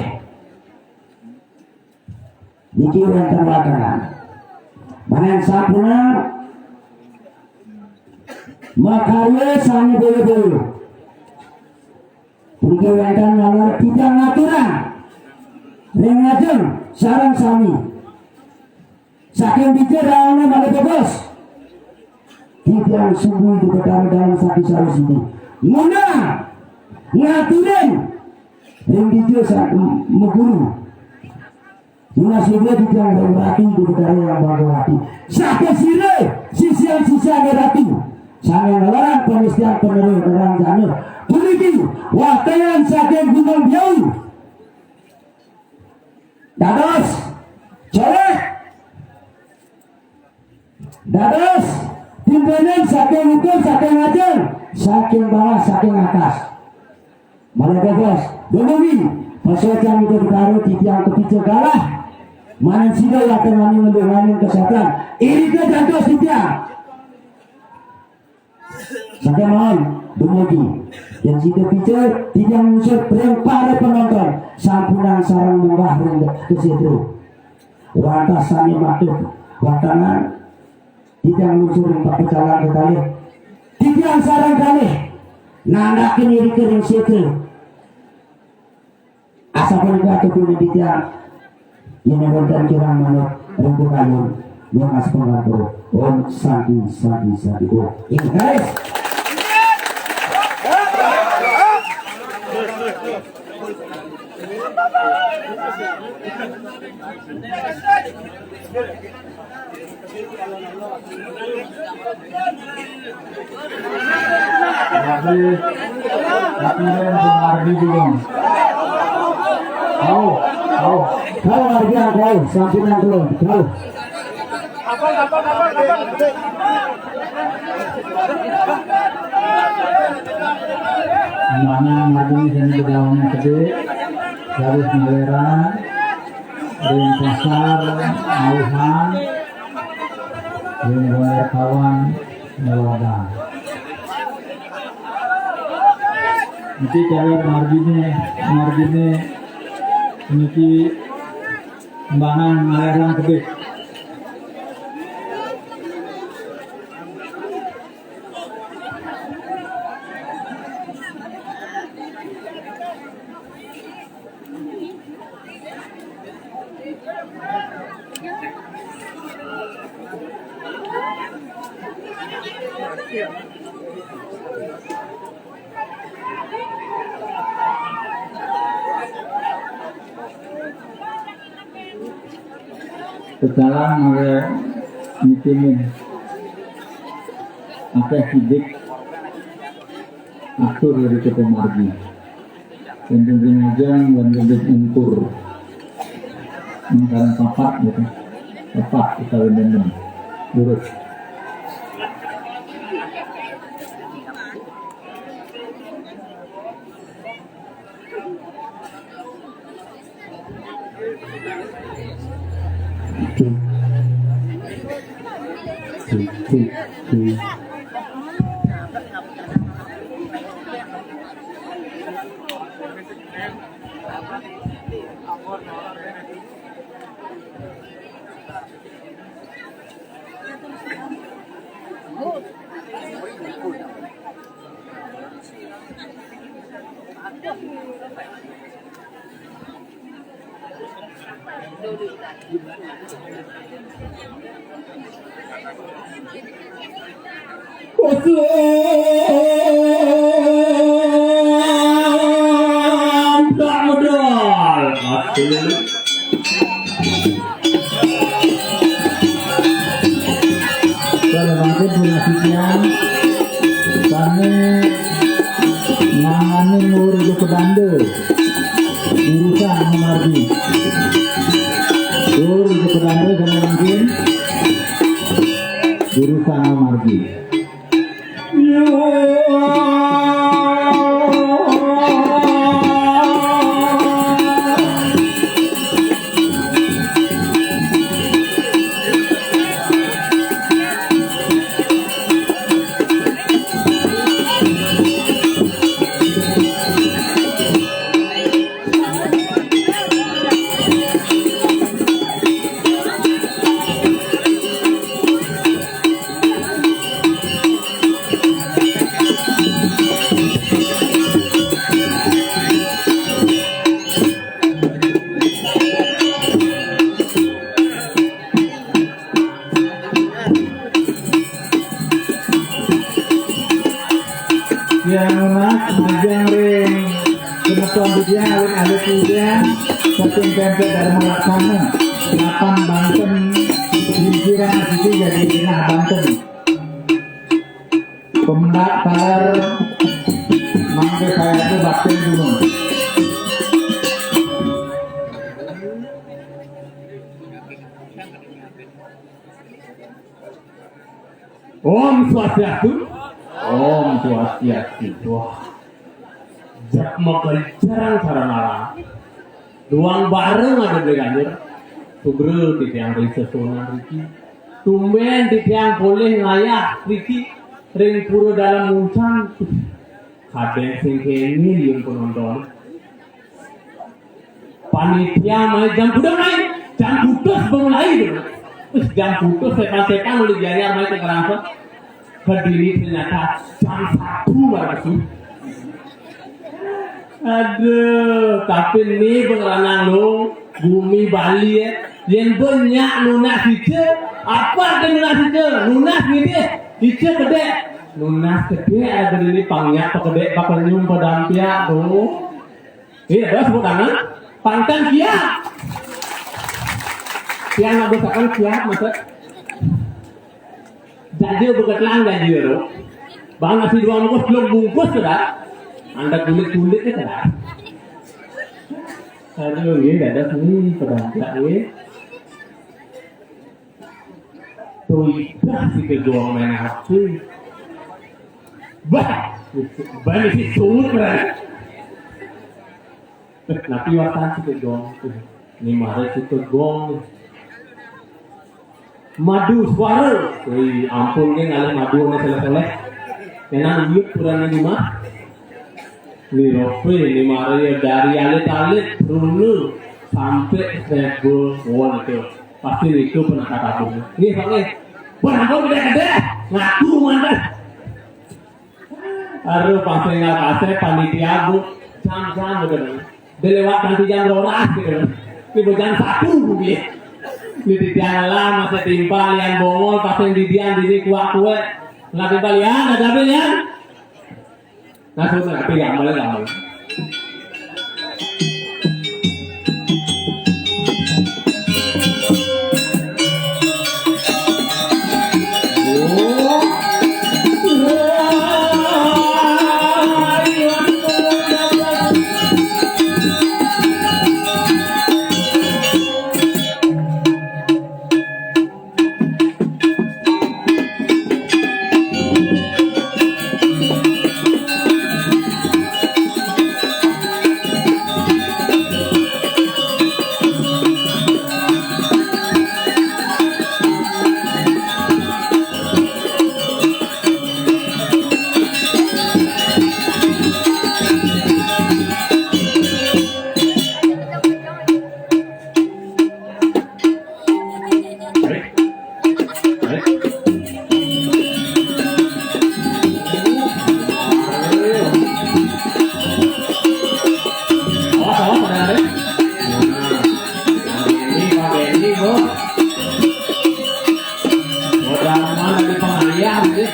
niki wénten watangan. Manen sampuna makarya sané boyo-boyo. Puniki wénten ngalar titiang ngaturang ring ajeng sareng sami. Saking dija raoné malih bebos. Titiang sungguh di Betara dalam satu sarus ini. Ngundang, ngaturin, ring dija sa-, m-, meguru. Nunas juga titiang ring Ratu di Betara yang Bhagawati. Sapasira sisian-sisiané Ratu. Sané nglarang pangestian paneluk pangeranjana. Puniki, watangan saking Gunung Biau. Dados, colek. Dados, timbenan saking ukur, saking ajeng, saking bawah, saking atas. Malih bebos, dumugi, pasocan Ida Betara titiang kapica galah. Manen sida watanganing ngendunganing kesehatan. Irika jantos titiang. Sakémaon, dumugi. Yén sida pica, titiang nyusul ring para penonton, sampunang sareng munggah ring kesetra. Wantah sané matur watangan, titiang nyusul ring papecalan kekalih. Titiang sareng kalih, nandakin irika ring setra. Asapunika tutup titiang, yén wénten kirang manut ring kayun, nunas pangampura. Om Santi, Santi, Santi. Om. Inggih, guys. Tapi, tapi ini untuk Mardi dulu. Tahu, tahu. Kalau Mardi yang tahu, sampai yang belum tahu. Mana Mardi sini bedaunya gede, harus ngeleran. Ring pasar, mauhan, ring Banjar Kawan, ngeloda. Niki cewek marginé, marginé niki bangan ngalerang gede. Pecalang oleh nitimin. Akeh sidik. Atur dari Kota Margi. Wonten ring ajeng, wonten ring ungkur. Mangkaran papat gitu. Papat utawi enam. Lurus. Kalau mangkin punya sikian, kami nanganin urus ke Bande. Urusan Amargi. Dur di Pedanda sama mungkin. Urusan Amargi. Yang lunas majeng ring semeton titiang, alit-alit titiang, saking pempek Dharma Laksana, delapan banten, pinggiran sisi jadi genah banten. Pemendak taler mangke saya itu bakten dulu. Om Swastiastu. Om Swastiastu. Wah. Jak makencang sareng alam. Duang bareng ada beli ganjur. Sugra titiang ring sesonan riki. Tumben titiang polih ngayah riki ring Pura Dalem Munsan. Kadén sing kéné yén penonton. Panitia mai jam kuda mai, jam putus bang lai deh. Terus jam putus setan-setan udah jayar mai ke kerasa. Kediri ternyata jam satu baru masuk. Aduh, tapi nih pengeranang lo, bumi Bali ya. Yang banyak lunas hijau, apa ada lunas hijau? Lunas gede, hijau gede. Nunas gedé, aé gedéné pang nyak pakedék bakal nyum padampiak to. Iya, terus tepuk tangan. Pantang kiat. Tiang ngadosaken kiat, maksud. Jaja beketelang jaja to. Bang nasi dua bungkus, belum bungkus to, dah. Anda kulit-kulit to, dah. Aduh, nggih, dados niki padampiak nggih. Tuidah si Kegong main api. Bah, bah si suut, Bray. Napi watan si Kegong? Ni mara si Kegong. Madu suara. Wih, ampun, nggih, ngalih madu ane soleh-soleh. Enak uyut purane di mah. Ni rope, ni mara ya dari alit-alit, runu, sampai sebo won itu. Pasti itu pernah kata aku. Nih, Pak, nih. Pun aku gede-gede, ngaku mantan. Aduh, pas tinggal kasih panitia, Bu. Jam-jam, gitu. Dia lewat nanti jam rolas, gitu. Ini bu jam satu, Bu, dia. Ini di jalan, masih timpal, yang bongol, pas yang didian, di kuak-kuek. Nggak timpal, ya, nggak ada, ya. Nah, sudah, tapi gampang, gampang.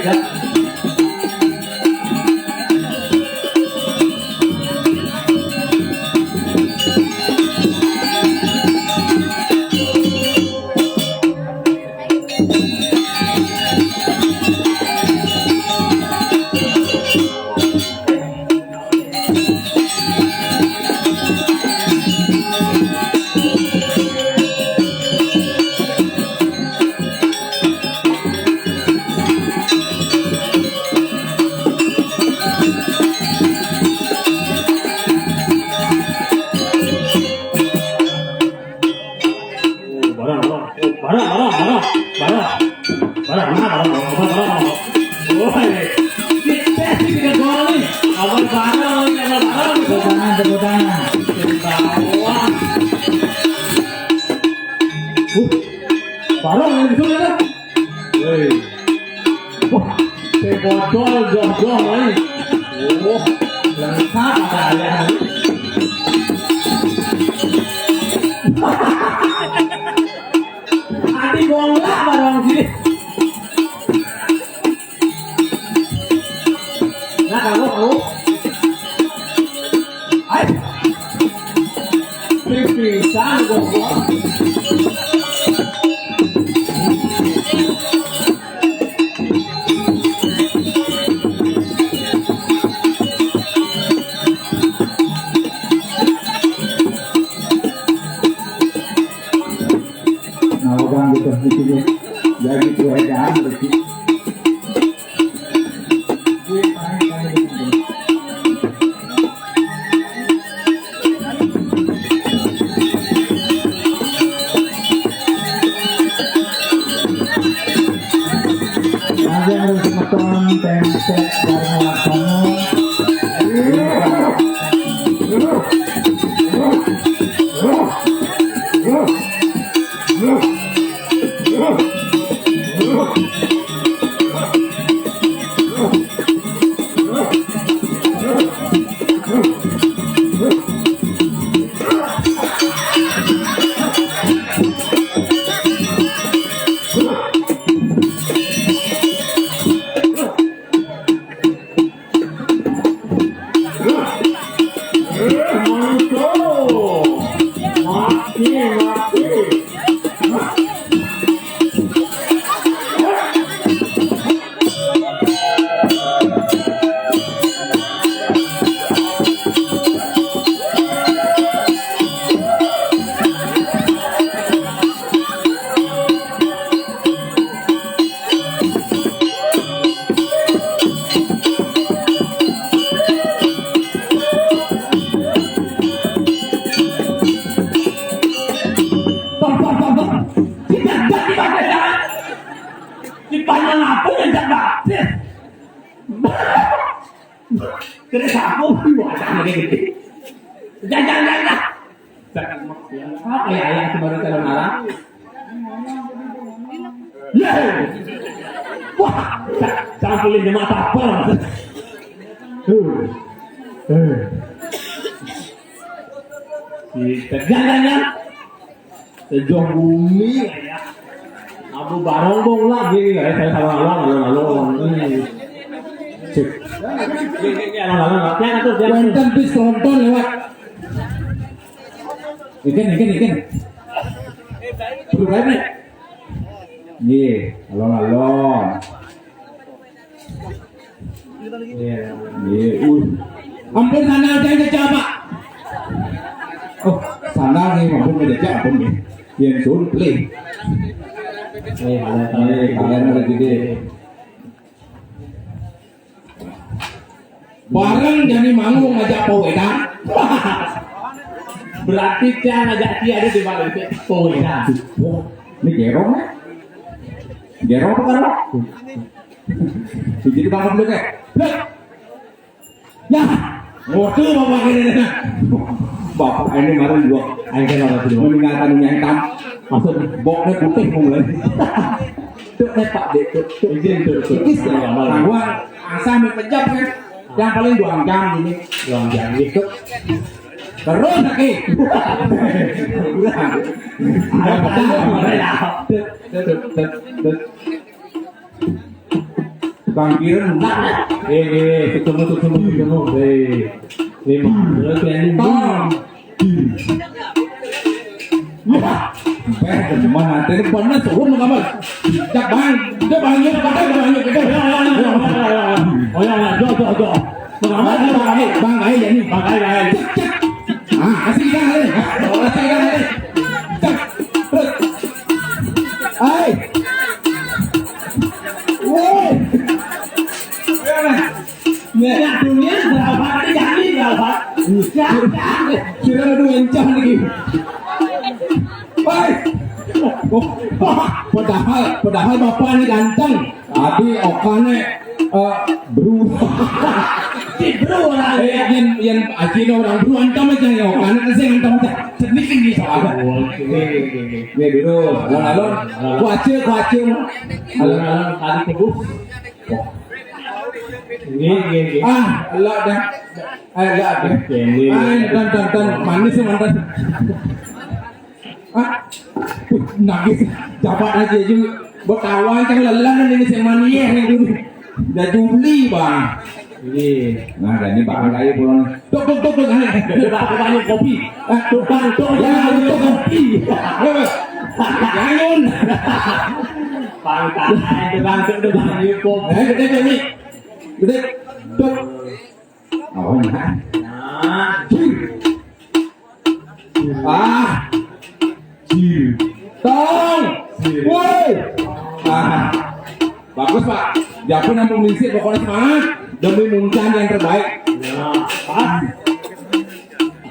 Barang, barang, barang, barang, barang, barang, barang, barang, barang, barang, barang. Woi, kita sih tidak jual nih. Abang barang, abang barang. Tepuk tangan, tepuk tangan. Wah. Uh, barang yang itu ya. Woi. Wah, teh botol jodoh lain. Oh, lengkap ada ya. Adi bola barang sih. Nah, kamu, kamu. Hai. Pipisan goblok. Nah, orang gitu, gitu, gitu. Ya gitu aja, gitu. Ada yang harus nonton template dari Laksana. Di panjang apa yang tak batis? Kena siapa? Wah, jangan lagi gede. Jangan, jangan, jangan. Apa ya, yang kemarin kalau marah? Ya. Wah, tak boleh nyemak apa. Tuh. Eh. Kita jangan, jangan. Sejauh bumi ya. Abu barong bong lagi ya, saya salah lawan, lawan, lawan. Ini. Cek. Ini, ini, ini, lawan, lawan, lawan. Jangan tuh, jangan tuh. Wonten bis tronton lewat. Ikan, ikan, ikan. Buru kae, Nek. Nggih, alon-alon. Iya, iya, uh. Ampun, sandal saya jejak, Pak. Oh, sandal nih, ampun, jejak, ampun nih. Yen sun, play. Eh, halo, halo. Eh, kalian ada gede. Bareng jani manggung ngajak Pak Wedan. Berarti dia ngajak dia ada di mana itu? Pak Wedan. Wah, ini gerong ya? Gerong apa kan? Jadi bangun dulu kayak. Blek. Ya, waduh bapak ini. Bapak ini kemarin dua. Ayo kan orang dulu. Meninggalkan dunia hitam. Maksud boknya putih mulai. Tuh, eh, Pak Dek, tuh, tuh. Izin, tuh, tuh. Tipis ya. Nah, gua asal main pejam kan. Yang paling dua jam ini. Dua jam gitu. Terus lagi. Udah. Ada pecah. Tuh, tuh, tuh, tuh, tuh. Kang Kiren, nah. Eh, eh, ketemu, ketemu, ketemu. Eh, lima, dua, tiga, lima. Tong. Wah, eh, teman nanti ini panas, turun ke kamar. Cak, Bang. Udah, Bang, yuk, Bang, Bang, yuk, kita. Oh, ya, ya, ya. Bang, ayo, Bang, ayo, Bang, ayo, ya, nih. Bang, ayo, ayo. Cek, cek. Ah, kasih kita, ayo. Kasih kita, ayo. Cek. Terus. Ayo. Woi. Ya, dunia berapa? Ini jadi berapa? Siapa? Kira aduh encah lagi. Woi. Oh, padahal, padahal bapak ini ganteng. Tapi okane, eh, bro. Si bro lah. Eh, yang, yang aja orang bro antam aja ya, okane kan saya antam aja. Sedikit gitu. Oke, oke, oke. Nih, dulu. Alon-alon. Kuace, kuace. Alon-alon tadi teguh. Nggih, nggih, nggih. Ah, elok dah. Eh, elok dah. Ini. Ah, dan, dan, dan. Manis sih, mantan. Ah, uh, nangis. Jabat aja juga. Buat kawan kan lelah kan ini sama nih yang dulu. Udah Juli, Bang. Ini. Nah, dan ini bakal kayu pulang. Dok, dok, dok, dok. Ayo. Tukang, tukang, kopi. Ah, tukang, tukang, ya, tukang kopi. Jangan. Pangkat, tukang, tukang, tukang kopi. Eh, gede, gede. Gede. Dok. Oh, nah. Nah. Ah. Jil. Tong. Jil. Woi. Ah. Bagus, Pak. Jago nampung misi, pokoknya semangat. Demi Muncan yang terbaik. Nah, pas.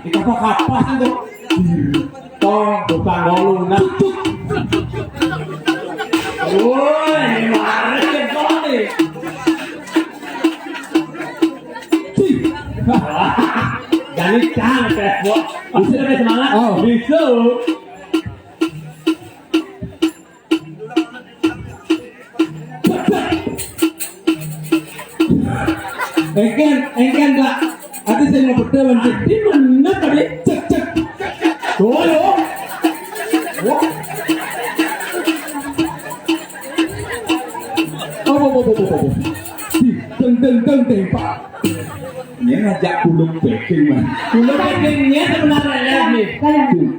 Di kapas-kapas itu. Jil. Tong. Tukang golu, nah. Woi, ini marah ya, Tong, nih. Jil. Jadi cang, teh, Bos. Bisa, teh, semangat. Oh. Bisa. Engken, engken, Kak. Ati sing mau pedhe, di mana tadi? Cek, cek. Oh, yo. Wah. Oh, oh, oh, oh, oh, oh. Di, deng, deng, deng, deng, Pak. Ini ngajak kuluk beking, Mas. Kuluk bekingnya sebenarnya, nih. Tuh.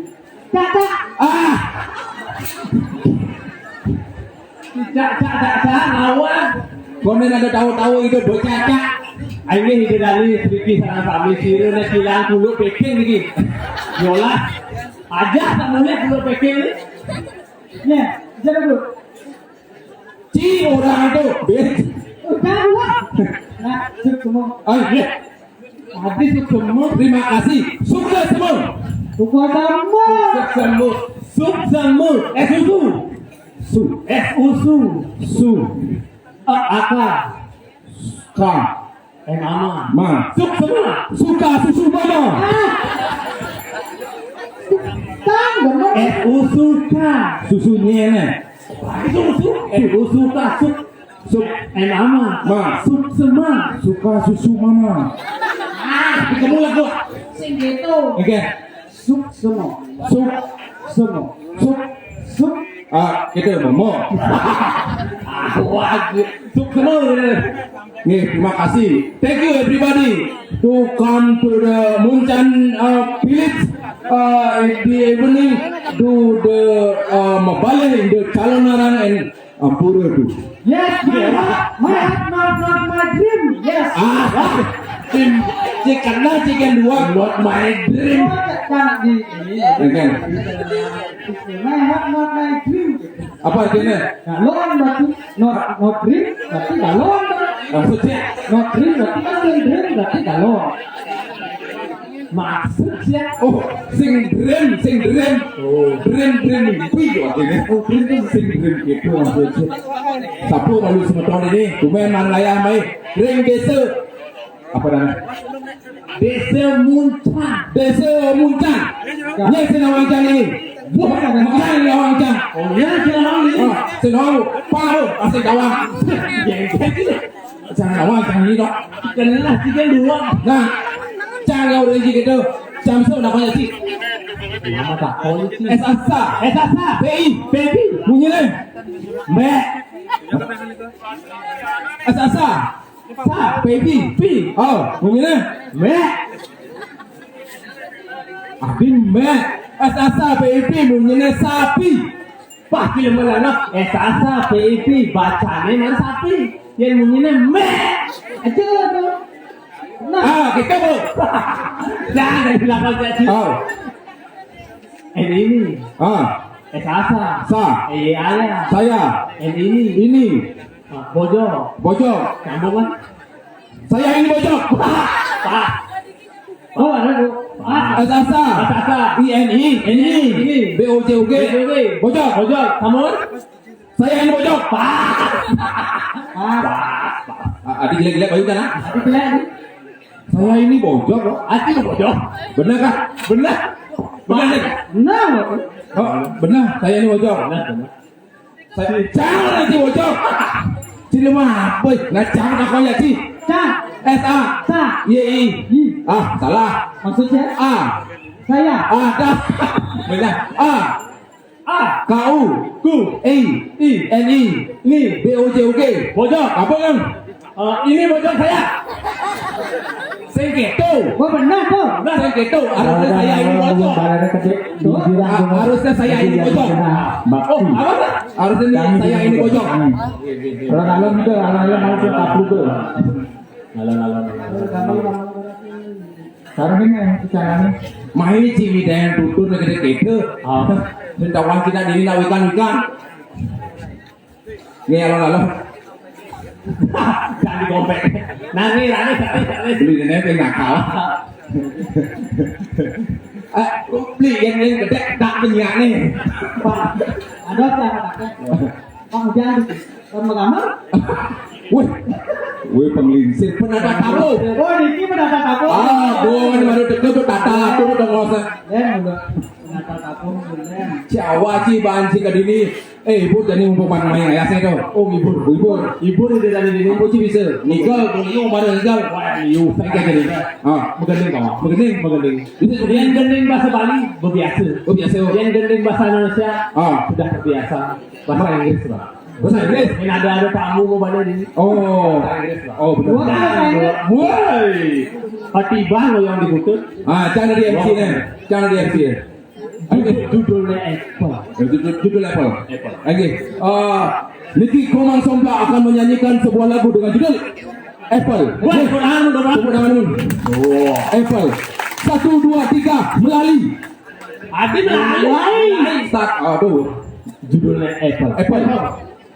Kakak. Ah. Cak, cak, cak, cak, lawan. Kono ada tahu-tahu itu bocah, Cak. Ayo, ini dari sedikit salah kami, sirene kilang kuluk beking iki. Yolah. Aja tak boleh kuluk beking iki. Nih, jalan dulu. Ci orang itu, bet. Udah, dua. Nah, cek semua. Ah, iya. Habis itu semua. Terima kasih. Sukses semua. Sukses semua. Sukses semua. Sukses semua. Eh, susu. Su. Eh, usu. Su. A, A K. Ka. Eh, mama. Ma. Suk semua. Suka susu mama. Ah. Tang, bener. Eh, usuka. Susunya, nih. Susu, susu. Eh, usuka, suk. Suk. Eh, mama. Ma. Suk semua. Suka susu mama. Ah, ketemu lah gua. Sing gitu. Oke. Suk semua. Suk semua. Suk, suk. Ah, gitu, Momo. Ah, wah, suk semua. Nih, terima kasih. Thank you everybody to come to the Muncan, uh, village, uh, in the evening to the, uh, Mabaleh in the Calonarang and Ampura too. Yes, my heart, my heart, not, not my dream. Yes. Ah, dream. Cik kena cik yang dua, not my dream. Not kan di ini. Kan. My heart, not my dream. Apa artinya? Galon berarti not, not dream, berarti galon, kan? Maksudnya? Not dream berarti kan dream, berarti galon. Maksudnya? Oh, sing dream, sing dream. Oh. Dream, dream mimpi artinya. Oh, dream, dream. Sing dream gitu maksudnya. Sapu lalu semeton ini, kumen man layah mai. Ring desa. Apa namanya? Desa Muncan. Desa Muncan. Ini sing nawang can ini. Wah, Muncan nawang can. Oh, iya, sing nawang ini. Oh, sing nawang. Paru, asik gawang. Ya, gitu. Jangan nawang can ini, Dok. Jelas, tiga dua. Nah, jangan orang gitu. Jam satu namanya sih. Nama tak polisi. S A S A. S A S A. B I. Baby. Bunyinya. Mbak. S A S A. Sa. P I P. Pi. Oh, bunyiné mé. Abi mé. S A S A, P I P, bunyiné sapi. Wah, film mana? S A S A, P I P, bacané mah sapi. Yang bunyiné mé. Aja tuh. Nah. Ah, gitu, Bu. Jangan dari belakang jadi. Oh. N ini. Ah. S A S A. Sa. E Y A. Saya. N ini. Ini. Ah, bojog. Bojog. Nyambung kan? Saya ini bojog. Pas. Oh, ada tuh. Pas. S A S A. S A S A. I N I. Ini. Ini. B O J O G. B O J O G. Bojog. Bojog. Kamu? Saya ini bojog. Pas. Pas. Pas. Ah, adik jelek-jelek, ayo kan, ah? Adik jelek, adik. Saya ini bojog, loh. Adik bojog. Benar, kan? Benar. Benar, nih. Benar. Oh, benar. Saya ini bojog. Benar, benar. Saya jangan nanti bojog. Sini mah apa? Nah, jangan apa ya, Ci? Sa. S A. Sa. Y I. Y. Ah, salah. Maksudnya? A. Saya. A, dah. Benar. A. A. K U. Ku. I. I. N I. Ni. B O J O G. Bojog. Apa, Kang? Eh, ini bojog saya. Sing gitu. Gua benar tuh. Nah, sing gitu. Harusnya saya ini bojog. Barada gede. Tuh. Harusnya saya ini bojog. Oh, apa? Harusnya ini saya ini bojog. Kalau dalam itu, kalau dalam mau kita tuh. Halo, halo, halo. Sekarang ini yang caranya. Main cimi dan tutur gede gitu. Ah. Sentawan kita diri nak ikan-ikan. Nih, halo, halo. Jangan digompek. Nah, nih, nah, nih, nah, nih, nah, nih. Beli nenek yang nakal. Eh, beli yang, yang gede, tak punya nih. Pak, ada apa, Pak? Pak, hujan. Sama kamar? Wih, wih, penglingsir, penata tamu. Oh, niki penata tamu. Ah, gua ini baru deket tuh tata, tuh udah nggak usah. Len, udah. Penata tamu, Len. Jawa sih, bahan sih ke dini. Eh, ibu jadi mumpung main ayah saya tuh. Oh, ibu. Ibu. Ibu di dalam ini. Ibu sih bisa. Nikel, beliau baru nikel. Wah, iu, saya kayak gini. Ah. Begending kamu. Begending. Begending. Itu yang gending bahasa Bali, biasa. Oh, biasa. Yang gending bahasa Indonesia, ah, sudah terbiasa. Bahasa Inggris, Pak. Bahasa Inggris? Ini ada, ada tamu mau balik ini. Oh. Bahasa Inggris, Pak. Oh, betul. Wah. Woi. Hati bang yang dikutut. Ah, jangan di M C nih. Jangan di M C ya. Judul, judulnya Apple. Ya, judul, judul Apple. Apple. Oke. Eh, Niki Komang Sompla akan menyanyikan sebuah lagu dengan judul Apple. Wah, Quran udah, Bang. Tepuk tangan dulu. Oh. Apple. Satu, dua, tiga, melali. Adi melali. Melali. Start. Aduh. Judulnya Apple. Apple.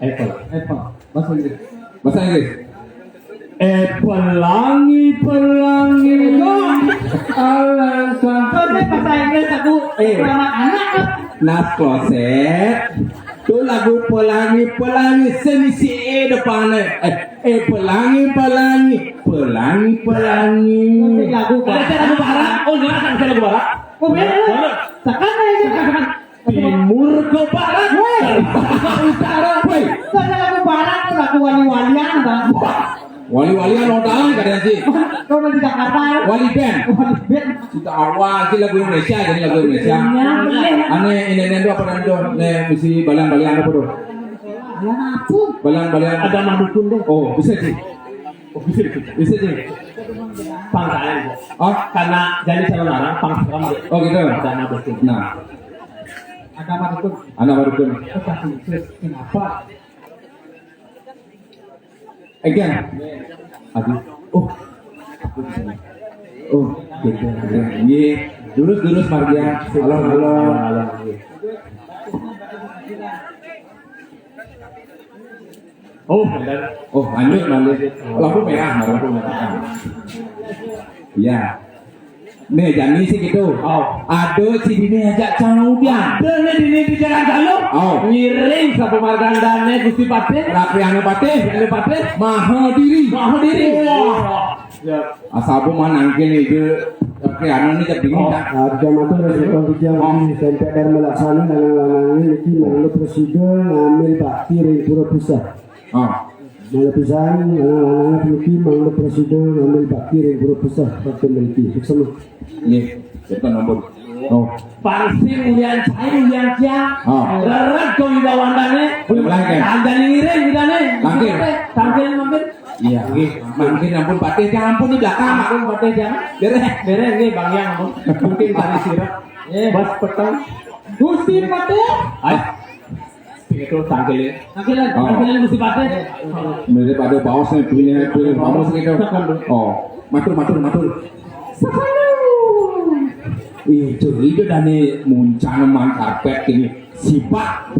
Apple. Apple. Bahasa Inggris. Bahasa Inggris. Eh, pelangi, pelangi. Alasan. Kok dia bahasa Inggris aku, eh, anak-anak? Nas kloset. Tuh lagu pelangi, pelangi, seni si E depannya. Eh, eh, pelangi, pelangi, pelangi, pelangi. Lagu, ada lagu barat. Oh, enggak, ada lagu barat. Oh, beda. Barat. Sekarang aja. Sekarang. Timur ke barat, woi. Ke utara, woi. Kok ada lagu barat tuh, lagu wali-walian, Bang. Wah, wali-walian modal katanya sih. Kalau di Jakarta ya. Wali band. Wali band. Kita awal sih lagu Indonesia, jadi lagu Indonesia. Iya, bener. Aneh, ini, ini, itu apa namanya tuh? Nih, misi balian-balian apa tuh? Balian apa? Balian-balian. Ada madukun deh. Oh, bisa sih. Oh, bisa, bisa. Bisa sih. Pangkalan, Bu. Oh, karena jadi calon orang, pang serem, Bu. Oh, gitu. Ada madukun. Nah. Ada madukun. Ada madukun. Tetapi, terus kenapa? Again. Aduh. Oh. Oh, gitu. Iya. Lurus, lurus, Margia. Halo, halo. Halo, halo. Oh, bener. Oh, lanjut, lanjut. Lampu merah, lampu merah. Iya. Nih, jani sih gitu. Oh. Ada si dini aja cang udah. Ada nih dini di jalan kalu. Oh. Ngiring sama margandane Gusti Patih. Rapi anu Patih. Anu Patih. Maha diri. Maha diri. Wah. Ya. Asabu mah nangkil itu, tapi anu ini jadi bingung, oh, dah. Harga motor dari Bang Ujang, oh, di Sempet dan Melaksana, lanang-lanangnya niki mangga prasida ngambil bakti ring pura pusat. Oh. Mangga pisan, lanang-lanangnya niki mangga prasida ngambil bakti ring pura pusat, bakti mriki. Suksma. Nggih, kita nombor. Oh. Parsing ulian cai, ulian cia. Oh. Rerat kok wibawantane. Boleh mulai, kan? Tandane ngiring, gitane. Langkir. Tandane mampir. Iya. Nggih, mangkin ampun Patih, jangan ampun di belakang, ampun Patih, jangan. Beres, beres nggih, Bang Yang, ampun. Mungkin tadi sirep. Eh, bas peteng. Gusti Patih. Ayo. Itu tangkilin. Tangkilin, oh, tangkilin Gusti Patih. Mirip ada baos nih, punya, punya baos gitu. Tekan, Bu. Oh, matur, matur, matur. Sakanu. Itu, itu dane muncang man karpet ini. Sibak.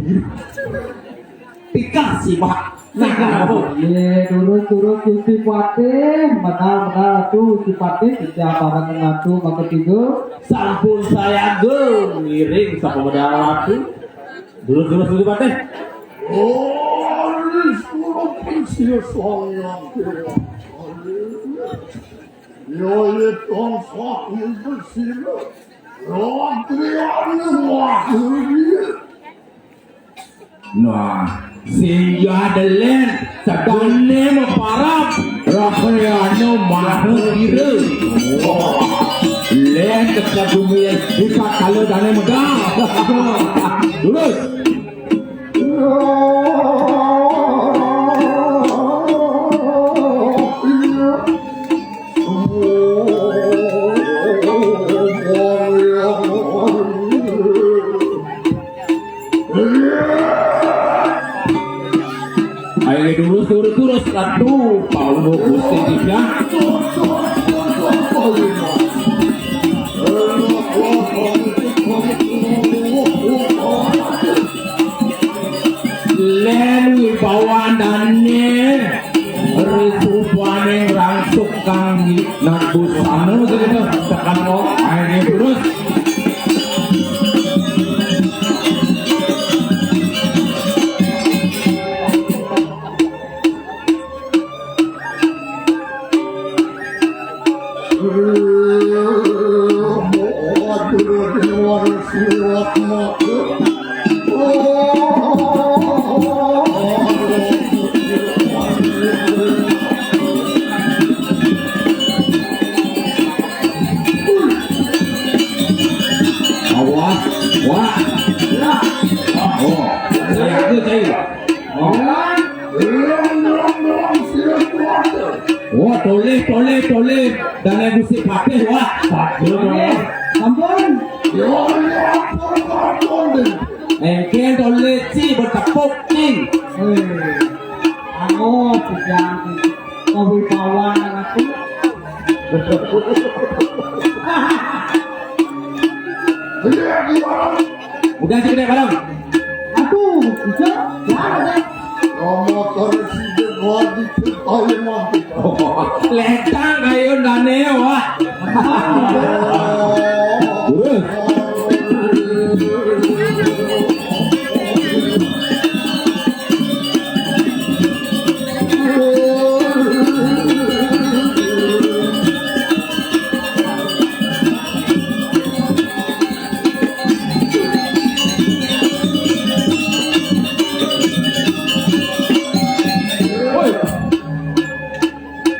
Tikah sibak. Nah, iya, durus-durus Gusti Patih, medal-medal Ratu Gusti Patih, setiap barang Ratu maka tiga. Sampun saya agung, ngiring sapa medal Ratu. Durus-durus Gusti Patih. Oh, ini suruh pensil sayang. Ya, ya, tansah pensil. Ratriane wah. Nah, sing dadi len, sedane maparab, rakyatne maha kira. Len teka bumi, kita kalau dane medal. Durus. Ayo, durus, durus, durus, Ratu, Paulo Gusti Tiga. Len wibawa andane, rupane rangsuk kang nang busana gitu, tekan kok, ayo, durus. Awas, wah. Oh, saya itu saya. Oh. Wah, toleh, toleh, toleh. Dane Gusti Patih, wah. Patih, wah. Ampun. Yo, yo, ampun, ampun. Engke toleh ci bertepuk, Cing. Eh, anu, sedang kewibawaan aku. Iya, gimana? Udah sih, udah, bareng. Aduh, udah, ya, udah. Ngomong terus, udah, gua dikit, ayo, mati. Letang, ayo, dane, wah. Terus. Woi.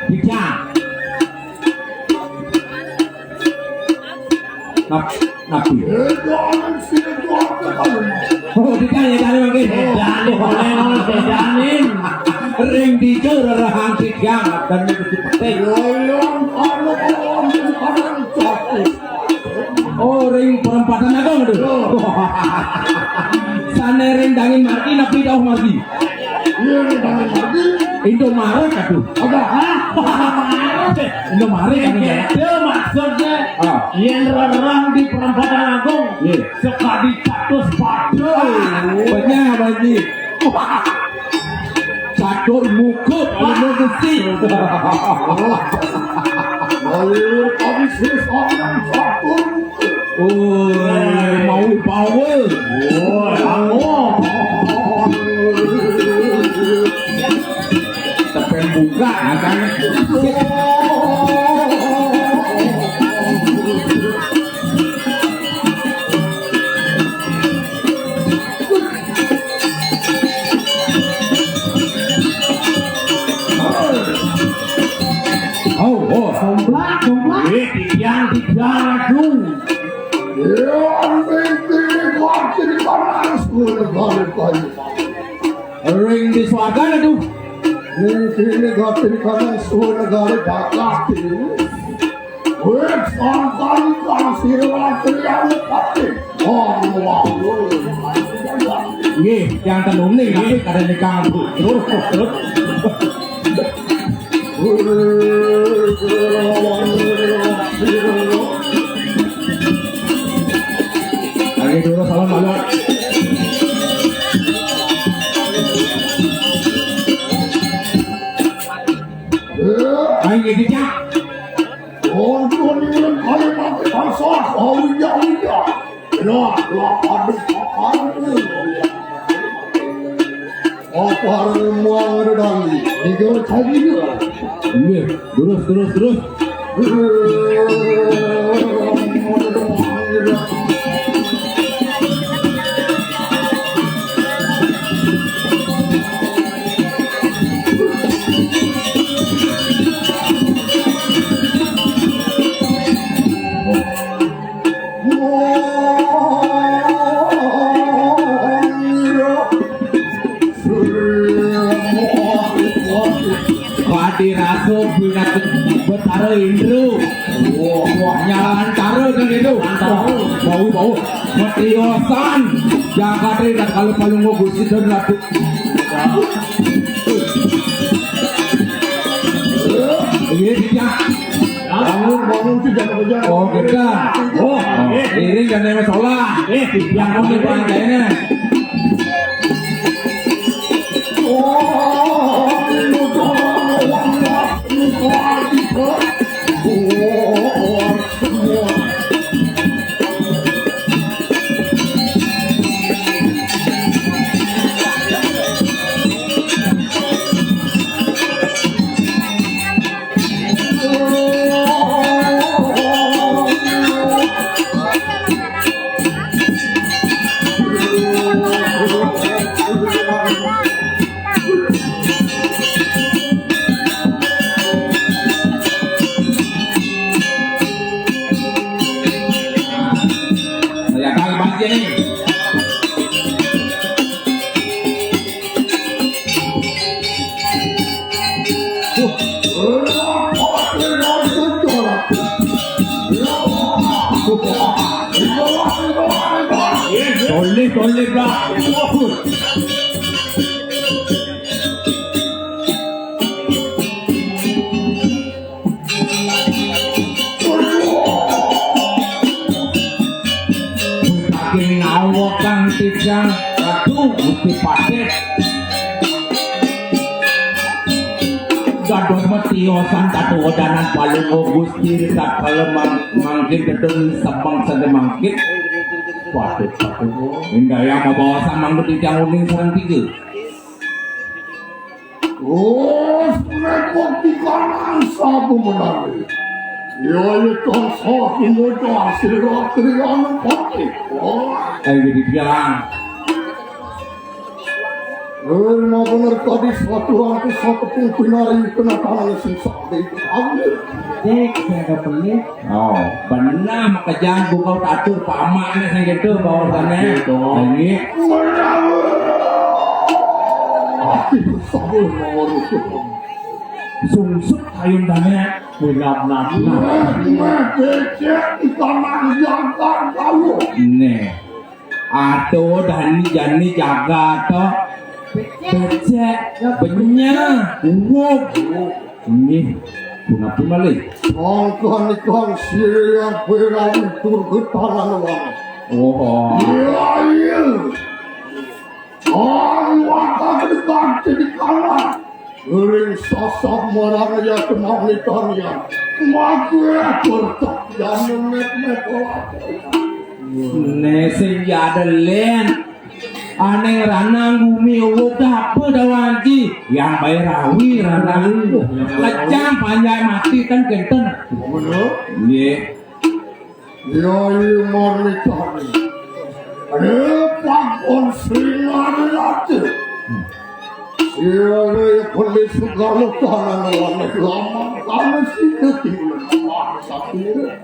Bidang. Nap-, napi? Oh, bidang ya, tadi mungkin. Bidang, boleh, boleh, bidanin. Ring dija rerehang tigang, dan itu penting. Oh, ring perempatan agung tuh. Sane ring dangin margi, napi dauh margi? Iya, ring dangin margi. Indomaret, aduh. Ada, hah? Indomaret, kan, ya? Itu maksudnya. Ah. Yen rerang di perempatan agung. Iya. Sekadi catus pada. Bener, Pak Haji. Catur mukut, ilmu besi. Lalu tadi sih orang catur. Oh, mau power. Oh, kamu. Tepen buka, kan? Oh, oh. Somplak, somplak. Eh, tiang, tiang, aduh. Ya, ring di swarga, aduh. Mungkin negatif kadang suara negara dapat ini. Wes, sangkan kasih rakyat yang pasti. Oh, wah, wah. Nggih, yang tenune tapi kadang nikah. Terus, terus. Lagi dulu salam malu. Ayo, Cak. Untuk ini kalimat kasar, oh iya, iya. Lah, lah, aduh, aduh. Apa yang mau ada lagi? Tiga kali dua. Iya, terus, terus, terus. Padi raso binat Betara Indro. Wah, wah, nyalan tara kan itu. Mantap. Bau, bau. Matriosan. Jagate dan kalau palung Gusti dan Ratu. Iya, iya. Bangun, bangun, tidak kerja. Oh, kita. Oh, ini kan yang salah. Eh, yang mau dipancainya. Saya tahu pasti nih. Toleh, toleh, Pak. Saking nawa kang tijang, aduh, Gusti Patih. Dados matiosan tatuwadanan palungguh Gusti, ritatkala mang-, mangkin dedun sebeng sade mangkin. Waduh, waduh. Indayang mabaosan mangda titiang uning sareng tiga. Oh, repot di kanan sabu menari. Ya, ya, tansah kumodar sira triana pati. Oh. Ayo, titiang. Ora bener tadi satu anti satu pun pinari kena tangan sing sakti. Cek, saya ada pelit. Oh, bener makejang buka tatur pamakne sing gitu bahwasane. Gitu. Lagi. Ora, ora. Ati sabar mawon. Sungsut kayun dane. Nah, nah, nah. Nah, becek ikan yang kan kalu. Nih. Aduh, dani jani jagat to. Becek, benyah, uwuk. Nggih, punapa malih? Sangkan ikan sirian perawi tur getaran wan. Oh. Iya, iya. Ayo, akan dekat jadi kalah. Ring sasah marang ya kenal nitania. Mati atur tak jane met-met. Ne sing jadelen. Aning ranang gumi uwuk apa dawanci? Yang bae rawi ranang. Kejang panjai mati kan kenten. Bener? Nggih. Yai Marmitani. Repakon sringarilati. Sira beli segala tanah lawan lama karena sida timbul lemah sakit.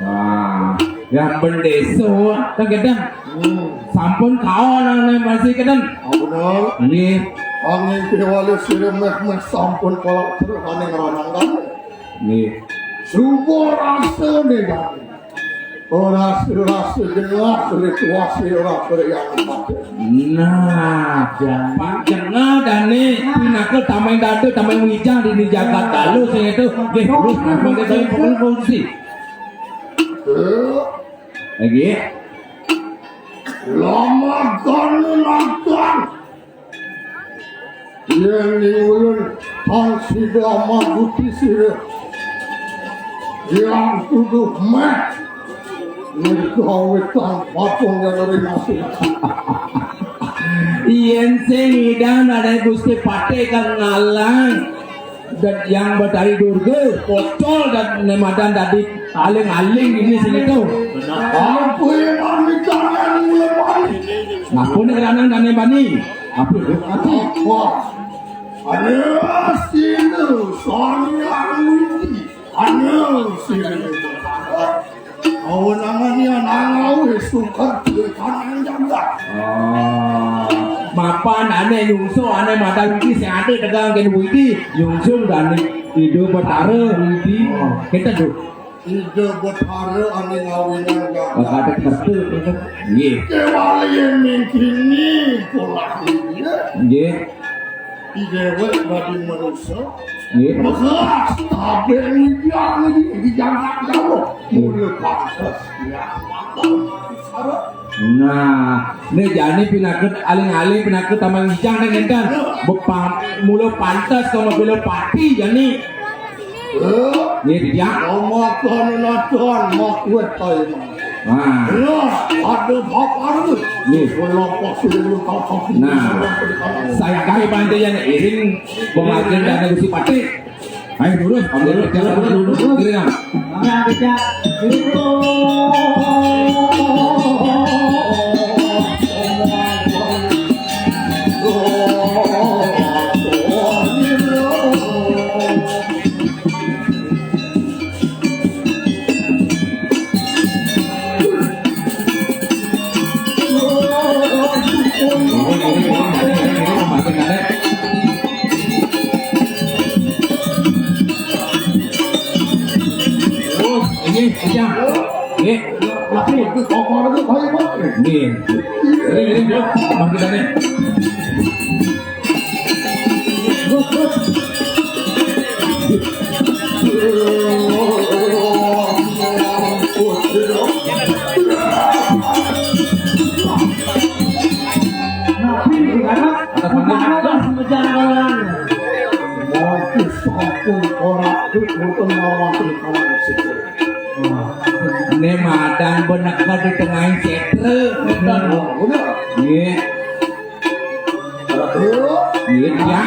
Nah, yang bendesa, kan gedeng. Hmm. Sampun kaon nang masih gedeng. Oh, bener. Nggih. Anging kewali sira meh-meh sampun palak terus aning ranangan. Nggih. Suba rasane, Dani. Ora rasa jengah oleh kuasa ora yang mati. Nah, jengah, jengah, Dani. Pinaka tameng dada, tameng wijang di jagat dalu sing itu. Nggih, terus, terus, terus, terus, terus. Eh, Lagi. Lama gane nonton. Yen ning ulun tan sida maguti sira. Yang tuduh meh. Nirgawe tan patung yang ring asli. Yen sing idan ada Gusti Patih kang ngalang. Dan yang Betari Durga, pocol dan nemadan dadi aling-aling ini sing itu. Apa yang kami tangan mulai balik? Ngapun keranang dan nebani? Apa itu? Apa? Ada sini, suami aku ini. Ada sini. Awenangane nang wis sukar duwe kanang jambak. Oh. Mapan ane nyungsu ane madang iki sing ade tegang kene widi, nyungsu dane Ida Betara widi. Oh. Kita, Duk. Ida Betara ane ngawinan jambak. Bakal kertu, kertu. Nggih. Kewali yen mingkini pola iki. Nggih. Di dewek dadi manusa. Nggih. Bekas tabek widyane di, di jangkang jauh. Mulya pantes. Ya, Nah, ne jani pinaka aling-aling pinaka taman wijang ne ngenten. Bepang mula pantes sama bela pati jani. Nggih, Dijak. Makanan-makanan makuat kaya mangga. Nah. Ya, ada bakar tu. Nggih. Kalau pas dia lupa kopi. Nah. Saya kari bantu yang iring pemakanan dan Gusti Patih. Ayo lurus, ambil kerja lurus, lurus, lurus, lurus. Nah, Dijak. Ini, ini. Nggih. Tapi itu kotor itu baik banget. Nggih. Ini, ini, Bos. Mas kita nih. Nabi di sana, mana semejang kawan? Mau sampun ora, boten mawon. Ne madan beneka di tengahing setra. Nggih. Nggih, ya.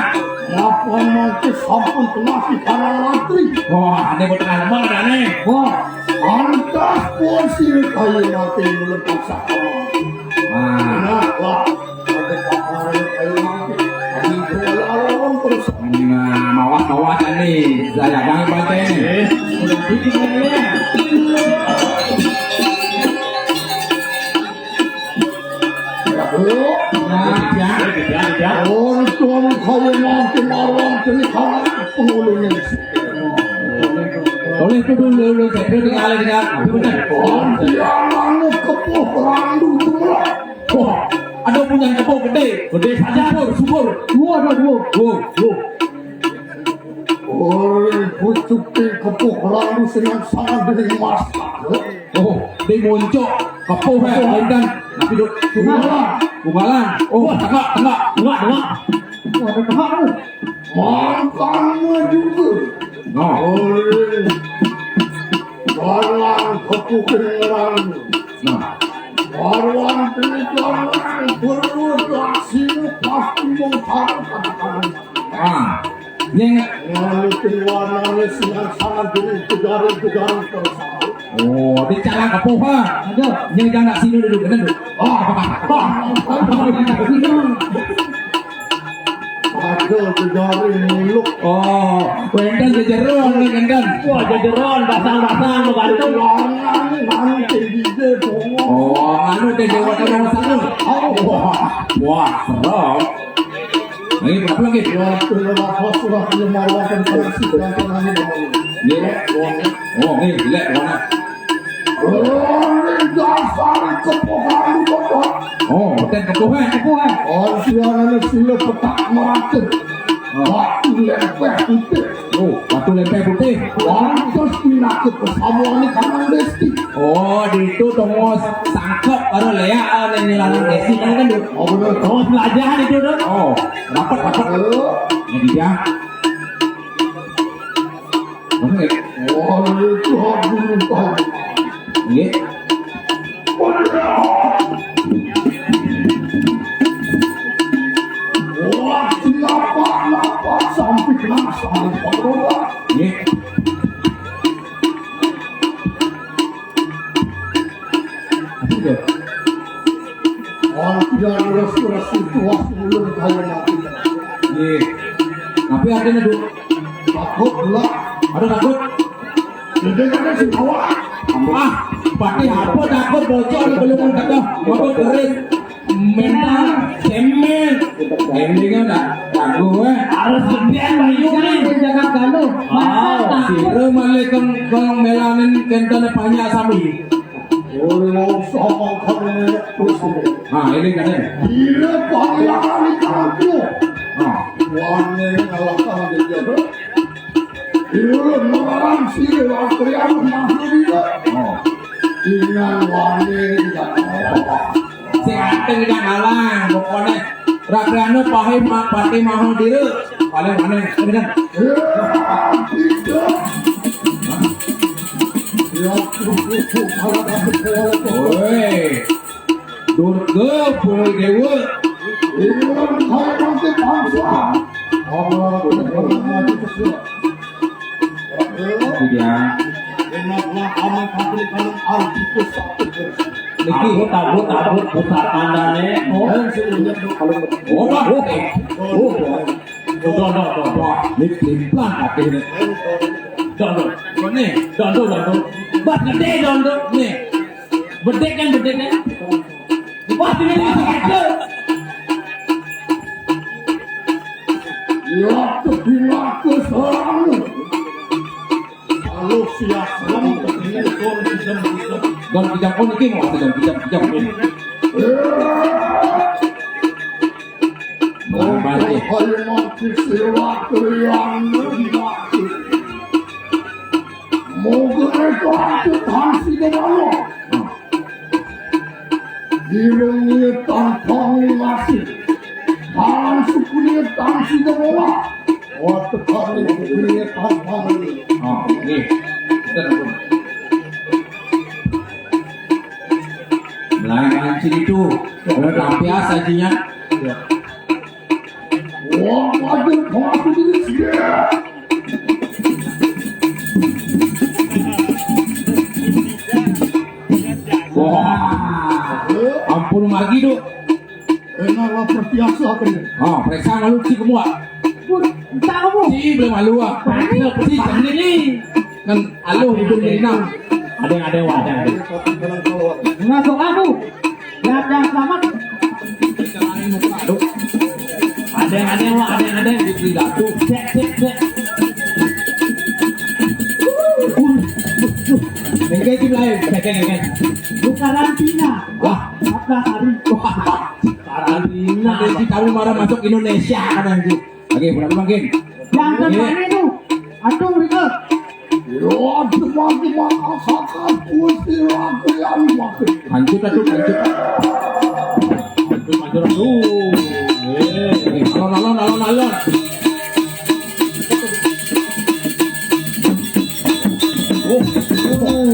Napa mangke sampun tengah di kanan lantri? Wah, ane boten alemeng adane. Wah, pantas pun sira kaya mati mulai paksa kamu. Wah. Nah, wah. Ada paparan kaya mati. Ini bola lawan terus. Nah, mawas-mawas ane. Saya jangan baca ini. Eh, udah bikin ini. Nah, ya. Untung kaya mangke marang dene kalah pengulune. Oleh itu dulu, dulu, saya kira tinggal, tinggal. Tapi benar. Dia anu kepuh randu jumlah. Wah, ada punya kepuh gede. Gede saja. Subur, subur. Dua, dua, dua. Dua, dua. Ora pucuke kepuh lalu sing sangat dening Mas. Oh, di muncuk kepuh ya, Intan. Tapi duk tunggalan, tunggalan. Oh, tengah, tengah, tengah, tengah. Wah, ada tengah tu. Mangkangnya juga. No. Ora. Barang kepuh kedengaran. Nah. Barang kedengaran. Berdoa sini pasti mau tahu kata-kata. Ah, nyeng. Lalu keluar nangis dengan sangat diri, kegaring-kegaring terus. Oh, di cara apa, Pak? Aduh. Nyeng jangan sini dulu, bener, dulu. Oh, oh. Aduh, kegaring muluk. Oh, wenten jejeron, wenten. Wah, jejeron, basang-basang, begantung. Lanang, lanang, tinggi deh, bongol. Oh, anu deh, Jawa Tengah sana. Oh, wah. Wah, serem. Nggih, apa lagi? Waktu lepas surat dia marwah dan koleksi dan tanahnya. Nggih. Oh, nggih, jelek warna. Oh, ini dasar kepohan, Bapak. Oh, ten kepohan, kepohan. Oh, siarannya sila petak meraten. Oh. Waktu lempeh putih. Oh, waktu lempeh putih. Pantes pinakut kesamuan ini kanan Desti. Oh, di itu tongos sangkep baru lea, ah, ini lanang Desti kan, kan, Dut? Oh, bener. Oh, belajar itu, Dut. Oh, rapat, rapat. Halo. Ini dia. Mana ya? Oh, itu dulu tahu. Iya. Wah, kenapa, kenapa sampai kena sama Pak Roda? Iya. Apa itu? Oh, dia terus-terus itu, wah, sebelum kaya mati. Iya. Tapi artinya, Dut, takut pula. Ada takut? Jadi kan si bawa. Ah, pakai apa takut bocor belum kata. Apa kering? Mental cemen. Endingnya dah ragu, eh. Harus gedean bayu nih. Jangan galuh. Masa ah, takut? Sira malah keng, keng melanin kentane banyak sami. Ora usah mangkane terus. Ah, ini kan. Ira pangeran iki aku. Ah. Wani ngalahkan dia. Ira ngarang sira waktu aku masuk dia. Oh. Dengan wani tidak apa. Sing anteng tidak ngalang, pokoknya Rakrana pahe ma-, pate maha dira. Paling aneh, ini kan. Woi. Durga Boy Dewa. Iya. Enak lah, aman, pabrik, kalau arti pusat. Niki. Abot, abot, abot, pusat tandane. Oh. Oh, Pak. Oh. Oh. Dondo, dondo. Wah, ini timplang kabeh ini. Dondo. Ini, dondo, dondo. Wah, gede dondo. Nih. Bedek kan, bedek kan? Wah, ini gede. Ya, kebilang ke sana. Kalau siap, kamu begini, Don, kijam, kijam. Don, kijam, oh, niki mau, kijam, kijam, kijam. Barang-barang, ya. Kaya mati sira kaliyan mati. Moga mereka aku tansi ke bawah. Hmm. Dirungi tantang ngasih. Tangan sukunya tansi ke bawah. Waktu kami sukunya tantang ini. Oh, ini. Kita dukung. Belain mancing itu. Kalau lampias ajinya. Ya. Wah, waduh, waduh, ini dia. Wah, ampun margi, Duk. Enak lah, pertiasa kene. Oh, periksa malu si kemua. Entah kamu. Si boleh malu ah. Panik, si panik. Kan aluh hidung Minang. Ada, ada, ada, ada. Masuk aku. Jangan, jangan selamat. Aduh. Ada, ada, ada, ada. Di jatuh. Cek, cek, cek. Enggak, itu lain. Enggak, enggak, enggak. Lu karantina. Wah. Empat belas hari. Wah. Karantina. Nanti kamu marah masuk Indonesia, katanya. Oke, bulan makin. Yang terbaik itu. Aduh, Rika. Yo, cuma, cuma asalkan puisi lagu yang makin. Lanjut, aduh, lanjut. Lanjut, lanjut, aduh. Eh, alon, alon, alon, alon. Oh, oh.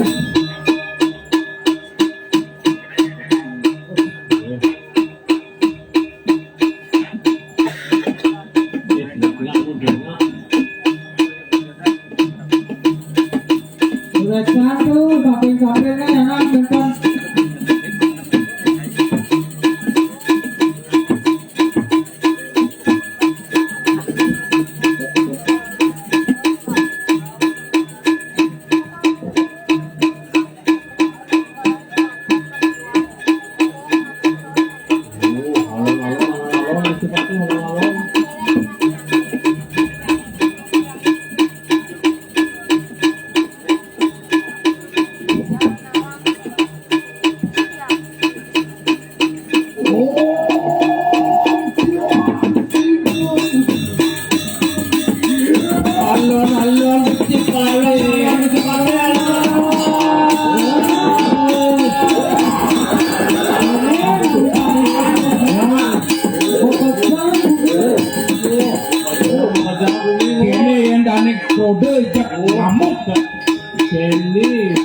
Udah satu, samping-sampingnya jangan kencang. Udah jak ngamuk dah. Kelly.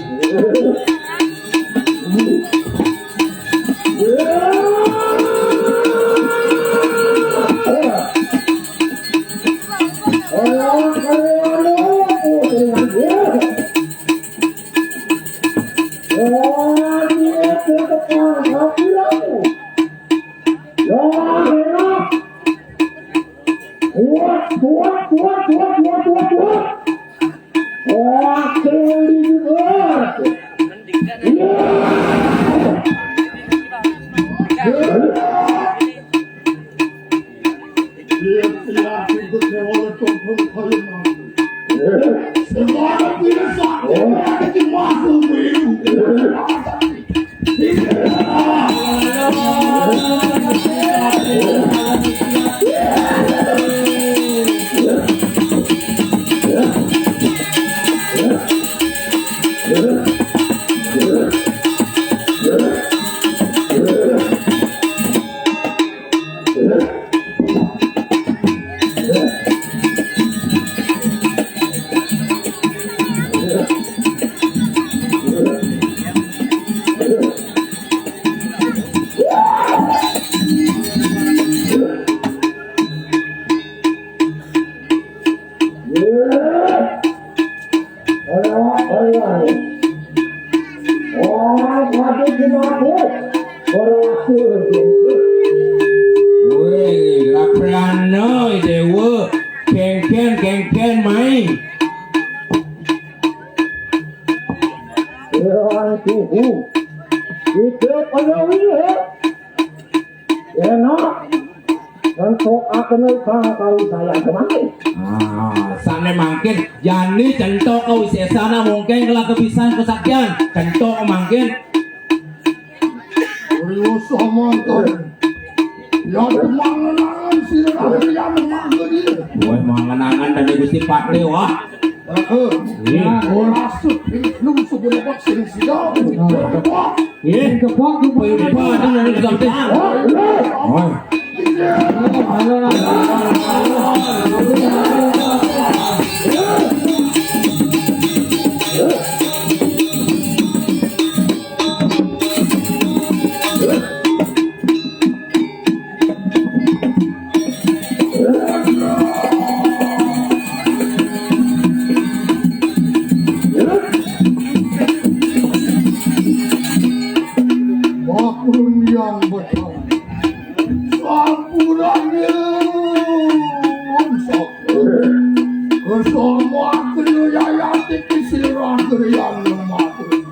Kuat, kuat, kuat, kuat, kuat, kuat, kuat, kuat. Wakil di luar. Iya. Iya, iya, ikut dewa lecok pun kalian mampu. Semua tidak sakit, masuk minggu. Woi, raprano dewa, kengken, kengken, mai. Orang tuhu. Kita pada wira. Enak. Entuk akene kang kali saya kemana? Ah, sane mangkin, jani centok kawisesana mungkin kelah kebisan kesaktian. Centok mangkin. Riwo sama kan. Ya temangan sira ya mangkin. Wah, mangenangan dari Gusti Patih, wah. Heeh. Iya. Ora sedih lu sebelum sing sida. Wah. Iya. Kepok tuh, Pak. Wah. Maklum yang betul. Sampurannya. Kesomo kena yayati kisira kriyan lemah.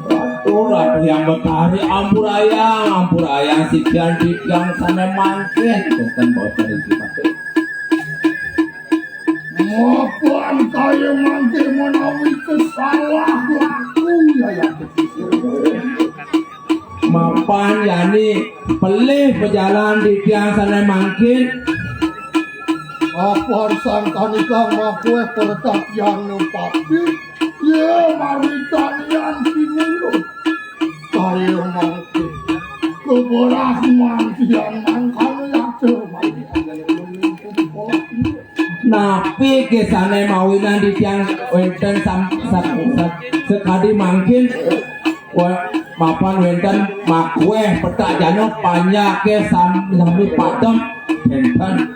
Ratu, Ratu yang betari, ampurayang, ampurayang sikian titiang sane mangkin. Boten, boten iki, Pak. Mapan kaya mangke menawi kesalah laku yayati kisira. Mapan yani pelih pejalan titiang sane mangkin. Apar sangkanika makueh peretak yang nepati. Ye maritanian sinulung. Kaya mangke. Keberas mantian mangkana yaksa mangkana. Napi kesane mawinan titiang wenten sam-, sak-, sak-, sekadi mangkin? Wa-, mapan wenten makueh petak jano panjake sam-, sami padem wenten.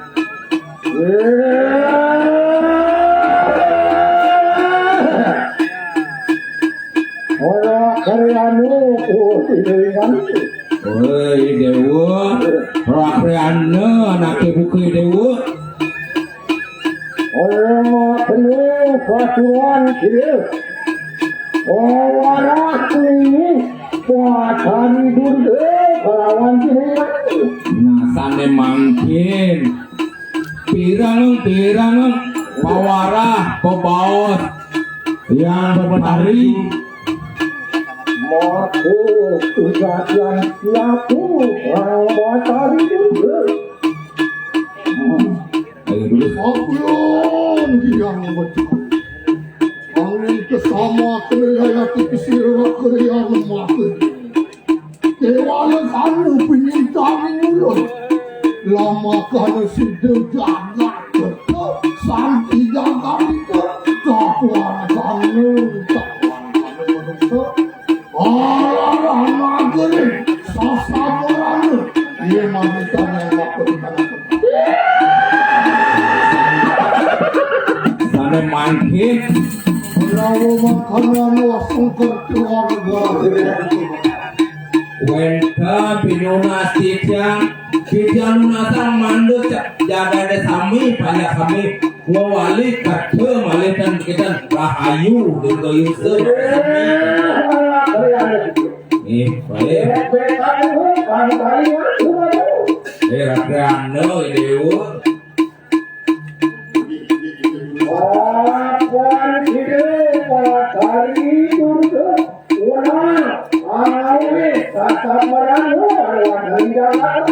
Ora karyanu, oh, ilingan. Woi, Dewa, ora karyanu anake buka, Dewa. Ora mau penuh pasuan dia. Ora kuwi kuatan Durga kelawan dia. Nah, sane mangkin. Pirang, pirang, pawarah, pebaos. Yang Betari. Mako kejadian siapu orang Betari juga. Hmm. Ayo dulu. Maklum yang Betari. Angin kesama kena yayati kesira kena yang mati. Kewala kanu penyintang nyulun. Lama kana sida jagat teka, santi jagat ika, kapuh Mangkin. Lalu makan langsung ke keluarga. Wénten pinunas titiang, titiang nunasang mandut jagané sami, panjak sami ngawali kathah malih ten kita rahayu, dirgayusa. Ih, baik. Eh, rakrana, Déwa. Papan Ida Batari Durga, ulah awis sasambaran luar dari jagat.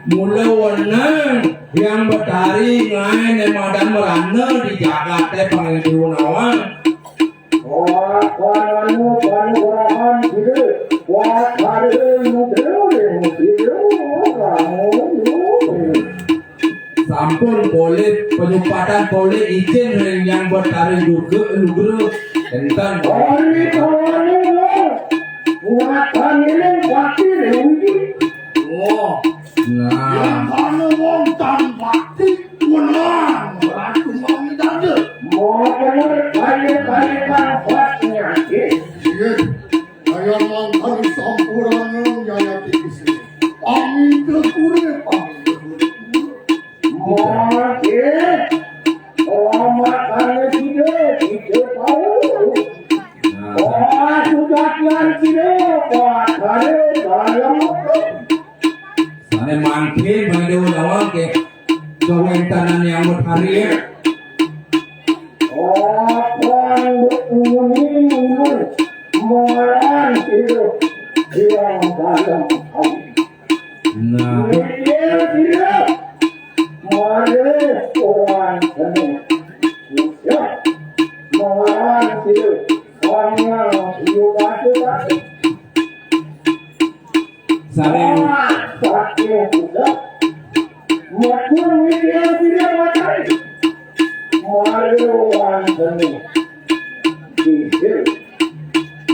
Mula wenang Hyang Betari ngaé né madan merana di jagaté pangéntunawan. Wah, panu, panu, rahan, sida. Wah, ada, muda, muda, ramu, muda. Sampun polih panyumpatan, polih icén ring Hyang Betari Durga, Lugra. Énten. Ari kawané, wah. Wah, kangilin bakti, Dewi. Oh. Nah. Yang mana wong tan bakti, wenang, ratu mami dada. Mau bener, kaya, kaya, kaya, kaya, kaya. Iya. Kaya mangkali sampurana, nyayati Gusti. Paminta pura, paminta pura. Mati. Selamatkannya sida, sida tahu. Nah. Oh, sudah kian sida, Pak, ada dalam. Sané mangkin, Bang Déwa Dawang, ké kawéntenan Hyang Betari. Apan muni ulun maran sira Hyang Dalam Awi. Nah. Mikir sira. Mari orang seni. Ya. Maran sira. Orang sira batu-batu. Sareng. Wah, saking budak. Mati mikir tidak makan. Malu wantene. Sisir.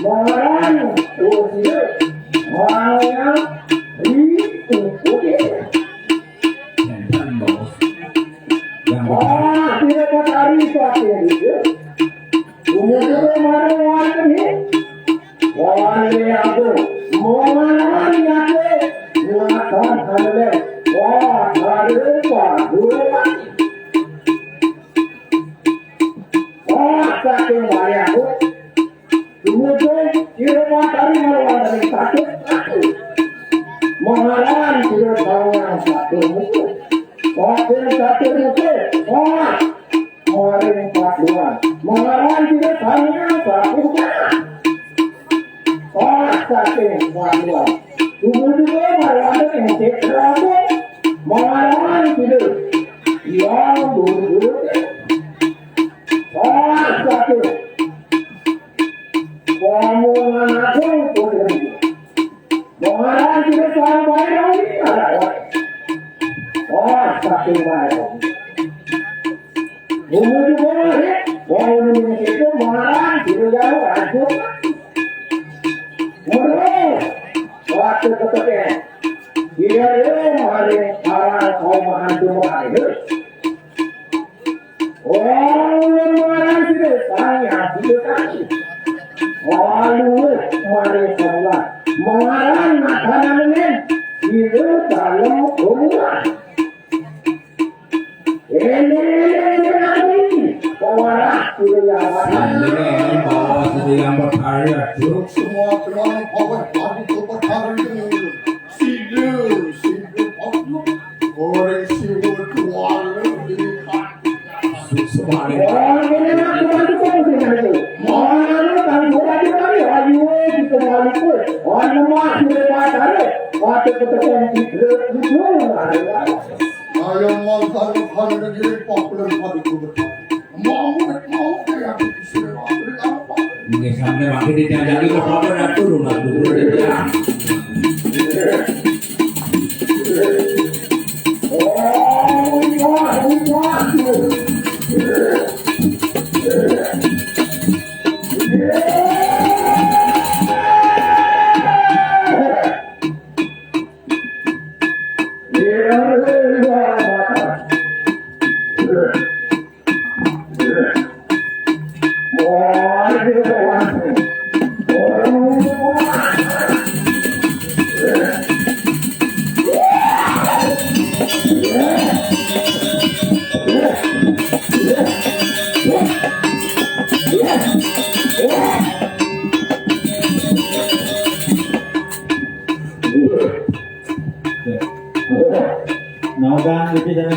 Maran, usir. Maya, ri, usir. Enten, Bos. Yang wah, tidak matahari saking budak. Umur itu malu wantene. Wali aku, mawali aku, ngakan hale, wah, hale, wah, dua. Wah, saking wali aku, tumuju, kira matahari malu wantene satu, satu. Mengaran, kira bangun satu muka. Wakil satu muka, wah, maring paduan. Mengaran juga tanya satu. Salah saking paduan. Tunggu juga maring ada yang cek rambut. Mengaran tidak. Yang dulu. Salah saking. Kamu anak pun. Mengaran tidak sampai lagi. Oh, saking baik. Bumbu juga masih. Wong ini itu mengaran, tidak jauh, lanjut. Menurut. Waktu ketepian. Dia, dia, mari, para kaum hantu mari. Wong mengaran tidak, saya tidak tahu. Lalu, mari, semua. Mengaran, makanan ini. Tidak dalam kumpulan. Ini, ini, ini, ini, pewarah, Surya Wati. Ini, ini, bawa Surya Wati, aduh. Semua tulang pawai padi keperkara ini. Sila, sila, padu. Orang siwa tuala, ini, padu. Semua ini. Orang ini, nak, padu, padu, padu. Orang ini, padu, padu, padu. Ayo, kita balik, weh. Orang lemah, kita patah, weh. Patah, kita, kita, kita, kita, kita, kita, kita, kita, Ayam mangkal bukan negeri pakulan padi kubur. Mau, mau, kayak di sini, mau, beri apa? Ini sampai makin dijajahi kok, apa, dah turun, dah turun, dah. Oh, wah, wah.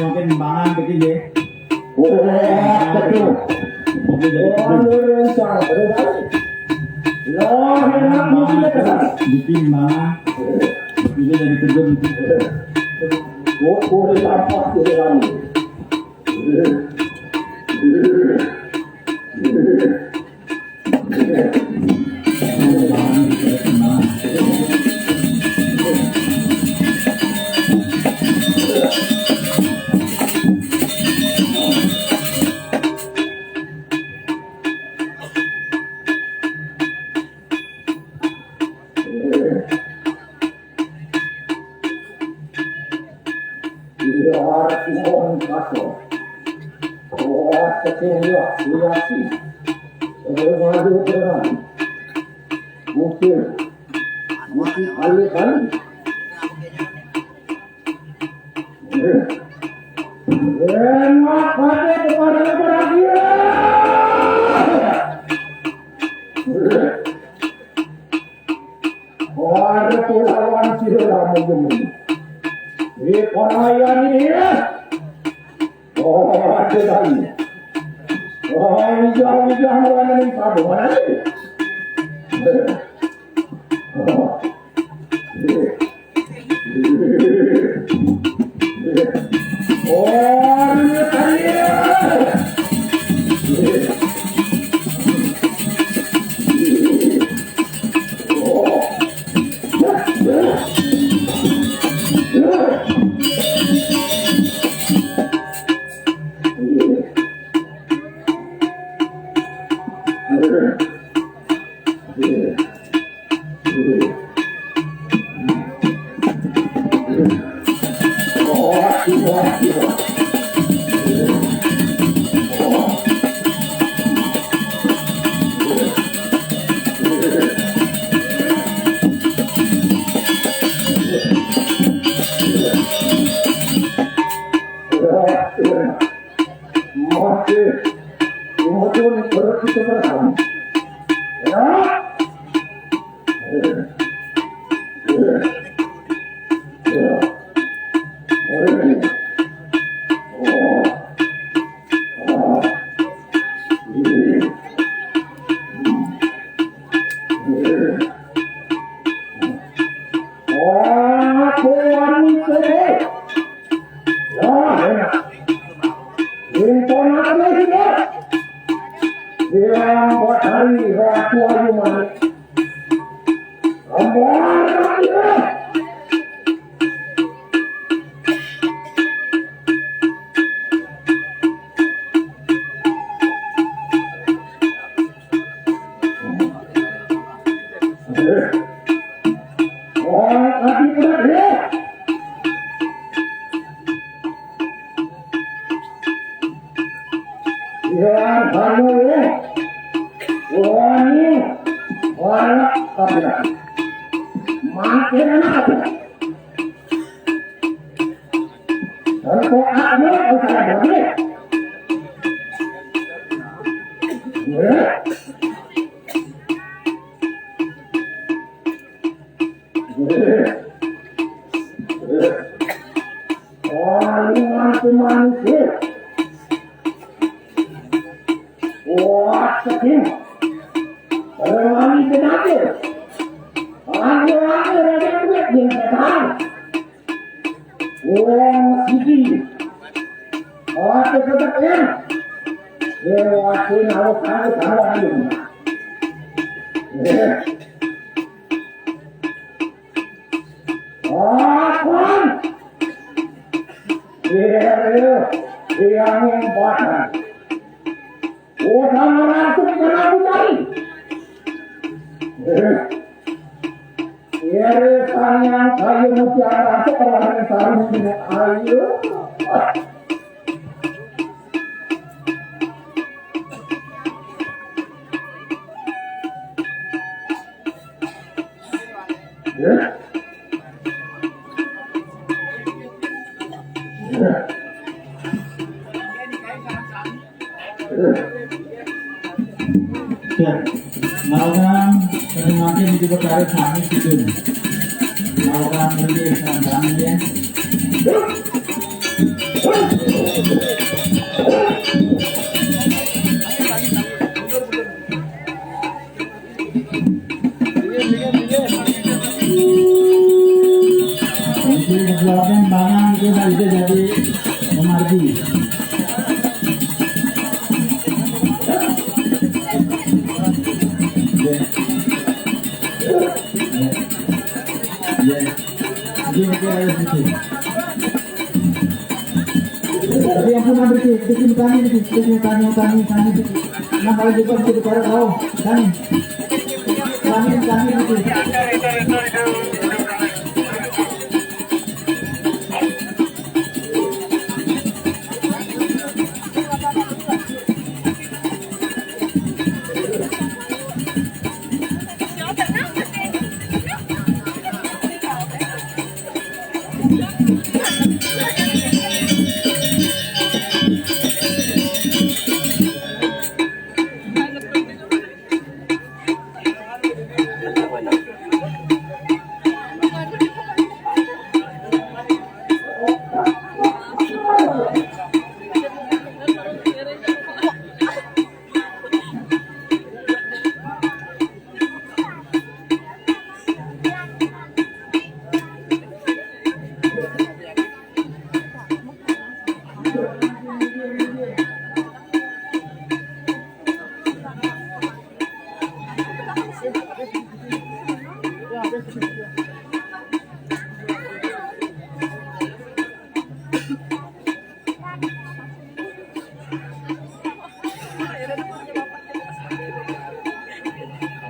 Mungkin mangan kecil ya. Oh, betul. Itu jadi kecil. Wah, ini rencana. Betul kan? Loh, enak banget. Bikin mangan. Itu jadi kebun. Oh, boleh tampak di dalam. Iya, Tuhan kata. Oh, setia, iya sih. Sebelum maju ke depan. Mungkin. Mungkin kali-kali. Enak aja kepada para gila. Ada pulawan sira ramu gemi. Di panayan ini ya. Oh, ada lagi. Oh, ujang-ujang orang ini pada mana ni? Oh. Oh, ini tadi. Mati. Umutun perut itu bersama. Ya. Ya. Ya. Oh. Oh. Oh, aku wanita. Wah, enak. Minta maaf lagi, ya. Bilang buat hari Ratu Ayu Manik. Rombongan lagi, ya. Orang lagi berat, ya. Yang anu ya, wani, wala, tapi lagi. Makin enak. Dan kok ada, kok ada, ya. Ya. Paling mati manusia. Wah, sedih. Paling mati penyakit. Aku, aku, raja kuat, dia katakan. Wong siji. Aku tetap ya. Dia waktu nawa kami sama aja. Apaan? Iya, iya, yang badan. Udah ngerantuk, kenapa tadi? Iya, iya, sang yang kayu mutia ngerantuk, orang yang sarung punya ayu. Ya, maukan semakin itu berkarir kami gitu. Maukan lebih sama ya. Jadi, kekuatan tangan kita bisa jadi mengerti. Ya. Ya. Ya. Jadi, kita harus itu. Tapi ampun, Andri, dikit, dikit, tani, dikit, dikit, tani, tani, tani, dikit. Nah, kalau gitu, kita taruh, oh, tani. Tani, tani, dikit.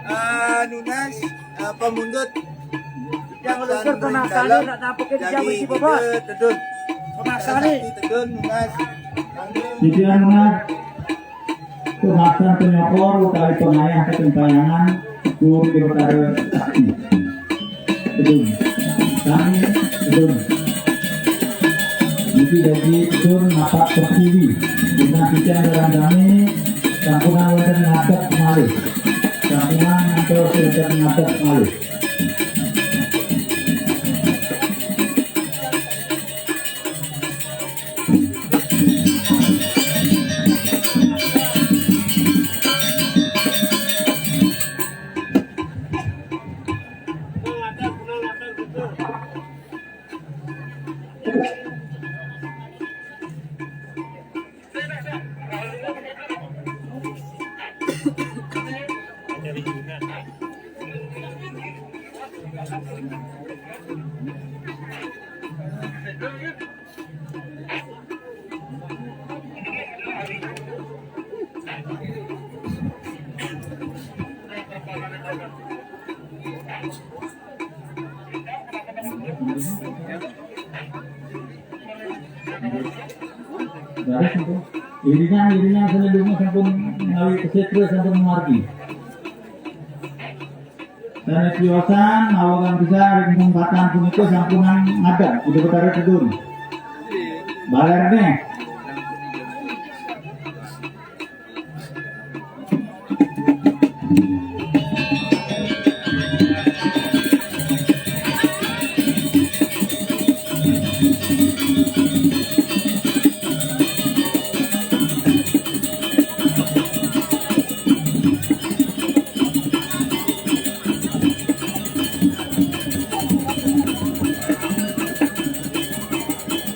Ah, nunas, ah, pamundut. Yang lusur pemaksane nak nampuk ke jam isi bobot. Tedun. Pemaksane. Tedun, nunas. Titian nunas. Pemaksaan penyokor utawi pengayah ketempayangan. Guru Dewata Sakti. Gedung. Kami gedung. Niki dadi gedung napak pertiwi. Dengan pican barang kami, sampunan wonten ngadeg malih. Sampunan ngantos wonten ngadeg malih. Iringan, iringan selanjutnya sampun ngawi kesetra sampun mengerti. Dan tiosan, awakan bisa kesempatan punika sampunan ngadeg, Ida Betara Tedun. Baler nih.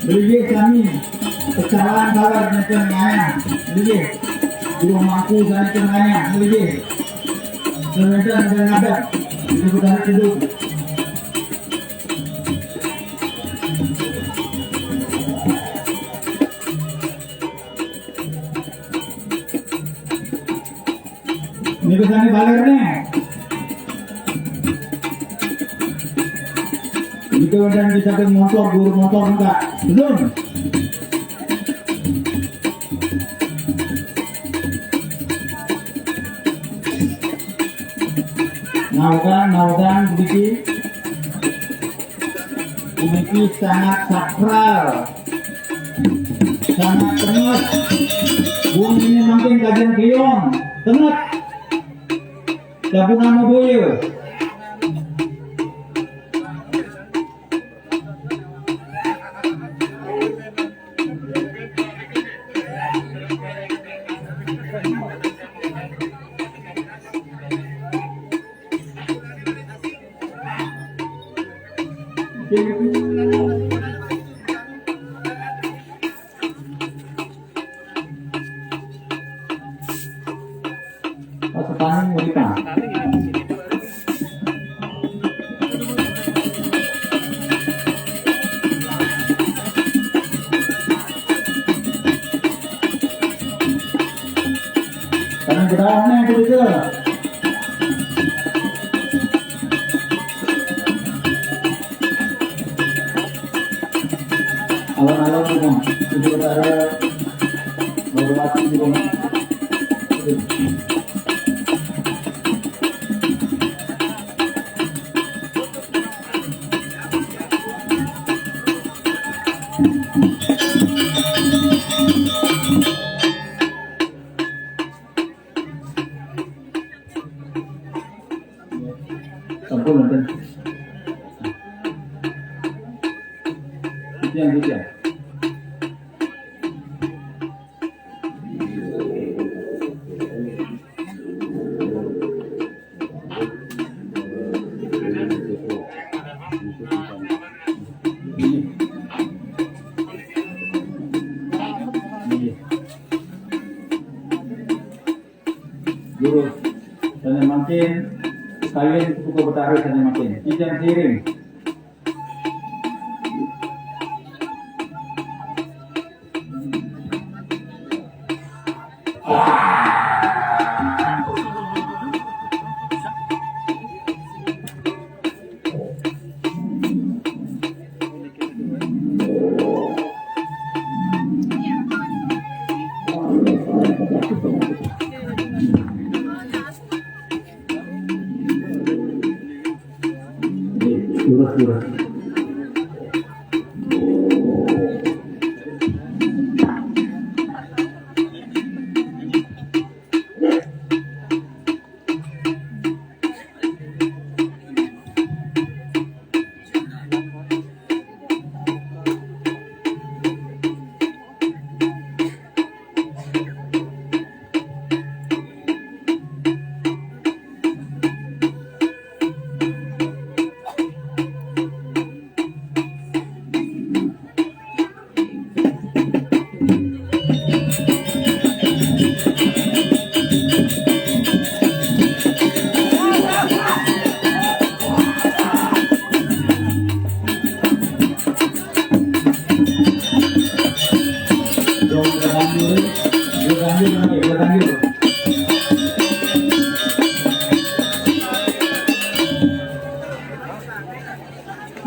Mriki sami pecalang kawat nenten ngayah. Mriki. Guru mangku sami nenten ngayah. Mriki. Nenten nenten ngadeg. Itu kita dulu. Niku sami baler nih. Niku dan kita ke motor, guru motor enggak? Belum. Naukan, naukan sedikit. Puniki sangat sakral. Sangat tenget. Wong ini mangkin kajian Kliwon. Tenget. Gabungan Maboya. Sepanjang mereka. Karena kita hanya itu juga. Alon-alon rumah, itu ada menghormati rumah. Sampun, sampun. Itu yang itu ya. Lurus. Sana makin, kalian cukup bertarik sana makin. Kijang seiring. Lurus, lurus.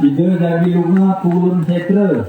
Ida dari Lunga Purun Setra.